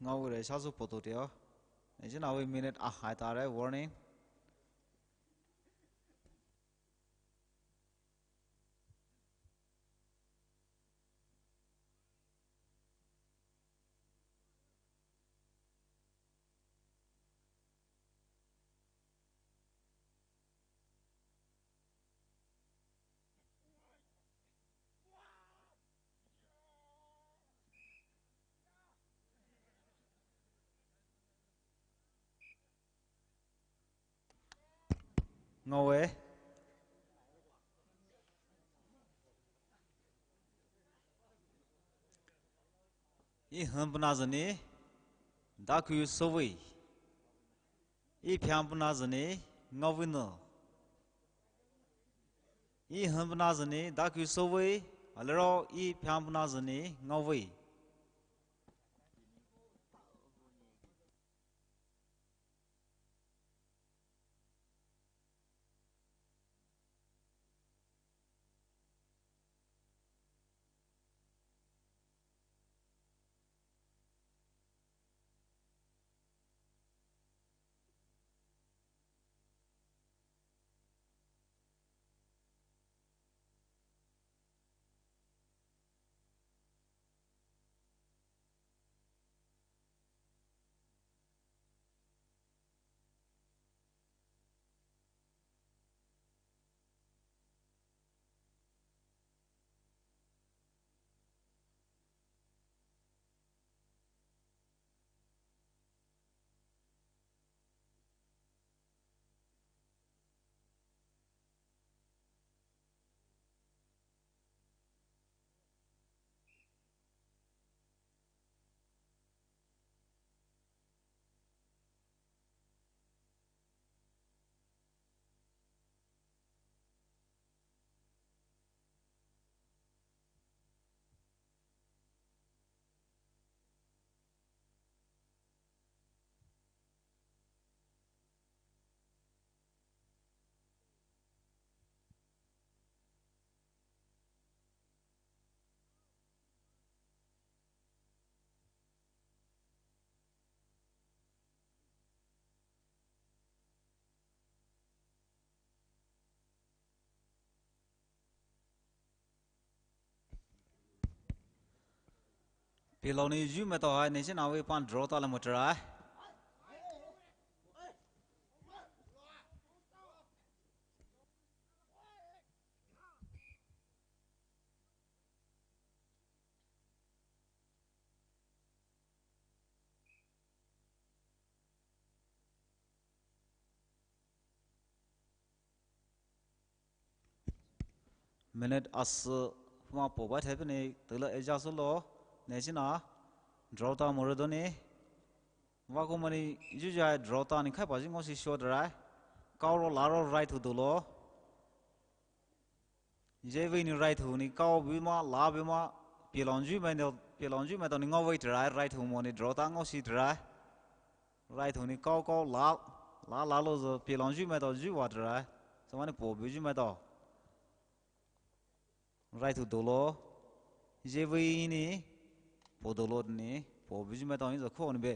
ngaowu re shasu poto teo. Neji nawe minute ahai tare warning. Ngaowe. Ih hempuna zeni daku sowe. Ih phyang puna zeni ngaowe no. Ih hempuna zeni daku sowe. Alero ih phyang puna zeni ngaowe. Piloni ju meto hai nation awi pan draw ta le mutra. Minute asü puma poba thepini tela eja solo nechina draw ta moredoni. Vakumani jujai draw ta ni khaipa ji ngosi shot rai. Kaoro laro right hu dolo. Jewe ni right hu ni kao buma la buma pilonju mai no pilonju mai to ni ngawei trai right hu mo ni draw ta ngosi trai. Right hu ni kao kao la la la lo zo pilonju mai to ju wa trai. Samani po buju mai to. Right hu dolo. Jewe ni po dolo ni po buju mai to ni zo kho ni be.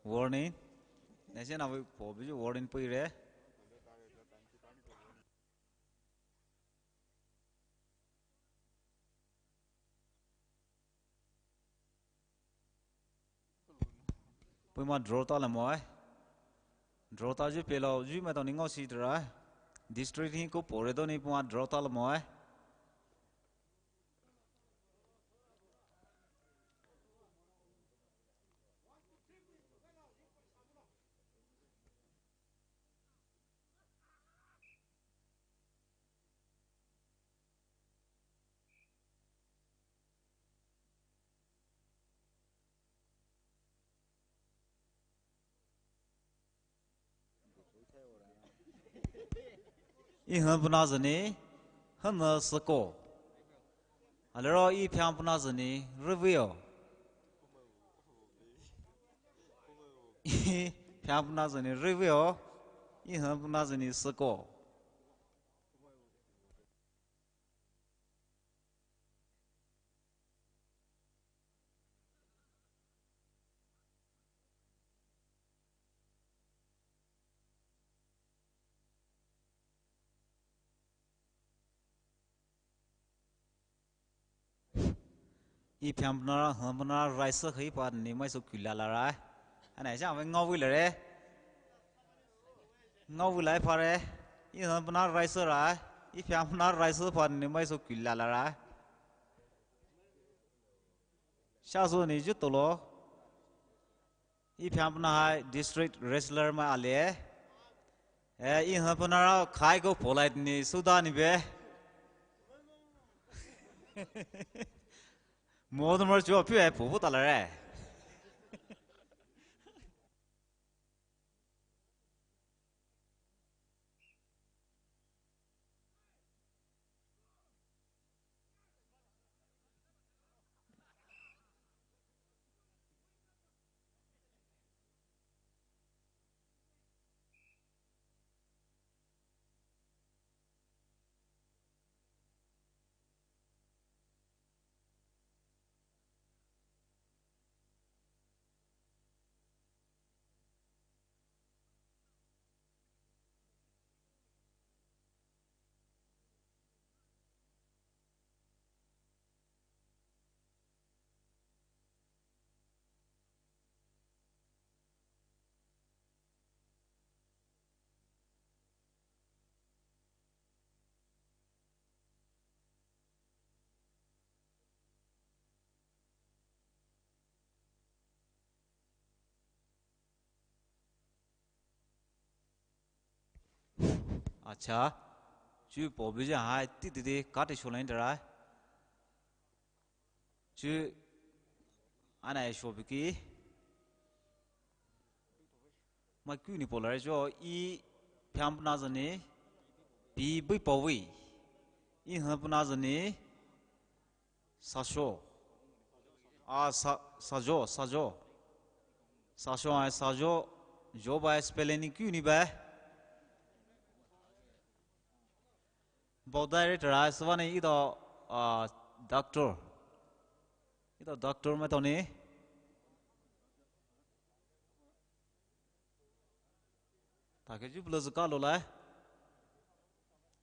Warning. Nese na vei po biju warning pui re. Puhma draw ta la mo ai. Draw ta ju pelo ju maitao ni ngao si tra. District hi ko pore do ni puhma draw ta la mo ai. Ihun puna zani, hana sako. Alero i phyang puna zani, review. I phyang puna zani, review. Ihun puna zani, sako. I phyang puna, hung puna, raise hi pa ni mai so kula la rai. Ana sa ngau vei la re. Ngau vei lai pa re. I hung puna raise rai. I phyang puna raise pa ni mai so kula la rai. Sa so ni ju tolo. I phyang puna hai district wrestler mai ale. Eh, i hung puna ra khai ko polite ni suda ni be. Mo to mar chuo phi ai po po ta la re. Acha, chu po biji hai ti ti ti kati sholen dara. Chu ana shobiki. Mai kuni polar jo i phyang puna zani pi bui pawi. I hung puna zani sasho. A sa sajo sajo. Sasho ai sajo jo bai spelling ni kuni bai. Bau director ai suvani ito, ah, doctor. Ito doctor maitao ni. Take ju plus ka lo lai.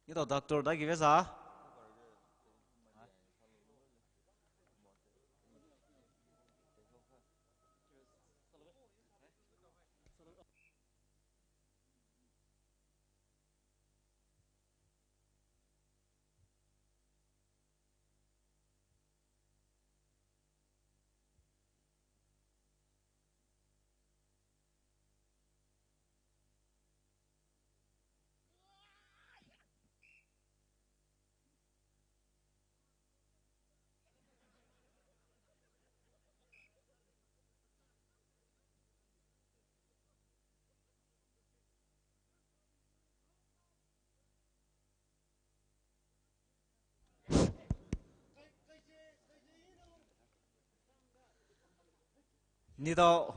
Ito doctor da ki vesa. Nitao,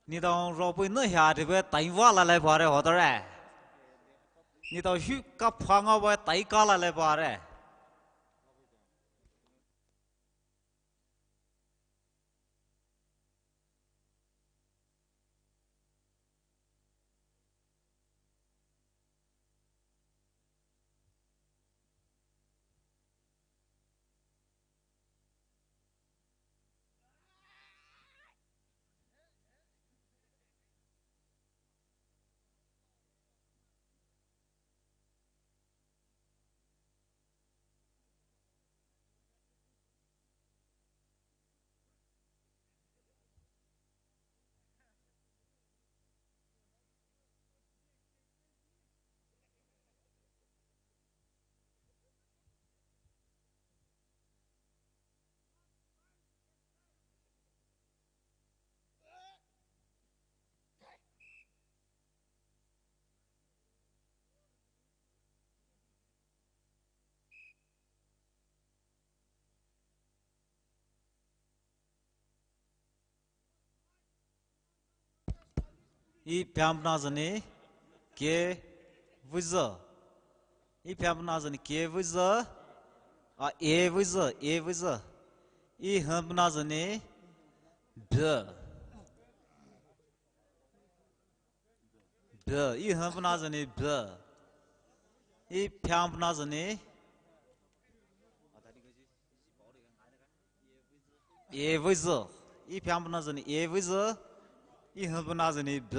nitao ropui na hia de be tai va la lai pare ho tare. Nitao hu ka phanga ba tai ka la lai pare. E phaibüa zhih nou, K vei zü. E phaibüa zhih nou, K vei zü. A, A vei zü, A vei zü. E hibüa zhih nou, B. B. E hibüa zhih nou, B. E phaibüa zhih nou, A vei zü. E phaibüa zhih nou, A vei zü. E hibüa zhih nou, B.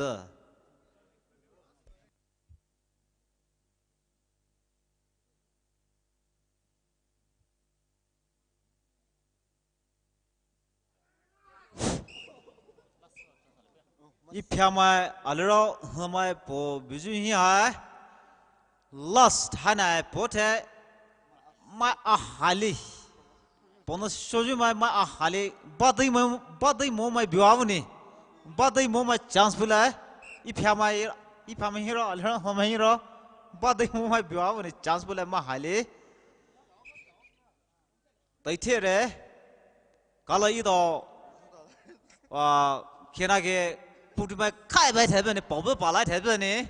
E phaimai aliro himai po buyu hi hai. Last haina po the mai ahali. Ponou shoyu mai mai ahali. Badai mai, badai mo mai biwa buni. Badai mo mai chance pula. E phaimai, e phaimai hiro, aliro himai hiro. Badai mo mai biwa buni chance pula mai ahali. Taithe re, kala etao, ah, kena ke puti mai khai bai thebe ni, paobu palai thebe ni,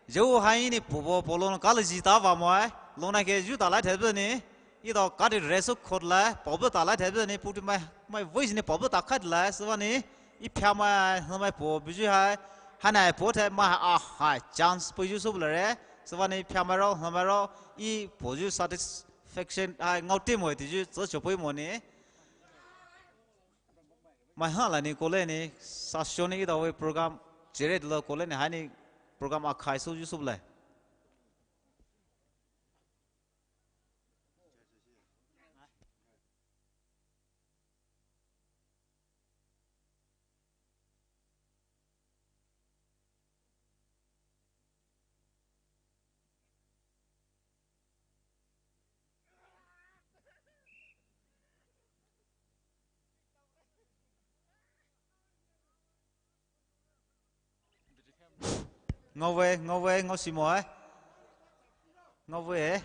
yao hai ni pupu polo kala jita ba mai, lona ke yu talai thebe ni, etao kati resu khot lai, paobu talai thebe ni, puti mai, mai voice ni paobu ta khai lai, sübüa ni, e phaimai, himai po buyu hai, haina po the mai ahai, chance puyu sü bula re, sübüa ni phaimai ro, himai ro, e puyu satis- faction, ah, ngao team ho tiyu, tso chopoi mo ni. Mai ha la ni kole ni, sa show ni etao we program, chere lo kole ni, hai ni program akhai so yu sub lai. Ngaowe, ngaowe, ngao si mo ai. Ngaowe eh.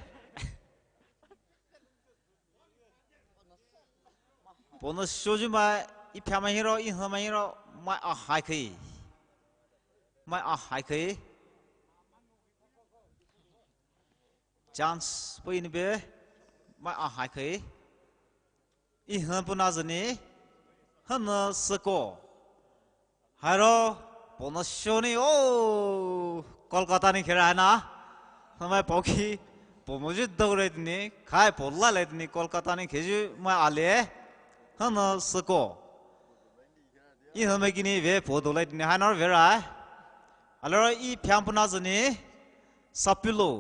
Ponou shoyu mai, e phaimai hiro, e himai hiro, mai ahai khe. Mai ahai khe. Chance poi ni be, mai ahai khe. E hibüa zhih nou, hana süko. Hairo, ponou show ni, oh, Kolkata ni khe ra na. Himai paoki, po moyu dou re ni, khai po la le ni, Kolkata ni khe yu mai ale. Hana süko. E himai kini ve po dou le ni, haina ve ra. Aliro e phaibüa zhih nou, Sapilo.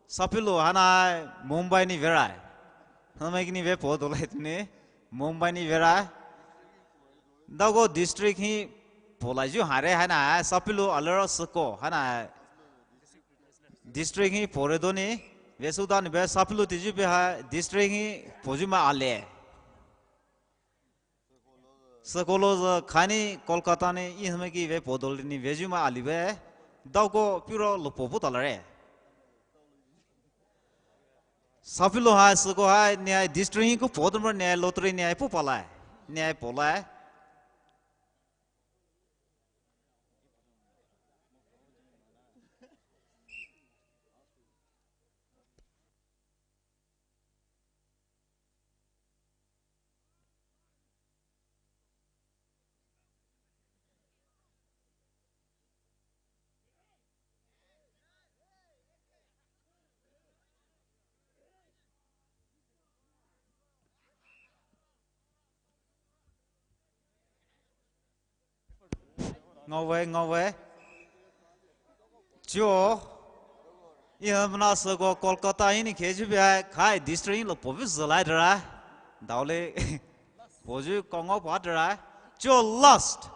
Sapilo haina Mumbai ni ve ra. Himai kini ve po dou le ni, Mumbai ni ve ra. Dago district hi po la yu hare haina, Sapilo aliro süko haina. District hi po re do ni, ve suda ni be Sapilo tiyu be hai, district hi po yu mai ale. Süko lo zü khai ni Kolkata ni e himai ki ve po dou le ni ve yu mai ali be. Dago puro lo po pu ta la re. Sapilo hai, süko hai, ni hai district hi ku po dou mo ni hai lottery ni hai pu palai. Ni hai polai. Ngaowe, ngaowe. Chuo. E hibüa süko Kolkata hi ni khe yu be hai khai district hi lo po bu zü lai dra. Daole. Po yu kongao pa dra. Chuo last.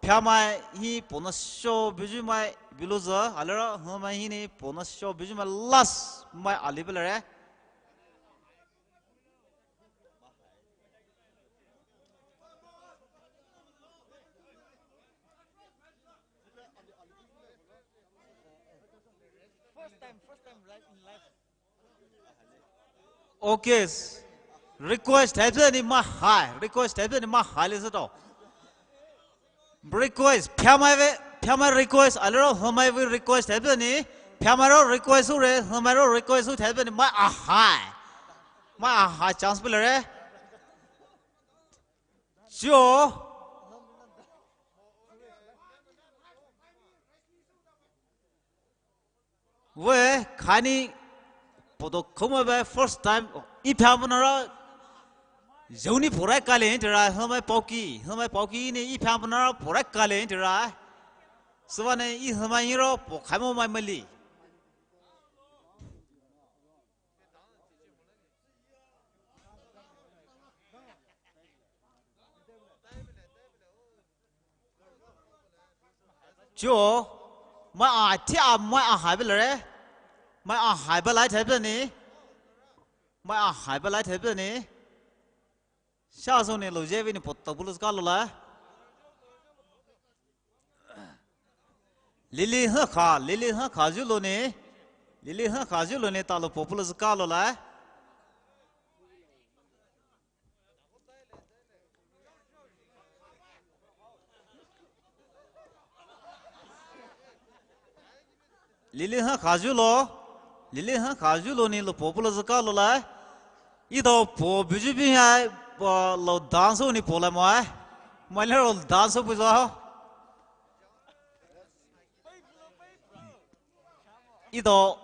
Phaimai hi ponou show buyu mai bilo zü. Aliro himai hi ni ponou show buyu mai last mai ali be la re. First time, first time, right, in life. Okay. Request hai ni mai hai. Request hai ni mai hai le sa to. Request phaimai ve. Phamai request, aliro hamai vei request thaipe ni. Phamai ro request sure, hamai ro request su thaipe ni. Mai ahai. Mai ahai chance pulare. Chuo. Vei, khani podo khoma vei first time, i phamai nara, zuni porai kale tira, hamai pauki, hamai pauki ni i phamai nara porai kale tira. Sübüa ni i hamai ro, po khaimo mai mali. Chuo, mai a thi a mai ahai belare. Mai ahai belai thaipe ni. Mai ahai belai thaipe ni. Sha sou ni lo je vei ni po tabu lo ska lo la. Lili ha kha, lili ha kha ju lo ni. Lili ha kha ju lo ni ta lo po pulo ska lo la. Lili ha kha ju lo, lili ha kha ju lo ni lo po pulo ska lo la. Ito po buju bi hai, po lo dance ni po la mai. Mai le lo dance pujo. Ito,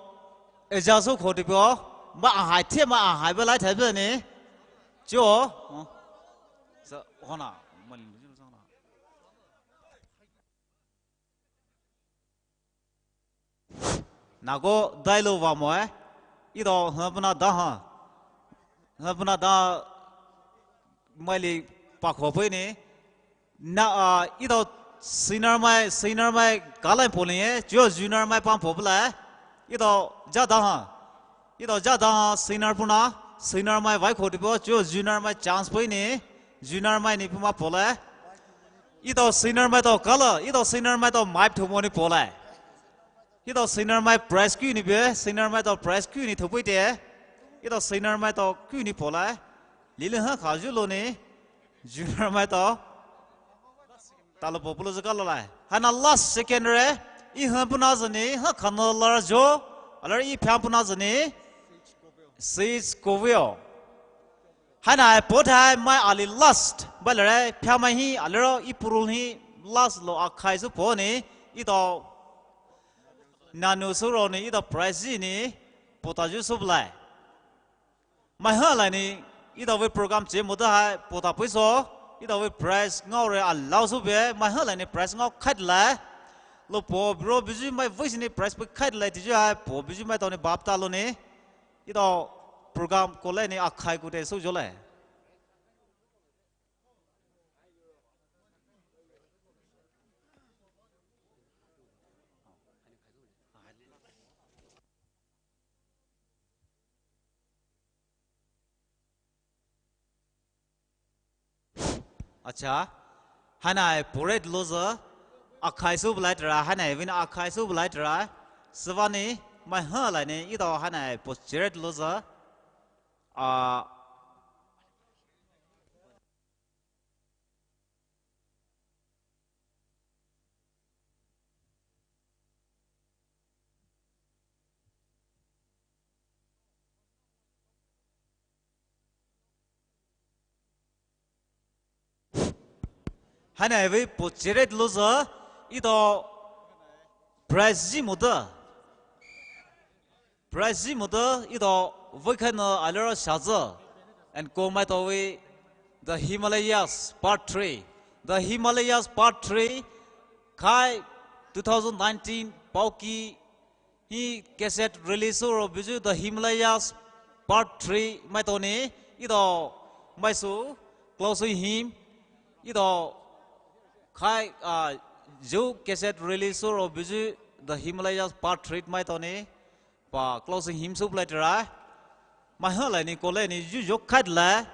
eja su khoti pio, mai ahai thi mai ahai belai thaipe ni. Chuo. Sa, hona, mai le. Nako dailo va mo eh. Ito hapuna da ha. Hapuna da mai li pakho pui ni. Na, ah, ito singer mai, singer mai kalai poli eh. Chuo junior mai pang popula eh. Ito ja da ha. Ito ja da ha singer puna. Singer mai vai khoti po. Chuo junior mai chance pui ni. Junior mai ni puma pola eh. Ito singer mai to kala. Ito singer mai to mic thumo ni pola eh. Ito singer mai prize ku ni be, singer mai to prize ku ni thupui te. Ito singer mai to ku ni pola. Lili ha kha ju lo ni. Junior mai to. Talo populo zaka lo lai. Hana last second re. I ha puna zani, ha khana lar jo. Alar i pha puna zani. Sis Kovio. Hana ai pothai mai ali last. Balare pha mai hi alero i purul hi last lo akhai su po ni. Ito Nanu suro ni ito prize ni pota ju sublai. Mai ha lai ni ito vei program che muda hai pota puiso ito vei prize ngau re alau su be mai ha lai ni prize ngau khat lai. Lo po bro biju mai voice ni prize pui khat lai tiju hai po biju mai to ni bap ta lo ni ito program ko lai ni akhai ku te su jo lai. Acha, hana ai poret loza, akhai su blai tera, hana ai vin akhai su blai tera, sevani, mai ha lai ni, ito hana ai pocheret loza, a, Hana ai vei pocheret loza, ito prize ji muda. Prize ji muda ito vei khaina alero shaza. And ko mai to vei The Himalayas Part three. The Himalayas Part three. Khai two thousand nineteen Pauki hi cassette release ro biju The Himalayas Part three mai to ni ito mai su closing hymn ito khai a ju cassette release ro biju The Himalayas Part three mai to ni pa closing hymn su blai tera. Mai ha lai ni ko lai ni ju jo khat lai.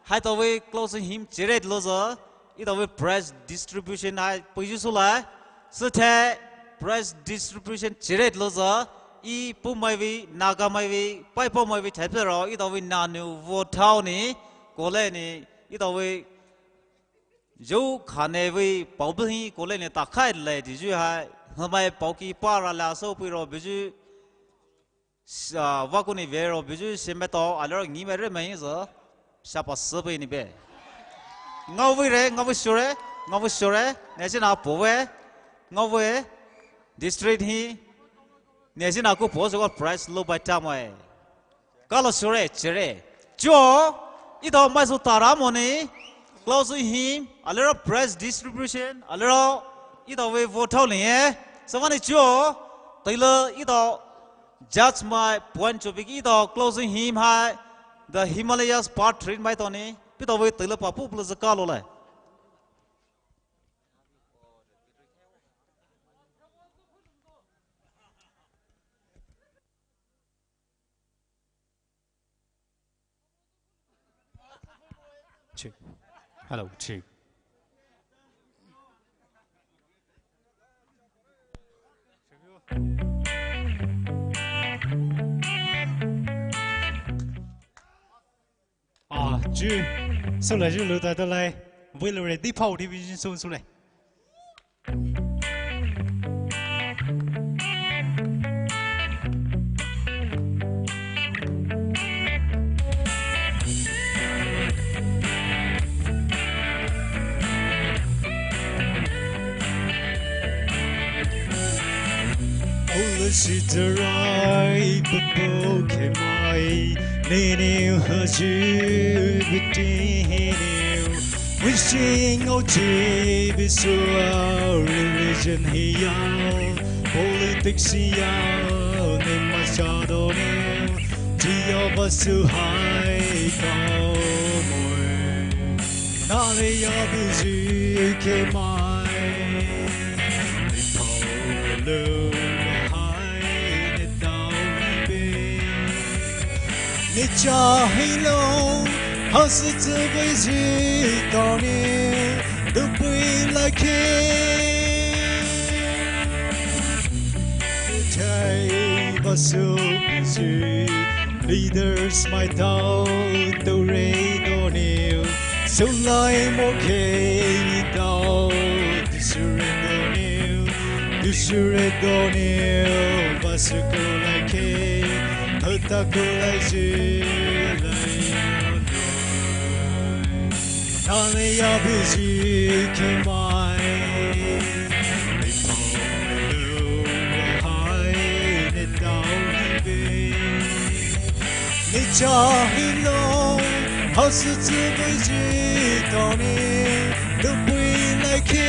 Hai to vei closing hymn cheret loza. Ito vei prize distribution hai pui ju su lai. Suthe prize distribution cheret loza. I pu mai vei, Naga mai vei, pai po mai vei thai pe ro. Ito vei nanu vo thao ni. Ko lai ni. Ito vei Zhou khane vei paobu hi kole ne takhai le tiyu hai. Hamai paoki para la so pui ro buyu. Sa, vakuni ve ro buyu semeto alero ngi me re mai zo. Sapa sepe ni be. Ngau vei re, ngau vei sure, ngau vei sure. Nesina po ve. Ngau vei. District hi. Nesina ku po so prize lo bai ta mai. Kalo sure chere. Chuo, ito mai so tara moni. Closing hymn, alero prize distribution, alero ito vei vote hao ni e. Savani chuo, tailor ito judge mai point chobiki ito closing hymn hai. The Himalayas part three mai toni. Pito vei tailor pa pu plus kalo le. Check. Hello, check. Ah, chu. Sule, chu lu ta ta lai. Vei lu re, di pao division so sule. Ola shitarai papo kemai, nene haju bitihene. Wishing o chi bisu religion hiya, politics hiya, ne machado ne, tiya basu hai ka moi. Nale ya bizu kemai. Nicha hilo, hasi tsubai zi toni, dupui like. Chai basu bizi, leaders mai tau, tau re doniu, sulai mo ke tau. Dusure doniu, dusure doniu, basu kulai ke, hata kulai zilai. Nale ya bizi kemai, hai ne tau ni be. Nicha hilo, hasi tsubai zi toni, dupui like.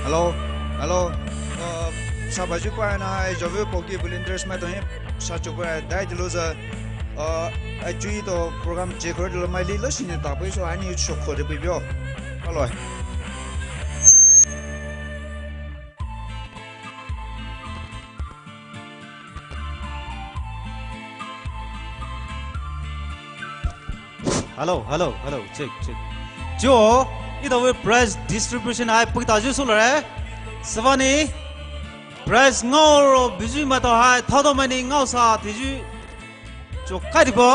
Hello, hello. Uh, sa baiju pa na, eh, Javu Paokee volunteers maitao hi sa chukpa dai dilo za. Uh, eh, chui to program che khor dilo mai li lo sine ta pui so ani chok khor de pui bio. Hello. Hello, hello, hello, check, check. Chuo, etao vei prize distribution hai pui ta ju su lare. Sübüa ni prize ngaoro buyu maitao hai, thao tao mai ni ngaosa tiju. Chuo khai dibo.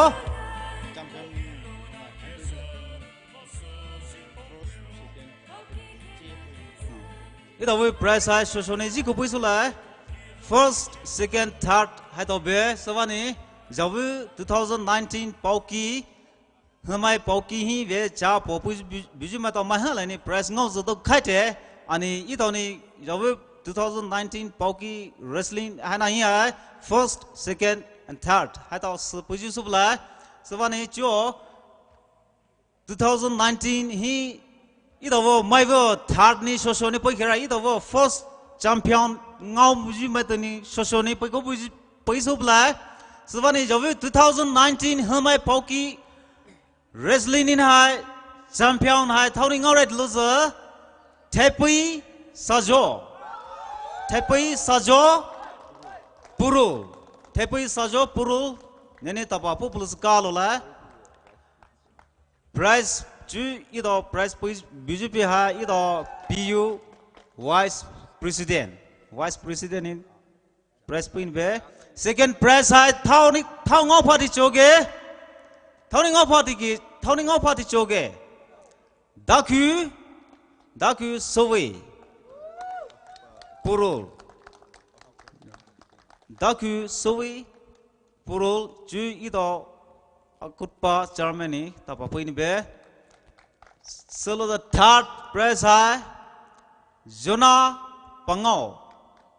Etao vei prize hai shosho ni ji ko pui su lai. First, second, third hai tao be, sübüa ni, Javu two thousand nineteen Paokee, Hmai Paokee hi ve cha po pui bu-, buyu maitao mai ha lai ni prize ngao zo to khai te, ani etao ni Javu two thousand nineteen Paokee wrestling hai na hi hai, first, second, and third hai tao sü pui ju su lai, sübüa ni chuo, Two thousand nineteen hi etao vo mai vo third ni shosho ni pui khera etao vo first champion ngao buyu maitao ni shosho ni pui ko buyu pui su lai. Sübüa ni Javu two thousand nineteen Hmai Paokee wrestling ni hai champion hai thao ni ngao red loser Thepui Sajo. Thepui Sajo Purul. Thepui Sajo Purul. Nene tapa pu plus ka lo lai. Prize chu etao prize pui buyu pui hai etao P U vice president. Vice president in prize pui ni be. Second prize hai thao ni, thao ngao pha ti choge. Thao ni ngao pha ti ki, thao ni ngao pha ti choge. Daku, Daku Sowe. Purul. Daku Sowe. Purul chu etao akutpa chairman ni tapa pui ni be. Selo the third prize hai Jonah Pangao.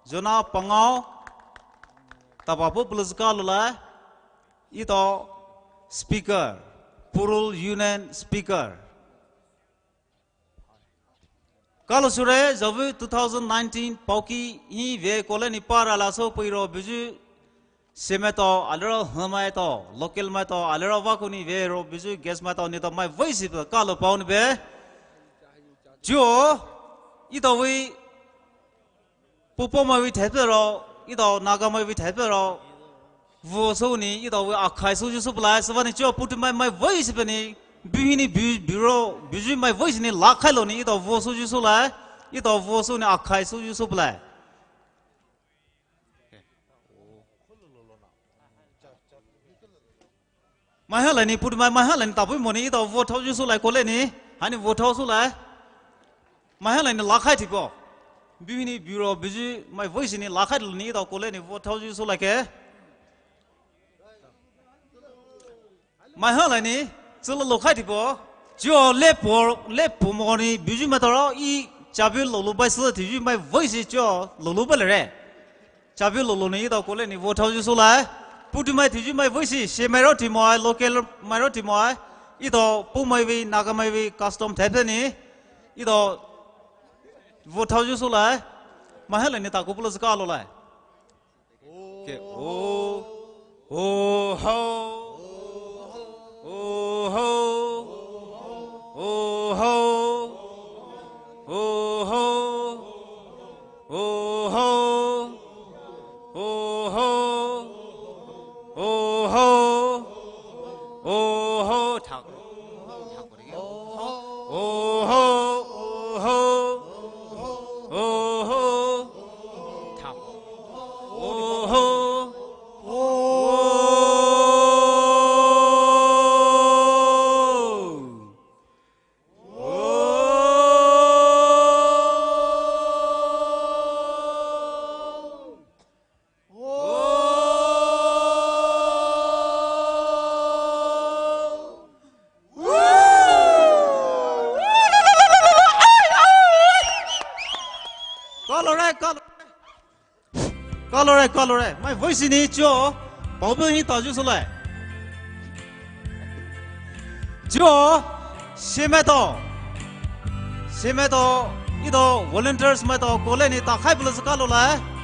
Jonah Pangao tapa pu plus ka lo lai. Etao speaker, Purul Union speaker. Kalo sure, Javu two thousand nineteen Paokee hi ve kole ni para la so pui ro buyu. Semaitao, alero Hmai tao, local maitao, alero vaku ni ve ro buyu, guest maitao ni tao mai voice pe kalo pao ni be. Chuo, etao vei Pupo mai vei thai pe ro, etao Naga mai vei thai pe ro. Vo so ni, etao vei akhai so ju su pulai, sübüa ni chuo putu mai mai voice pe ni, buhi ni bu, buro, buyu mai voice ni la khai lo ni, etao vo so ju su lai, etao vo so ni akhai so ju su pulai. Mai ha lai ni putu mai, mai ha lai ni tapui mo ni etao vo thao ju su lai kole ni, hani vo thao su lai. Mai ha lai ni la khai ti po. Buhi ni buro buyu mai voice ni la khai lo ni etao kole ni vo thao ju su lai ke. Mai ha lai ni, zelo lo khai ti po. Chuo le po, le po mo ni buyu maitao ro i chabu lo lo bai sü ti ju mai voice chuo lo lo bai le re. Chabu lo lo ni etao kole ni vo thao ju su lai. Putu mai ti ju mai voice, she mai ro ti mo ai, local mai ro ti mo ai. Etao Pu mai vei, Naga mai vei, custom thai pe ni. Etao vo thao ju su lai. Mai ha lai ni ta ko pulo zaka lo lai. Ke o, o ho, o ho, o ho, o ho, o ho, o ho, o ho, o ho, thak, thak. Oho, oho, oho, thak. Oho, oho. Kalore, kalore. Kalore, kalore. Mai voice ni chuo. Paopu hi ta ju sule. Chuo. Shimeto. Shimeto. Etao volunteers maitao kole nou takhai bulou sü kalo lai.